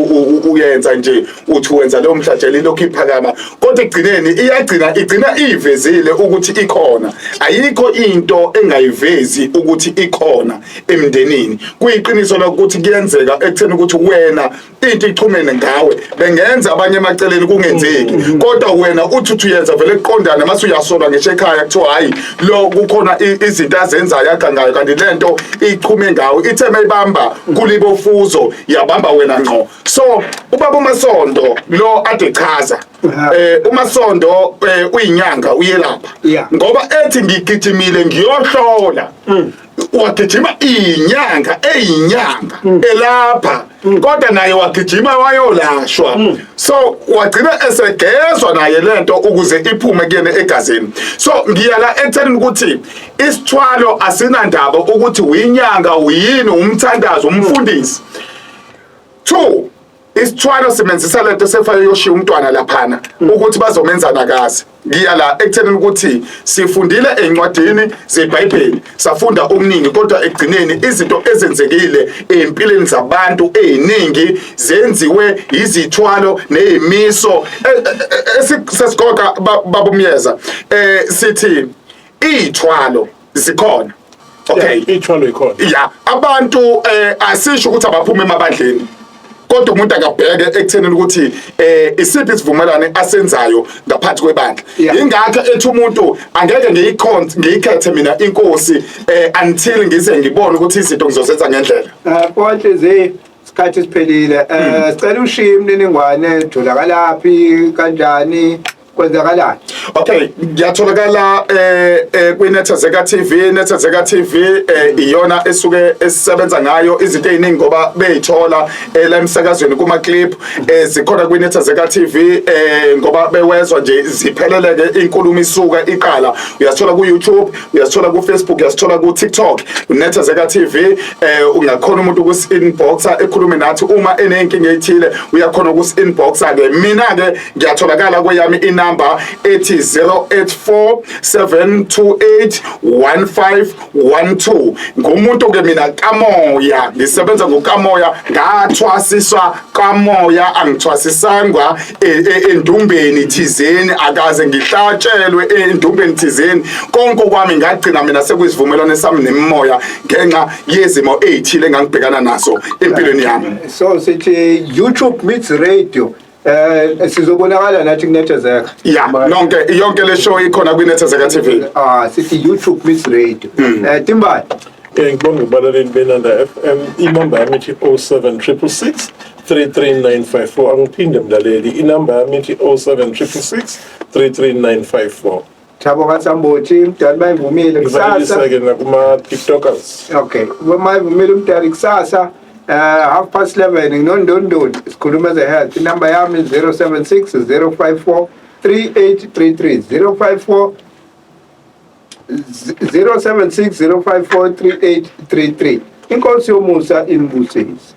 uyenza nje, uthi wenza leyo mhlatshelo, ilokhu iphakama, kodwa ekugcineni iyagcina igcina ivezile ukuthi ikhona. Ayikho into engayivezi ukuthi ikhona emndenini. Kuyiqiniso lokuthi kuyenzeka ekutheni ukuthi wena into ichumene ngawe, bengenza abanye emaceleni kungenzeki, kodwa wena uthi uthi uyenza vele kuqondane, mase uyasolwa ngisho ekhaya, kuthiwa hayi, lo kukhona izinto azenzayo agangayo, kanti lento ichume ngawe, ithe mayibamba kulibofuzo yabamba wena ngqo. So ubaba uMasondo lo ade chaza, uMasondo uyinyanga, uyelapha, ngoba ethi ngigijimile ngiyohlola, wagijima inyanga eyinyanga elapha, kodwa naye wagijima wayolashwa, so wagcina esegezwa naye lento ukuze iphume kuyena egazini. So ngiyala ekutheni ukuthi isithwalo asinandaba ukuthi uyinyanga, uyini, umthandazo, umfundisi. Two, isithwalo simenzisa lento sefake yoshiya umntwana laphana ukuthi bazomenza nakazi. Ngiya la ekutheni ukuthi sifundile encwadini zeBhayibheli, safunda okuningi, kodwa ekugcineni izinto ezenzekile empilweni zabantu eziningi zenziwe izithwalo nezimiso. Sesigoqa babumyeza, sithi iy'thwalo zikhona, okay? Ithwalo ikhona. Ya, abantu asisho ukuthi abaphume emabandleni, kodwa umuntu akabheke ekutheni ukuthi isiphi isivumelwano asenzayo ngaphansi kwebandla. Ingakho ethi umuntu angeke ngiyikhonze, ngiyikhethe mina inkosi until ngize ngibone ukuthi izinto ngizozenza ngendlela. Konke isikhathi siphelile. Sicela ushiye imininingwane, tholakala phi, kanjani? Kwenzakalani? Okay, ngiyatholakala kwiNethezeka TV, Nethezeka TV iyona esuke esisebenza ngayo izinto eziningi ngoba beyithola la emsakazweni kuma clip zikhona kwiNethezeka TV ngoba bewezwa nje zipheleleke inkulumo isuka iqala. Uyasithola ku YouTube, uyasithola ku Facebook, uyasithola ku TikTok. Nethezeka TV ungakhona umuntu ukusi inboxa ekhulume nathi uma enenkinga ethile uyakhona ukusi inboxa ke. Mina ke ngiyatholakala kweyami inamba ethi 0847281512. Ngumuntu ke mina kamoya, ngisebenza ngokamoya, ngathwasiswa kamoya, angithwasisangwa endumbeni thizeni, akaze ngihlatshelwe endumbeni thizeni. Konke kwami ngagcina mina sekuyizivumelwano sami nemimoya ngenxa yezimo ezithile engangibhekana nazo empilweni yami. So sithi YouTube meets radio. Sizobonakala nathi kunethezeka. Ya, nonke yonke le show ikhona kwiNethezeka TV. Ah, sithi YouTube meets radio. Timbani. Ngibonga kubalaleli beNanda FM. Inamba yami ithi 07666 33954. Angiphinde mlaleli, inamba yami ithi 07666 33954. Thabo kaSambothi, mdali bayivumile kusasa. Ngivalelisa-ke nakuma-tiktokers. Okay, mayivumile umdali kusasa 11:30 nginondondoni sikhuluma ze health. Inamba yami 076 054 3833 054 076 054 3833. Inkosi yomusa inibusise.